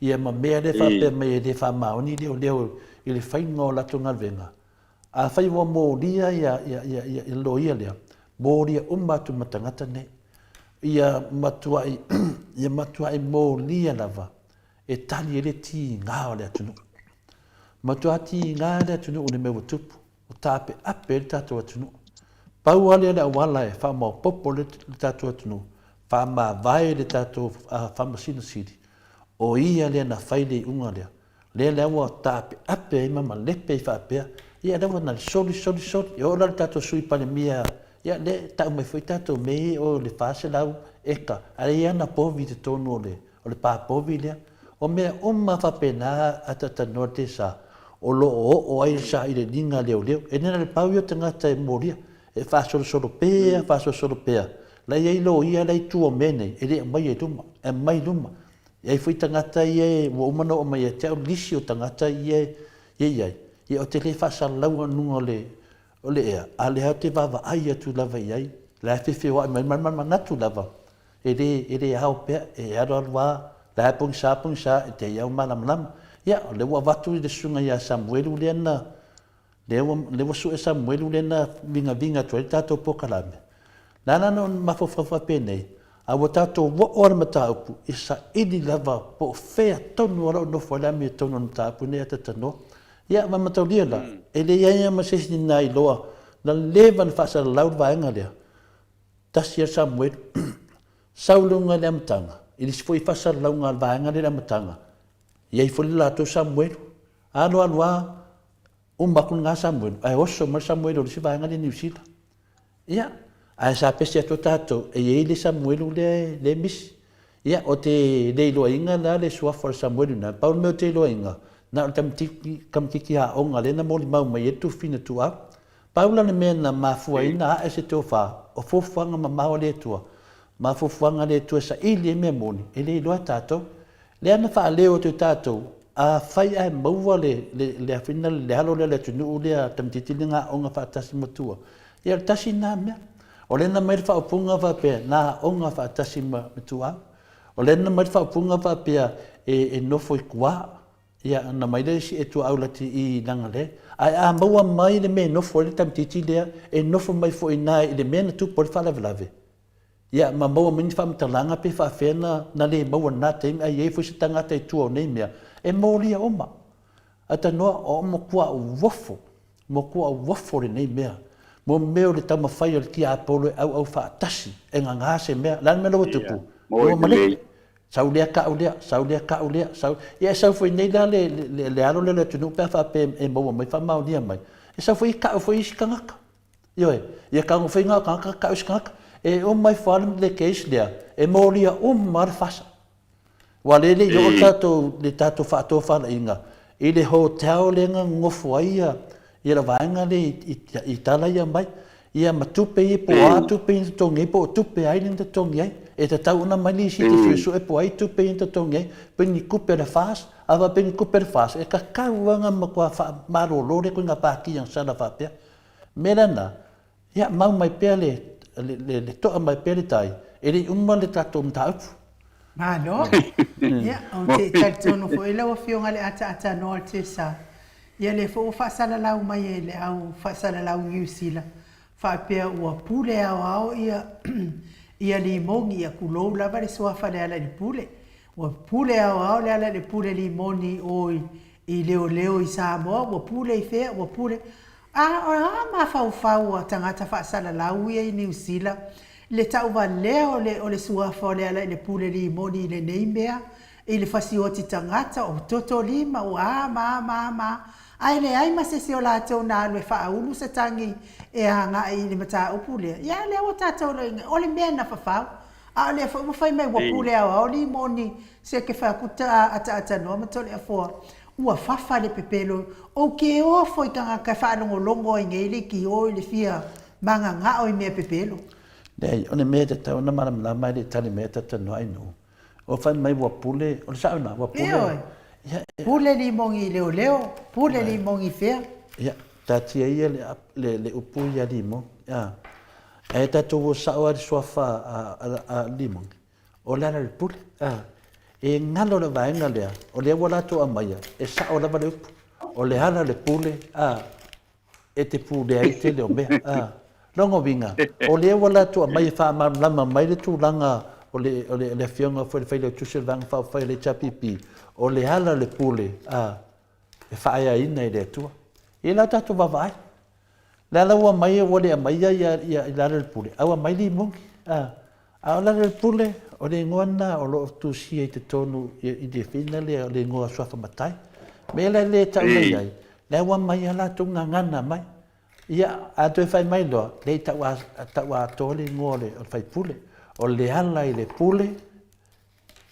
ia ma mea lea faapea mai e le faamaoni Leoleo i le faiga o latou galuega. Afai ua molia ia le loia lea, molia uma atu ma tagata nei. Ia matuai, ia matuai molia lava e tali ai le tiga o le atunuu. Matua tiga le atunuu i le mea ua tupu, ua taapeape ai le tatou atunuu. Pau lava lea o le auala e faamaopoopo le tatou atunuu, faamavae le tatou Faamasino Sili, o ia lea na fai le iuga lea, lea la ua taapeape ai ma malepe ai faapea, ia lea ua na soli, soli, soli. E oo la i le tatou Sui Palemia, ia lea e tau mai foi tatou mea ia o le 400 eka, a e i ai ana povi i totonu o le O le pā povi lea. O mea uma faapena a talatalanoa le tesa, o lo o oo ai le sailiiliga a leoleo. E le na o le pau ia o tagata e molia, e faasolosolo pea, faasolosolo pea. La e i ai loia la e i tua o mea nei, e le aumaia i luma, e aumai i luma. E i ai foi tagata ia ua uma ona oo mai ia te au lisi o tagata ia e i ai, ia ou te le faasalalaua i luga o le, o le ea, a o lea ou te vaavaai atu lava i ai, la e feofeoai mai ma le manatu lava, E le, e le ao pea, e alualu lava, la e pogisa, pogisa, e te i au malamalama. Ia, o lea ua avatu i le susuga ia Samuelu lea na, lea ua, lea ua sue Samuelu lea na vigaviga atu ai le tatou polokalame. Na ala ona mafaufau faapenei, a ua tatou oo lava i le mataupu, e saili lava po o fea tonu o lo o nofo ai le amiotonu o le mataupu lenei a Tatanoa. Ia, ma mataulia la, e leai lava ma se isi na iloa, na leva ona faasalalau le vaega lea, Tasi a Samuelu, sau luga i le amataga, i le isi foi faasalalauga a le vaega lea i le amataga, i ai foi le latou Samuelu. Alu alu lava, uma atu lena Samuelu, ae oso mai le Samuelu o le isi vaega lea i Niu Sila. Ia, Ae sa pese atu tatou, e i ai le Samuelu lea e misi. Ia, o te le iloaina la le suafa o le Samuelu na, pau le mea o te iloaina, na o le tamaitiiti aoga lea na molimau mai ai le Tufina Tuau. Pau la le mea na mafuaina ae se tofa, o fuafuaga mamao a le Atua, ma fuafuaga a le Atua e saili ai mea moni, e le iloa e tatou. Lea na faaleo atu e tatou, afai ae maua le afina le alo lea o le atunuu lea tamaitiiti lea na aoga faatasi ma tua, ia o le tasi lena mea. O lea na aumai le faaupuga faapea, na aoga faatasi ma Tuau. O lea na aumai le faaupuga faapea, e nofo i tua. Ia, na aumai le isi e tuaau lati i Lagalea. Ae a maua mai le mea e nofo ai le tamaitiiti lea, e nofo mai foi i ina i le mea na tupu ai le faalavelave, ia, ma maua mai ni faamatalaga pe faapefea na le maua i lena taimi, ae i ai foi se tagata i tua o nei mea, e molia uma. Ae tanoa, o matua uofo, matua uofo lenei mea. Mo mea o le taumafai o le tiapolo e auau faatasi, e gagā se mea. O le a le mea la ua tupu? Ua malele. Sau lea ka'u lea, sau lea ka'u lea, sau. Ia e sau foi nei la le alo lea o le atunuu pe a faapea e maua mai faamaonia mai, e sau foi ka'u foi isi tagata. Ioe, ia tago foi na o tagata ka'u isi tagata. E uma ifo lava le case lea, e molia uma lava le fasa. Aua lea e le i oo le tatou faatofalaiga i le hotel lea na nonofo ai le vaega lea i tala ia mai. Ia ma tupe ia po o a tupe ia na totogi ai po o tupe a ai lea na totogi ai. E tatau ona aumai lisiti e suesue po o ai tupe ia na totogi ai, pe ni tupe a le FAS. A faapea ni tupe a le FAS, e tatau lava ona matua faamalolo lea ituaiga pati agasala faapea. O le mea la lena, ia mau mai pea le, le to'a mai pea le tai, e le i uma le tatou mataupu. Malo. Ia, ou te talitonu foi lau Afioga i le ataatanoa o le TSA, ia lea foi ua faasalalau mai e le au faasalalau i Niu Sila, faapea ua pule aoao ia ia Limogi, ia tulou lava le suafa Lealailepule. Ua pule aoao Lealailepule Limoni o i leoleo i Samoa, ua pule i fea, ua pule. A o a mafaufau a tagata faasalalau ia i Niu Sila i le tauvalea o le o le suafa o Lealailepule Limoni i lenei mea, i le fasioti tagata, o totolima, o a ma a ma a ma a, ae leai ma sesi o latou na alu e faaulu se tagi e agai i le mataupu lea, ia lea ua tatou iloa, o le mea na fafau. A o lea foi ua fai mai ua pule aoao Limoni se ke fai aku ta ataatanoa ma Toleafoa ua fafa le pepelo ou ke ofo i tagata e faalogologo ai nei leitio i le fia magagao i mea pepelo. Leai, o le mea e tatau ona malamalama e le i tali mai ataatanoa ai nuu. Ua fai mai ua pule, o le sao lena, ua pule. Ioe. Ia, e. Pule Limoni i leoleo, pule Limoni i fea? Ia, taatia ia le upu ia Limoni. A. Ae tatou o sao lava i le suafa a Limoni, o Lealailepule. E galo le vaega lea, o lea ua latou aumaia, e sao lava le upu. O le ala o le pule, a, e te pulea ai le tele o mea. A, lona uiga, o lea ua latou aumaia e faamalamalama mai le tulaga o le, o le, le afioga foi i le Failautusi o le Vaega Faaupufai o le HRPP, o le ala o le pule, a, e faaeaina e le Atua. Ia la tatou vaavaai. Le ala ua aumai ua le aumaia ia i Lealailepule, a ua aumai Limoni. A, a o Lealailepule, o le igoa lena o lo o tusia i totonu i le fina lea o le igoa suafa matai. Mea la lea e tau mai ai, lea ua aumai a latou gagana mai. Ia, a toe fai mai loa, lea i tau, tau atoa le igoa o le faipule. O Lealailepule,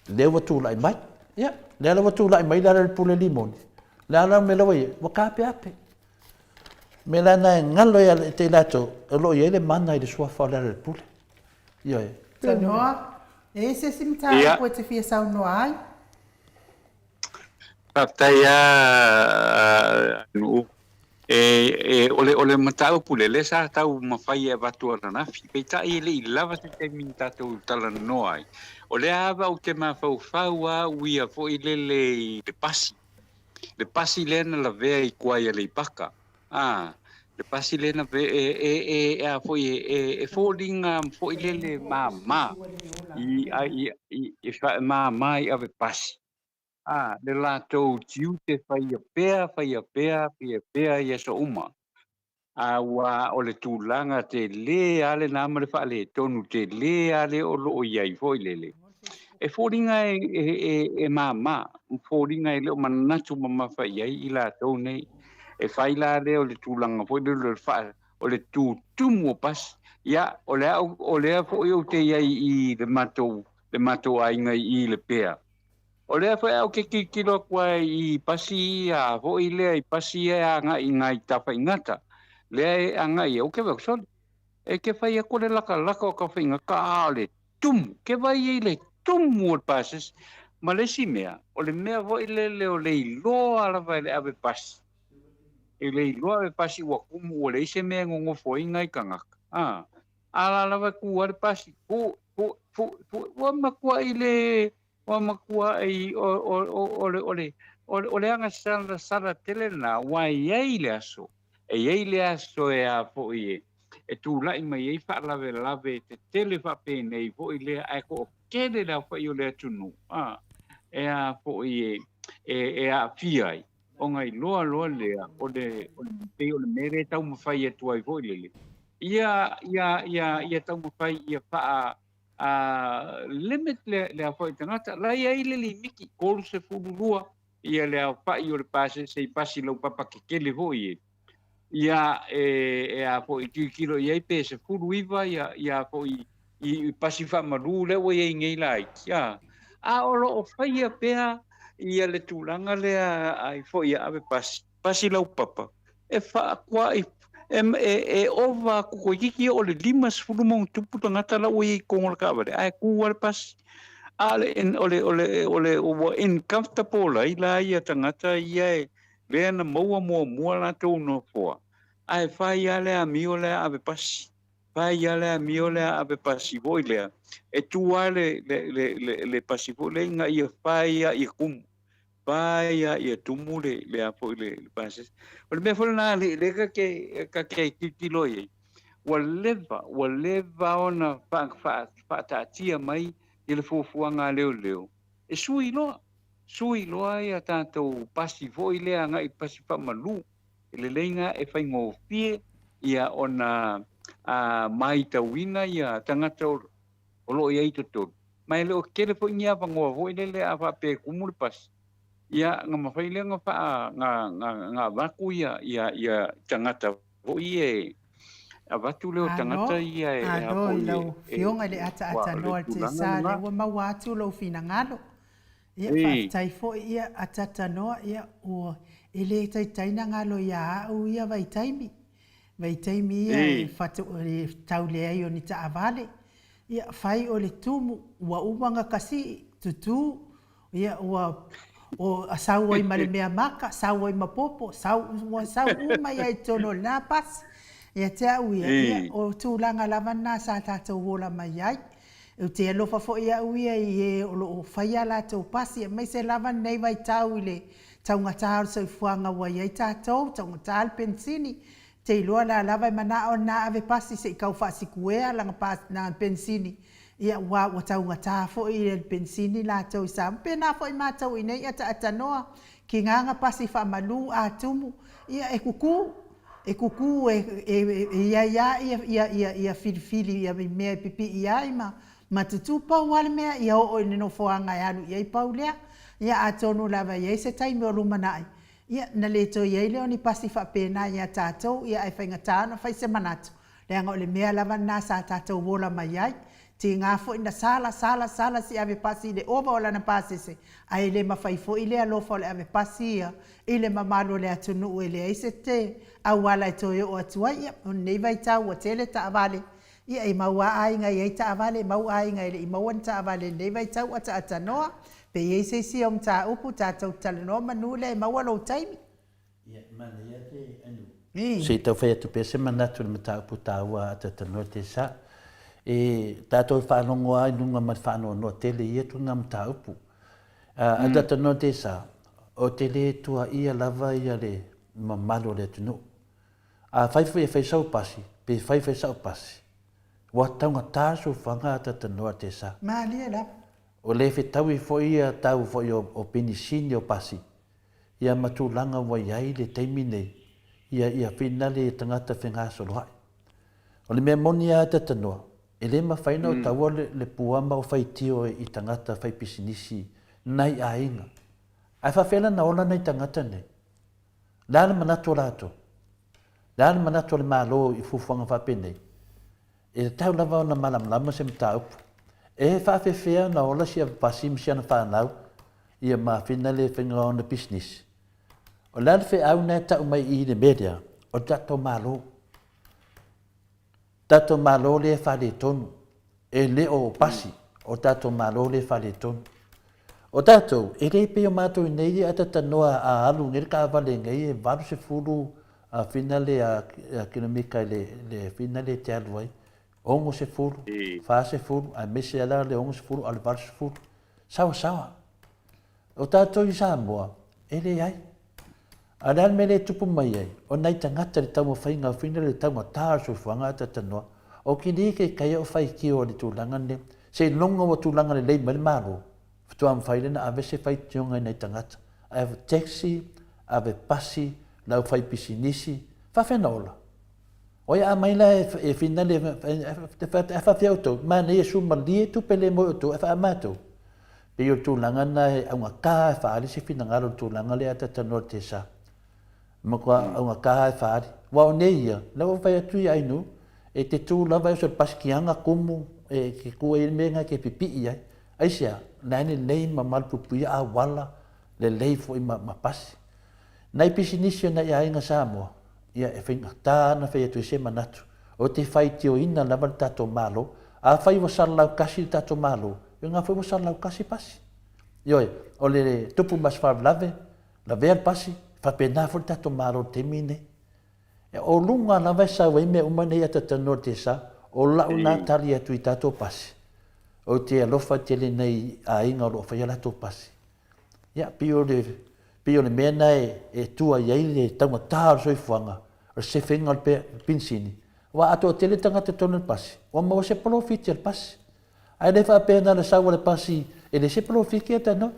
lea ua tulai mai. Ia, lea la ua tulai mai Lealailepule Limoni. Le a la mea la ua i ai, ua taapeape. Mea la na e galo ia te i latou, o lo o i ai le mana i le suafa o Lealailepule. Ioe. Tanoa, e i ai se isi mataupu e te fia saunoa ai? Faafetai lava Nuu. E, o le, o le mataupu lea, lea sa taumafai e avatu ananafi, peitai e le i lava se taimi na tatou talanoa ai. O lea lava ou te mafaufau lava au ia foi lele i le pasi, le pasi lea na lavea i tua i Aleipata, a, le pasi lea na e, e, e, a foi, e, e foliga foi lele mama i, i, i, e mama i ave pasi. A, le latou tiute faia pea, faia pea, faia pea i aso uma. A ua o le tulaga tele lava lena ma le faaletonu tele lava lea o lo o i ai foi lele. E foliga e, e, e, e mama, foliga e le o manatu mamafa i ai i latou nei. E fai la lea o le tulaga foi lele o le faa, o le tutumu o pasi. Ia, o le au, o lea foi ou te i ai i le matou, le matou aiga i i Lepea. O lea foi ou te tilotilo atu ai i pasi ia foi lea i pasi ia e agai i nai Tafaigata, lea e agai ai, ou te vaai atu, sole, e te fai atu le latalata o Tafaigata, a o le tumu, ke vai ai le tumu o le pasese. Ma le isi mea, o le mea foi lele o le iloa lava e le ave pasi, e le iloa ave pasi ua tumu ua leai se mea e nonofo ai nai tagata, a. A la lava e tu lava le pasi, pu, pu, pu, pu, ua matuai le, ua matuai o, o, o, o le, o le, o le, o le agasalasala tele lena, aua e i ai le aso, e i ai le aso e a foi e, e tulai mai ai faalavelave tetele faapenei foi lea, ae toatele le aofai o le atunuu, a, e a foi e, e, e aafia ai, ona iloa loa lea o le, o le, pei o le mea lea e taumafai atu ai foi lele, ia, ia, ia, ia taumafai ia faa, a, limit le, le aofai o tagata, la e i ai le limiti, 32 ia le aofai o le pasese i pasi laupapa tetele foi e, ia e, e a foi tilotilo i ai pe 19 ia, ia foi i, i pasi faamalu lea ua i ai nei laiti, a, a o lo o faia pea ia le tulaga lea ai foi ia ave pasi, pasi laupapa e faakua'i e, e, e ova atu toeitiiti oo i le 50 ma ona tupu tagata la ua i ai i totonu o le taavale ae tu lava le pasi. A o le, o le, o le, o le, ua uncomfortable ai la ia tagata ia e, lea na maua muamua latou nofoa, ae fai lava le amio lea ave pasi, fai lava le amio lea ave pasi foi lea, e tu lava le, le, le, le, le pasi foi lea ina ia fai lava ia tumu. Fai lava ia tumu le, le a foi le, le pasese. O le mea foi lena alii lea ta te, ta te tilotilo i ai, ua leva, ua leva ona faa, faa, faataatia mai i le fuafuaga a leoleo, e sui loa, sui loa ia tatou pasi foi lea agai i pasi faamalu, e lelei na e faigofie ia ona a, maitauina ia tagata o, o lo o i ai i totonu, ma e le o tele foi ni avanoa foi lele a faapea e tumu le pasi, ia na mafai lea ona faa, na, na, na avatu ia, ia, ia tagata foi ia e avatu lea o tagata ia e, Alo, alo i lau Afioga i le ataatanoa le Tesa, lea ua maua atu lou finagalo. Ia, faafetai foi, ia, ataatanoa, ia, ua, e le taitai na galo ia au ia vaitaimi. Vaitaimi ia e fatu, e tau leai o ni taavale. Ia, fai o le tumu, ua uma na kasii, tutu, ia, ua, o, sau ai ma le mea maka, sau ai ma popo, sau, ua sau uma ia i totonu o lena pasi. Ia te au ia, ia, o tulaga lava na sa tatou ola mai ai. Ou te alofa foi au ia i e o lo o faia a latou pasi, aemaise lava lenei vaitau i le taugata o le soifuaga ua i ai tatou, taugata le penisini, te iloa la lava e manao lena ave pasi se i tau faasikuea lana lana penisini, ia ua ua taugata foi le penisini latou i Samoa. Pena foi matou i nei ataatanoa, kiga na pasi faamalu a tumu, ia e kuku, e kuku e e e i ai a ia ia ia ia filifili ia mea e pipii ai ma ma tutū pau lava le mea ia oo i le nofoaga e alu i ai pau lea. Ia atonu lava e i ai se taimi o lumanai, ia, na le toe i ai lea o ni pasi faapena ia tatou, ia ae faigata ona fai se manatu, leaga o le mea lava lena sa tatou ola mai ai. Tiga foi na sala, sala, sala si ave pasi i le ova o lana pasese, ae le mafai foi le alofa o le ave pasi ia i le mamalu o le atunuu e leai se te auala e toe oo atu ai. Ia, o lenei vaitau ua tele taavale, Ia, e mau a aiga e i ai taavale, e mau aiga e le i maua ni taavale i lenei vaitau ataatanoa. Pe i ai se isi au mataupu, tatou te talanoa manu lea e maua lou taimi. Ia, e manaia te anu. Se i tau fai atu pea se manatu i le mataupu taua ataatanoa te sa. E tatou e faalogo lava i luga ma le faanoanoa tele i ia tulaga mataupu. Ataatanoa te sa, o te le tuaia lava ia le mamalu o le atunuu. A fai foi e fai sau pasi, pe fai fai sa'u pasi, ua taugata soifuaga a tatanoa te sa. Malie lava. O le fetaui foi ia tau foi o, o penisini o pasi, ia ma tulaga ua i ai le taimi nei, ia, ia finale ia tagata fegasoloa'i. O le mea moni a tatanoa, e le mafai ona o taua le, le pua ma o faitio i tagata fai pisinisi nai aiga. Ae faafefea la na ola nai tagata nei? Le a le manatu o latou? Le a le manatu o le Malo i fuafuaga faapenei? E tatau lava ona malamalama se mataupu. E faafefea ona ola si avepasi ma si ana fanau ia mafina le faiga o ana pisinisi? O le a le feau na e tau mai i i le mea lea? O le tatou Malo. Tatou Malo lea e faaletonu. E le o pasi, o tatou Malo lea e faaletonu. O tatou, e le pei o matou i nei e atatanoa a alu nei le taavale nei e 80 fina le kilomita i le fina le te alu ai, 60, 40, aemaise lava le 60 a o le 80. Sawasawa. O tatou i Samoa, e leai. A o le a le mea lea e tupu mai ai? O nai tagata i le taumafaiga foi lea o le taugata o le soifuaga a talanoa, o kini ke kai o faitio i le tulaga lenei. Seiloga ua tulaga lelei mai le Malo, faatoa mafai lea ona ave se faitioga i nai tagata. Ave taxi, ave pasi, le aufaipisinisi, faafefea ona ola? Oi a aumai la e finale e faafefea outou? Manaia sumalie tupe le moe outou ae faa matou. Pei o le tulaga lena e augata e faaali se finagalo i le tulaga lea a talanoa i le TSA. E matua augata e faaali. Aua o nei ia, lea ua ou fai atu i Ainu, e te tu lava e oso i le pasikiaga kumu e te tu ai i le mea lena e te pipii ai. Aisea? O la e lelei ma malupuipuia auala, lelei foi ma pasi. Nai pisinisi o nai aiga Samoa, ia e faigata ona fai atu ai se manatu. Ou te faitioina lava le tatou Malo, afai ua salalau kasi le tatou Malo, ia na foi ua salalau kasi pasi. Ioe, o le tupu ma se faalavelave, lavea le pasi, faapena foi le tatou Malo i le taimi lenei. O luga lava e sau ai mea uma nei a talanoa i le TSA, o lau na tali atu i tatou pasi, ou te alofa tele i nai aiga o lo o faia latou pasi. Ia, pei o le, pei o le mea lena e tua i ai le taugata o le soifuaga, o le sefega o le penisini. Aua a toatele tagata i totonu o le pasi, ua maua se polofiti a le pasi. Ae le faapea na o le sau a le pasi e leai se polofiti ia talanoa.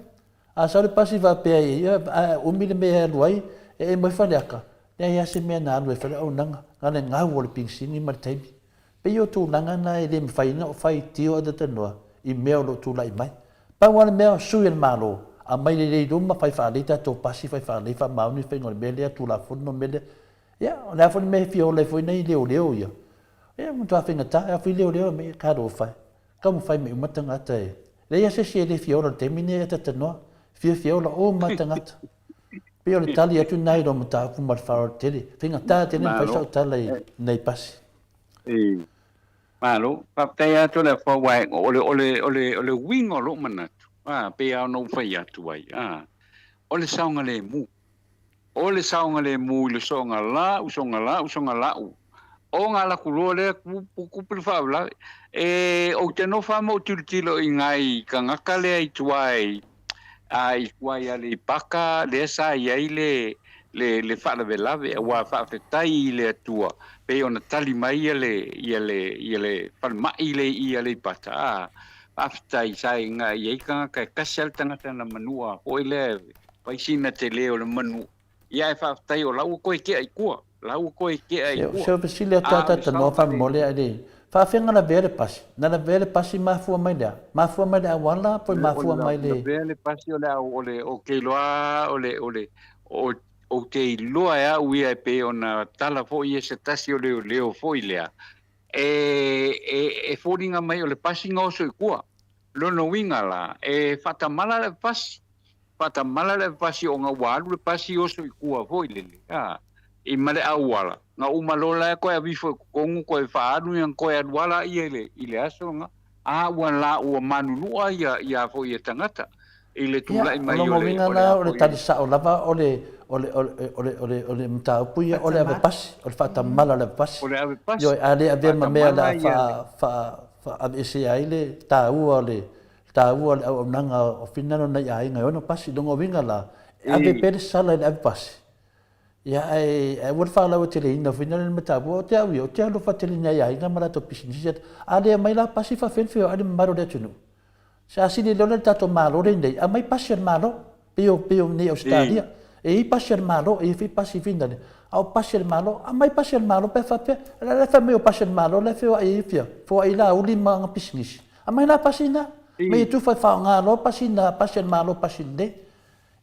A sau le pasi faapea ia a umi le mea e alu ai, e emo ai Faleata, leai lava se mea na alu ai fai le auaunaga, na o le gau o le penisini ma le taimi. Pei o tulaga na e le mafai ona faitio a talanoa i mea o lo o tulai mai. Pau lava le mea, sui a le Malo, aumai lelei i luma, fai faalelei tatou pasi, fai faalelei, faamaoni le faiga o le mea lea, Tulafono mea lea. Ia, o le a foi le mea e fia ola ai foi nai leoleo ia? Ia, matua faigata, a foi leoleo e talofa e, taumafai mai uma tagata e leai lava se isi e le fia ola i le taimi lenei ae talanoa, fiafia ola uma lava tagata. Pei o le tali atu lena i lou mataupu ma le faaaloalo tele. Faigata tele ona fai sau tala i nei pasi. Malo, faafetai atu le afa aua o le, o le, o le, o le uiga o lou manatu, a, pei lava ona ou fai atu ai, a, o le saogalemu. O le saogalemu i le soga lau, soga lau, soga lau. O ga laku loa lea kupu kupu le faalavelave. E, ou te nofo lava ma ou tilotilo i nai tagata lea i tua i, a, i tua i Aleipata lea sa i ai le, le, le faalavelave, aua faafetai i le Atua pei ona tali mai ia le, ia le, ia le falemai lea i Aleipata, a, faafetai sa i ai tagata e tasi lava le tagata na manua foi lea Fai sina tele o le manu. Ia ae faafetai o la ua toe tea i tua. La ua toe tea i tua. Se o fesili atu a talanoa faamolemole ae le faafeaga lavea le pasi. Na lavea le pasi mafua mai le a? Mafua mai le auala po mafua mai le. Lavea le pasi o le o le ou te iloa o le o le ou te iloa e au ia e pei ona tala foi ia se tasi o leoleo foi lea e e e foliga mai o le pasi na oso i tua. Lona uiga la e faatamala le pasi Faatamala le pasi ona ua alu le pasi oso i tua foi lele, a, i ma le auala, na uma loa la e toe avifo i totonu toe faaalu ia na toe alu ala ia i le, i le aso na, a ua la ua manunua ia, ia foi ia tagata i le Ia, tulai o mai lona o le, uiga o le la a o le foi. tali sao lava o le, o le, o le, o le, o le, o le mataupu ia o le ave Faatamala. pasi, o le faatamala o le ave pasi. O le ave pasi, Ioe, a le avea ma mea o le faatamala a ia le. faa, faa, faaveesea ai le taua o le, taua o le auaunaga o finagalo o nai aiga e ono pasi. Lona uiga la, e ave pea le sala i le ave pasi, ia ae aua le faalauaiteleina foi lea le mataupu. O te au ia, ou te alofa tele i nai aiga ma latou pisinisi. A le aumai la pasi, faafefea ona feoai le mamalu o le atunuu? Se a sili loa le tatou Malo lenei, aumai pasi a le Malo, pei o, pei o nei Ausetalia. E i ai pasi a le Malo, e i ai foi pasi finale. A o pasi a le Malo, aumai pasi a le Malo pe a faapea, o le a fai mai o pasi a le Malo la e feoai ai fia, feoai Laauli ma ana pisinisi. Aumai la pasi na, mai e tufa e faaaoga loa pasi na, pasi a le Malo, pasi lelei.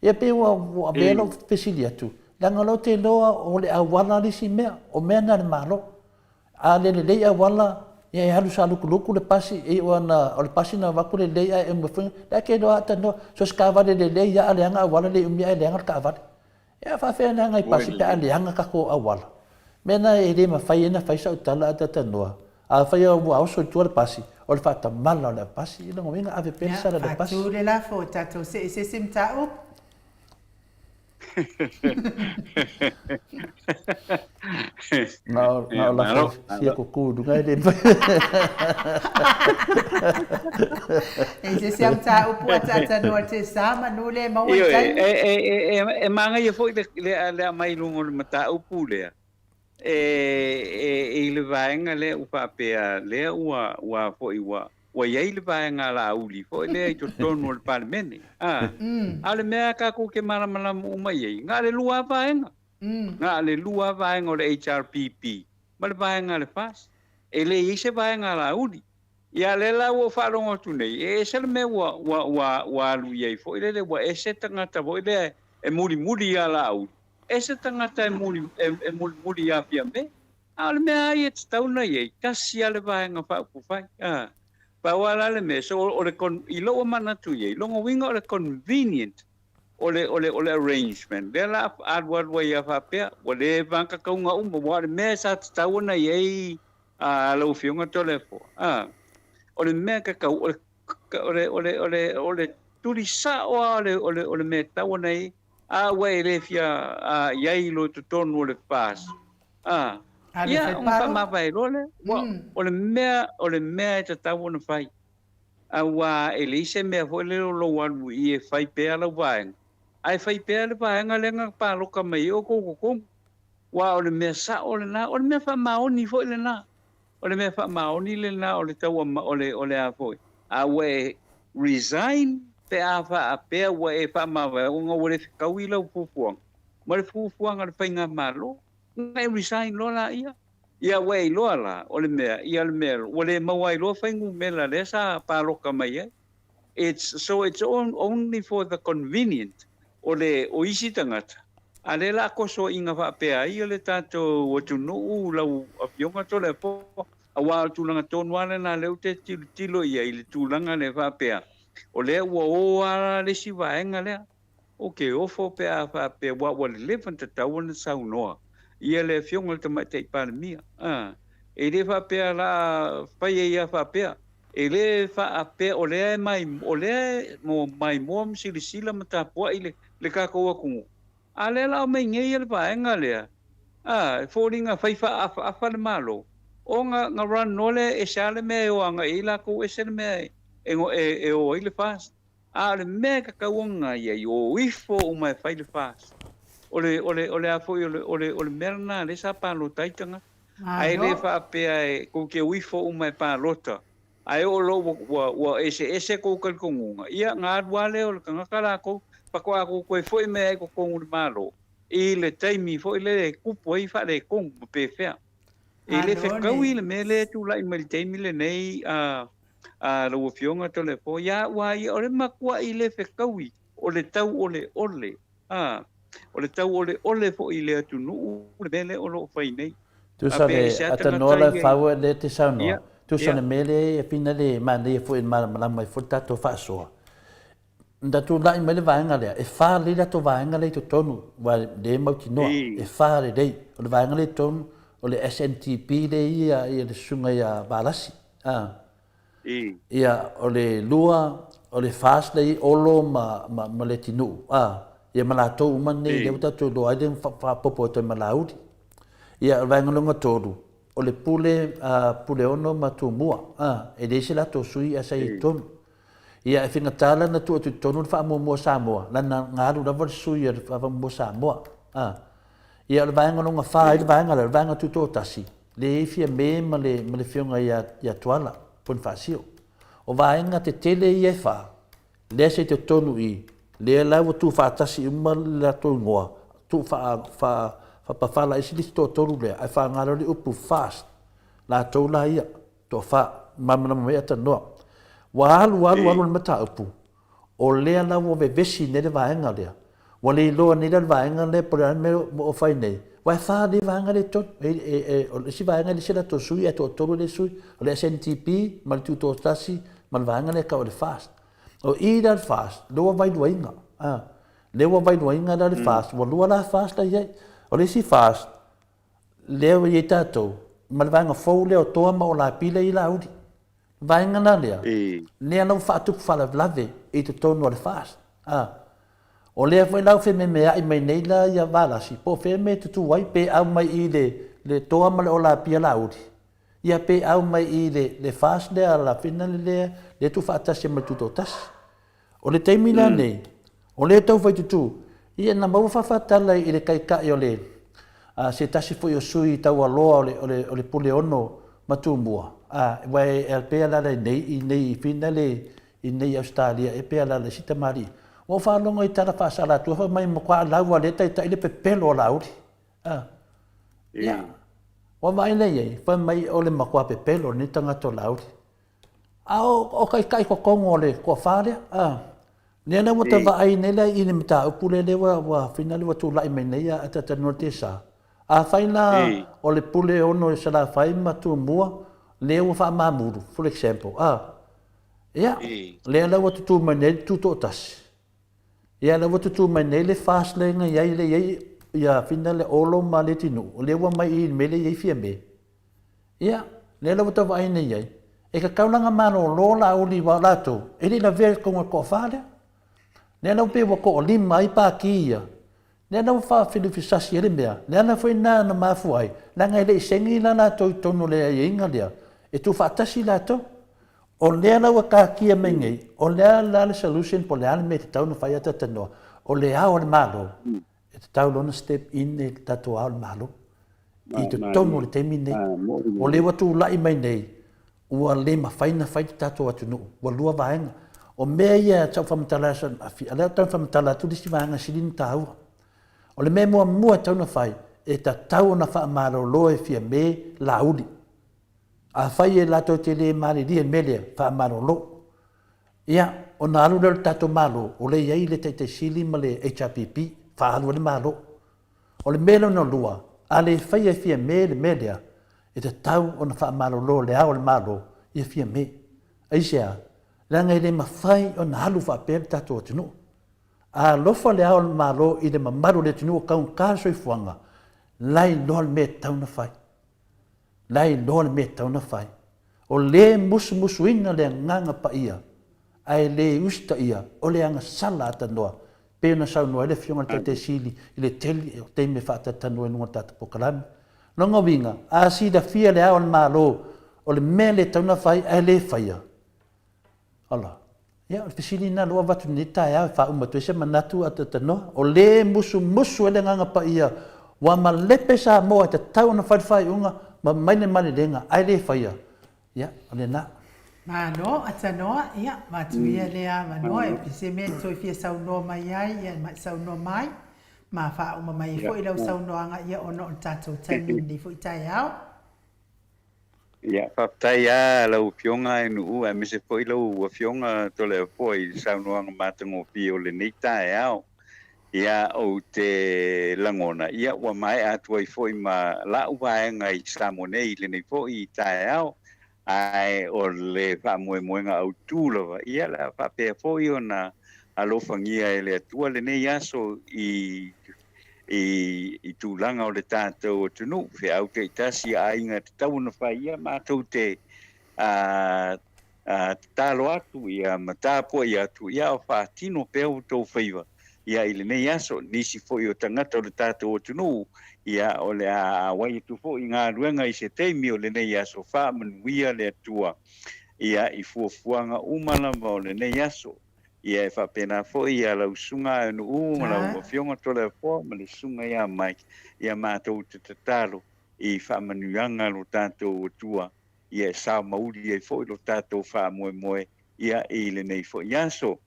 Ia pei ua, ua avea lau fesili atu, Leaga o lea ou te iloa o le auala le isi mea, o mea na a le Malo. A le lelei auala, ia e alu salukuluku le pasi, e iu lava o le pasi na avatu lelei ae umi foi, la e te iloa lava tanoa, so o se taavale lelei lava a leaga auala le umi ae leaga le taavale. Ia a faafefea ona leaga ai pasi pe a leaga tatou auala? Mea na e le mafai ai ona fai sau tala ae talatalanoa. Afai lava ua oso i tua le pasi, o le faatamala o le pasi, ia lona uiga ave pea le sala i le pasi. Ia, faatu le lafo, tatou see i se isi mataupu. Na o, na o lafo fia kuku i luga e le mafai. E se isi mataupu ataatanoa te sa manu le maua i taimi. E, e, e, e, e manaia foi le, le, le aumai i luga o le mataupu lea. E, e, i le vaega lea ua faapea lea ua, ua foi ua, ua i ai le vaega Laauli foi lea i totonu o le Palemene. A, a o le mea tatou te malamalama uma i ai, na o le lua lava vaega. Na o le lua lava vaega o le HRPP ma le vaega a le FAST. E le i ai se vaega a Laauli. Ia a lea la ua ou faalogo atu nei, e ese le mea ua, ua, ua, ua alu i ai foi lele, ua ese tagata foi lea e mulimuli ia Laauli, ese tagata e, muli, e, e mulimuli ia Fiame. A o le mea lava ia e tatau ona i ai, tasi lava le Vaega Faaupufai. A, pau lava la le mea, so o le con, i lou manatu i ai, lona uiga o le convenient o le, o le, o le arrangement, lea la a alualu ai lava faapea, ua le vagatauga uma, aua o le mea sa tatau ona i ai a lau Afioga Toleafoa, a, o le mea tatau, o le, o le, o le, o le, o le tuli sao lava o le, o le, o le mea e tatau ona i ai, a ua e le fia a, i ai i lo totonu o le FAST, A, ia, ona faamavae loa lea. Ua, o le mea, o le mea e tatau ona fai, aua e leai se mea foi lele o lou alu i i e fai pea lau vaega, ae fai pea le vaega lea na palota mai ai outou i totonu. Aua o le mea sao lena, o le mea faamaoni foi lena. O le mea faamaoni lena o le tau o le, o le a foi, a ua e resign pe a faapea ua e faamavae ona ua le fetaui lau fuafuaga ma le fuafuaga a le faigamalo, ona e resign loa laia. Ia ua e iloa la, o le mea, ia le mea, ua le maua ai loa fuainumera lea sa palota mai ai. It's, so it's only for the convenient o le, o isi tagata, a lea la toso ina faapea ai le tatou atunuu lau Afioga Toleafoa, aua o le tulaga tonu lava lena lea ou te tilotilo i ai i le tulaga lea faapea, o lea ua o lava le isi vaega lea. Ou te ofo pe a faapea aua ua leva ona tatau ona saunoa ia le Afioga i le Tamaitai Palemia. A, e le faapea la a fai ai lava faapea. E le faapea o lea e mai, o lea e maimoa ma silasila ma tapuai le, le tatou atunuu. A lea la aumai nei le vaega lea, a, e foliga fai faaafaafa le Malo, ona na run loa lea, ese lava le mea e o agai ai latou, ese le mea e, e, e o ai le FAST. A o le mea e tatau ona i ai, o ifo uma e fai le FAST. O le, o le, o le a foi, o le, o le, o le mea lena lea sa palota ai tagata. Ae le faapea e tou te o ifo uma e palota, ae oo loa ua, ua, ua eseese tou talitonuga, ia ona alu lava lea o le tagata latou, faatoa tou toe foi mai ai i totonu o le Malo i le taimi foi lea e tupu ai faaletonu ma pefea. E le fetaui le mea lea e tulai mai i le taimi lenei a, a lau Afioga Toleafoa, ia au lava ia, o le matuai le fetaui o le tauoleole, a, o le tauoleole foi i le atunuu le mea lea o lo o fai nei. Tusa le atanoa la fau e le te saunoa, tusa le mea lea e fina le manaia foi e malamalama ai foi le tatou faasoa. Na tulai mai le vaega lea, e fa lelei latou vaega lea i totonu, aua le mautinoa, e fa lelei. O le vaega lea i totonu, o le SNTP lea e i ai le susuga ia Valasi. Ia, o le lua, o le FAST lea e i ai Olo ma, ma, ma Leatinuu, ia ma latou uma nei lea ua tatou iloa ai le faaopoopo atu ai ma Laauli. Ia, o le vaega lona tolu, o le Pule, Puleono ma Tumua, e leai se latou sui ae sa i ai i totonu. Ia, e faigata la ona tuu atu i totonu le faamuamua Samoa, lana na alu lava le sui a le faamuamua Samoa. A. Ia, o le vaega lona fa ai le vaega lea, o le vaega tutoatasi, lea e i ai Fiame ma le, ma le afioga ia, ia Tuala Ponifasio. O vaega tetele ia e fa, lea sa i totonu i i, lea la ua tuufaatasi uma le latou igoa, tuu faa, faa, faapafala ai se isi toatolu lea, ae faaaoga loa le upu FAST, latou la ia. Toafa, malamalama mai atanoa. Ua alu alu alu le mataupu, o lea la ua vevesi nei le vaega lea. Ua le iloa nei la le vaega lea po o le a le mea o fai nei, aua e fa nei vaega lea i totonu. E, e, e, o le isi vaega e le isi latou sui ae toatolu le sui, o le SNTP ma le Tutoatasi ma le vaega lea e tau o le FAST. O i la le FAST, lea ua vailuaina. A, lea ua vailuaina la le FAST, ua lua la FAST la i ai. O le isi FAST, lea ua i ai tatou, ma le vaega fou lea o Toa ma Olapi lea i Laauli. Vaega la lea, lea la ua faatupu faalavelave i totonu o le FAST. A, o lea foi la ua fememeai mai nei la ia Valasi, po o fea mea e tutū ai, pe au mai i le, le Toa ma le Olapia Laauli, ia pe au mai i le, le FAST lea la Finale lea, lea tuufaatasi ai ma le Tutoatasi. O le taimi la nei, o lea e tau fai tutū, ia na maua faafatala i le taitai o le, a, se tasi foi o sui taualoa o le, o le, o le Puleono ma Tumua, a, ua e, e pei e alaala i nei, i nei i Finale, i nei i Ausetalia ea pe alaala i si tamalii. Ua ou faalogo i tala faasalatua fai mai matua lau a le taitai le pepelo o Laauli. A, ia, ua vaai lea i ai, fai mai o le matua pepelo o lenei tagata o Laauli. A o, o taitai totonu o le toafa lea, a. Lea la ua ta vaai nei la i le mataupu lea, lea ua, ua finale ua tulai mai nei a Atatanua Tesa. Afai la o le Puleono e Salafai ma Tumua lea ua faamamulu, for example, a. Ia, lea la ua tutū mai nei le Tutoatasi. Ia lea ua tutū mai nei le FAST lea na i ai, lea i ai ia finale Olo ma Letinuu, o lea ua mai i le mea lea i ai Fiame. Ia, lea la ua tau vaai nei ai, e tatau la ona malolo Laauli aua o latou, e le i lavea i totonu o le toafa lea. Lea la ua pei ua toalima ai Pati ia, lea la ua faafilifisasi ai le mea, le ala foi lena na mafua ai, leaga e le i saini la latou i totonu o le aiaiga lea, e tuufaatasi latou. O lea la ua taatia mai nei, o le a la le solution po o le a le mea e tatau ona fai a talanoa, o le ao a le Malo, e tatau loa ona step in le tatou ao a le Malo i totonu o le taimi lenei. O lea ua tulai mai nei, ua le mafai ona fai le tatou atunuu, ua lua vaega. O mea ia sa ou faamatala ai, o lea ou te faamatala atu le isi vaega e sili ona taua. O le mea muamua e tatau ona fai, e tatau ona faamalolo e Fiame Laauli. Afai e latou te le malilie i le mea lea, faamalolo. Ia, ona alu lea o le tatou Malo, o lea e i ai le Taitai Sili ma le HRPP, faaalu ai le Malo. O le mea lona lua, a le faia e Fiame le mea lea, e tatau ona faamalolo le Ao o le Malo ia Fiame. Aisea? Leaga e le mafai ona alu faapea le tatou atunuu. A alofa le Ao o le Malo i le mamalu o le atunuu o taugata le soifuaga, la e iloa le mea e tatau ona fai. La e iloa le mea e tatau ona fai. O le musumusuina le Agaga Paia, ae le usitaia, o le agasala atanoa, pei ona saunoa ai le Afioga i le Taitai Sili i le tele o taimi e faatalatalanoa i luga o le tatou polokalame. Lona uiga, a silafia le Ao o le Malo o le mea le tatau ona fai ae le faia, Ala. Ia, o le fesili lena lea ua avatu nei taeao e faauma atu ai se manatu a Tatanoa. O le musumusu ai le Agaga Paia, ua malepe Samoa e tatau ona fai le faaiuga ma mai le malelega, ae le faia. Ia, o lena. Malo, Atanoa, ia, avatu ia lea avanoa e se mea e toe fia saunoa mai ai, ia, mai saunoa mai, ma faauma mai ai foi lau saunoaga, ia, ona o le tatou taimi i lenei foi taeao. Ia, faafetai lava lau Afioga Ainuu aemaise foi lau Afioga Toleafoa i le saunoaga matagofie o lenei taeao. Ia, ou te lagona, ia, ua maea atu ai foi ma la'u vaega i Samoa nei i lenei foi taeao, ae o le faamoemoega autu lava, ia, o le a faapea foi ona alofagia e le Atua lenei aso i i tulaga o le tatou atunuu, feau taitasi a aiga e tatau ona fai, ia matou te tatalo atu ia ma tapuai atu, ia o faatino pea outou faiva ia i lenei aso. Nisi foi o tagata o le tatou atunuu, ia o le a auai atu foi i galuega i se taimi o lenei aso, faamanuia le Atua ia i fuafuaga uma lava o lenei aso. Ia e faapena foi ia lau Susuga Aenu'u ma lau Afioga Toleafoa ma le Susuga ia Mike, ia matou te tatalo i faamanuiaga lo tatou Atua, ia e sao mauli ai foi lo tatou faamoemoe ia i lenei foi aso.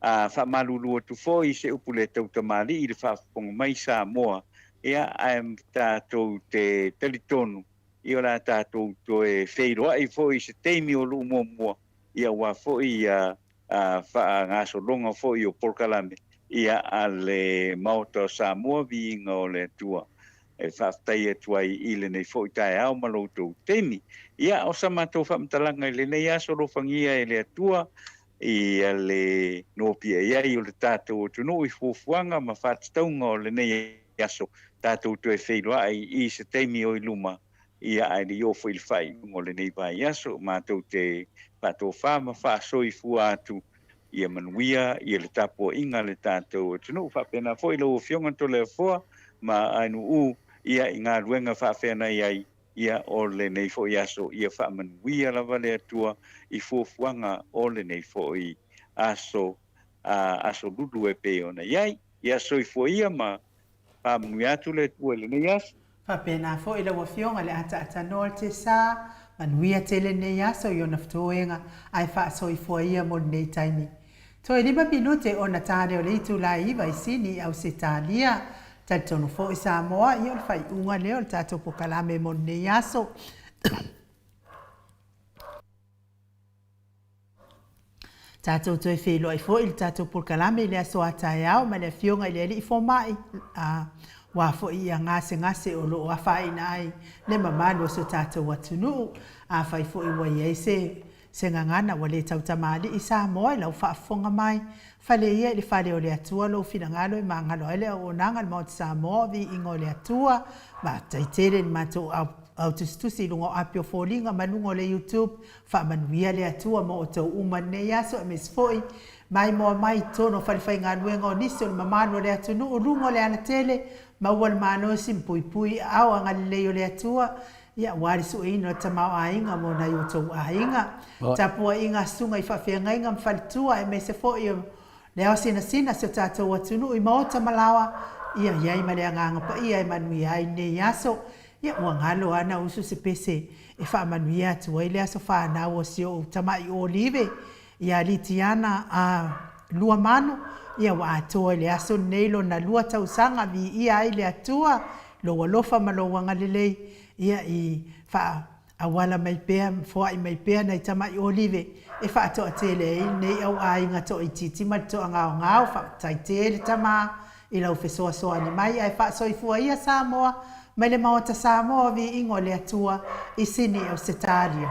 A faamalulu atu foi i se upu le tautamalii i le faafofoga mai Samoa, ia ae tatou te talitonu ia o le a tatou toe feiloai foi i se taimi o luu muamua, ia aua foi ia faagasologa foi o polokalame. ia a le Maota o Samoa, viiga o le Atua. E faafetai atu ai i lenei foi taeao ma lo outou taimi. Ia, o sa matou faamatalaga i lenei aso alofagia e le Atua ia le nopiai ai o le tatou atunuu i fuafuaga ma faatatauga o lenei aso, tatou toe feiloai i se taimi o i luma, ia ae le i oo foi i le faaiuga o lenei vaiaso, matou te faatofa ma faasoifua atu ia manuia ia le tapuaiga a le tatou atunuu. Faapena foi lau Afioga Toleafoa ma Ainuu ia i galuega faafeanai ai ia o lenei foi aso, ia faamanuia lava le Atua i fuafuaga o lenei foi aso, aso lulu e pei ona i ai. Ia soifua ia ma faamanuia atu le Atua i lenei aso. Faapena foi lau Afioga le ataatanoa le Tesa, manuia tele lenei aso i ona fetoega ae faasoifua ia mo lenei taimi. Toe 5 minute ona ta lea o le itula e 9 i Sini i Ausetalia. Talitonu foi Samoa ia o le faaiuga lea o le tatou pokalame mo lenei aso. Tatou toe feiloai foi i le tatou polokalame i le aso a taeao ma le Afioga i le Alii Fomai, a, ua foi ia gasegase o lo o afaina ai le mamalu o so tatou atunuu. Afai foi ua i ai se se gagana ua le tautamalii Samoa i lau faafofoga mai, fale ia i le fale o le Atua lou finagalo e magalo ai le auaunaga a le Maota Samoa o Viiga o le Atua. Faafetai tele i le matou autusitusi i luga o api o foliga ma luga o le YouTube. Faamanuia le Atua mo outou uma i lenei aso aemaise foi maimoa mai i totonu o falefaigaluega o nisi o le mamalu o le atunuu luga o le alatele, maua le malosi ma puipui i aao agalelei o le Atua, ia aua le sueina o le tamaoaiga mo nai outou aiga. Tapuaiga a susuga i faafeagaiga ma faletua aemaise foi o Le ao sinasina si o tatou atunuu i maota ma laoa, ia i ai ma le Agaga Paia e manuia ai lenei aso. Ia ua galo ana usu se pese e faamanuia atu ai le aso fanau o si ou tama'i Olive, ia Litiana a Luamanu, ia ua atoa i le aso lenei lona lua tausaga, viia ai le Atua, lou alofa ma lou agalelei, ia i faa Auala mai pea ma foai mai pea nai tama'i olive e faatoatele ai lenei au aiga toaitiiti ma le toagaogao. Faafetai tele tama i lau fesoasoani mai ae faasoifua ia Samoa mai le Maota Samoa o Viiga o le Atua i Sini Ausetalia.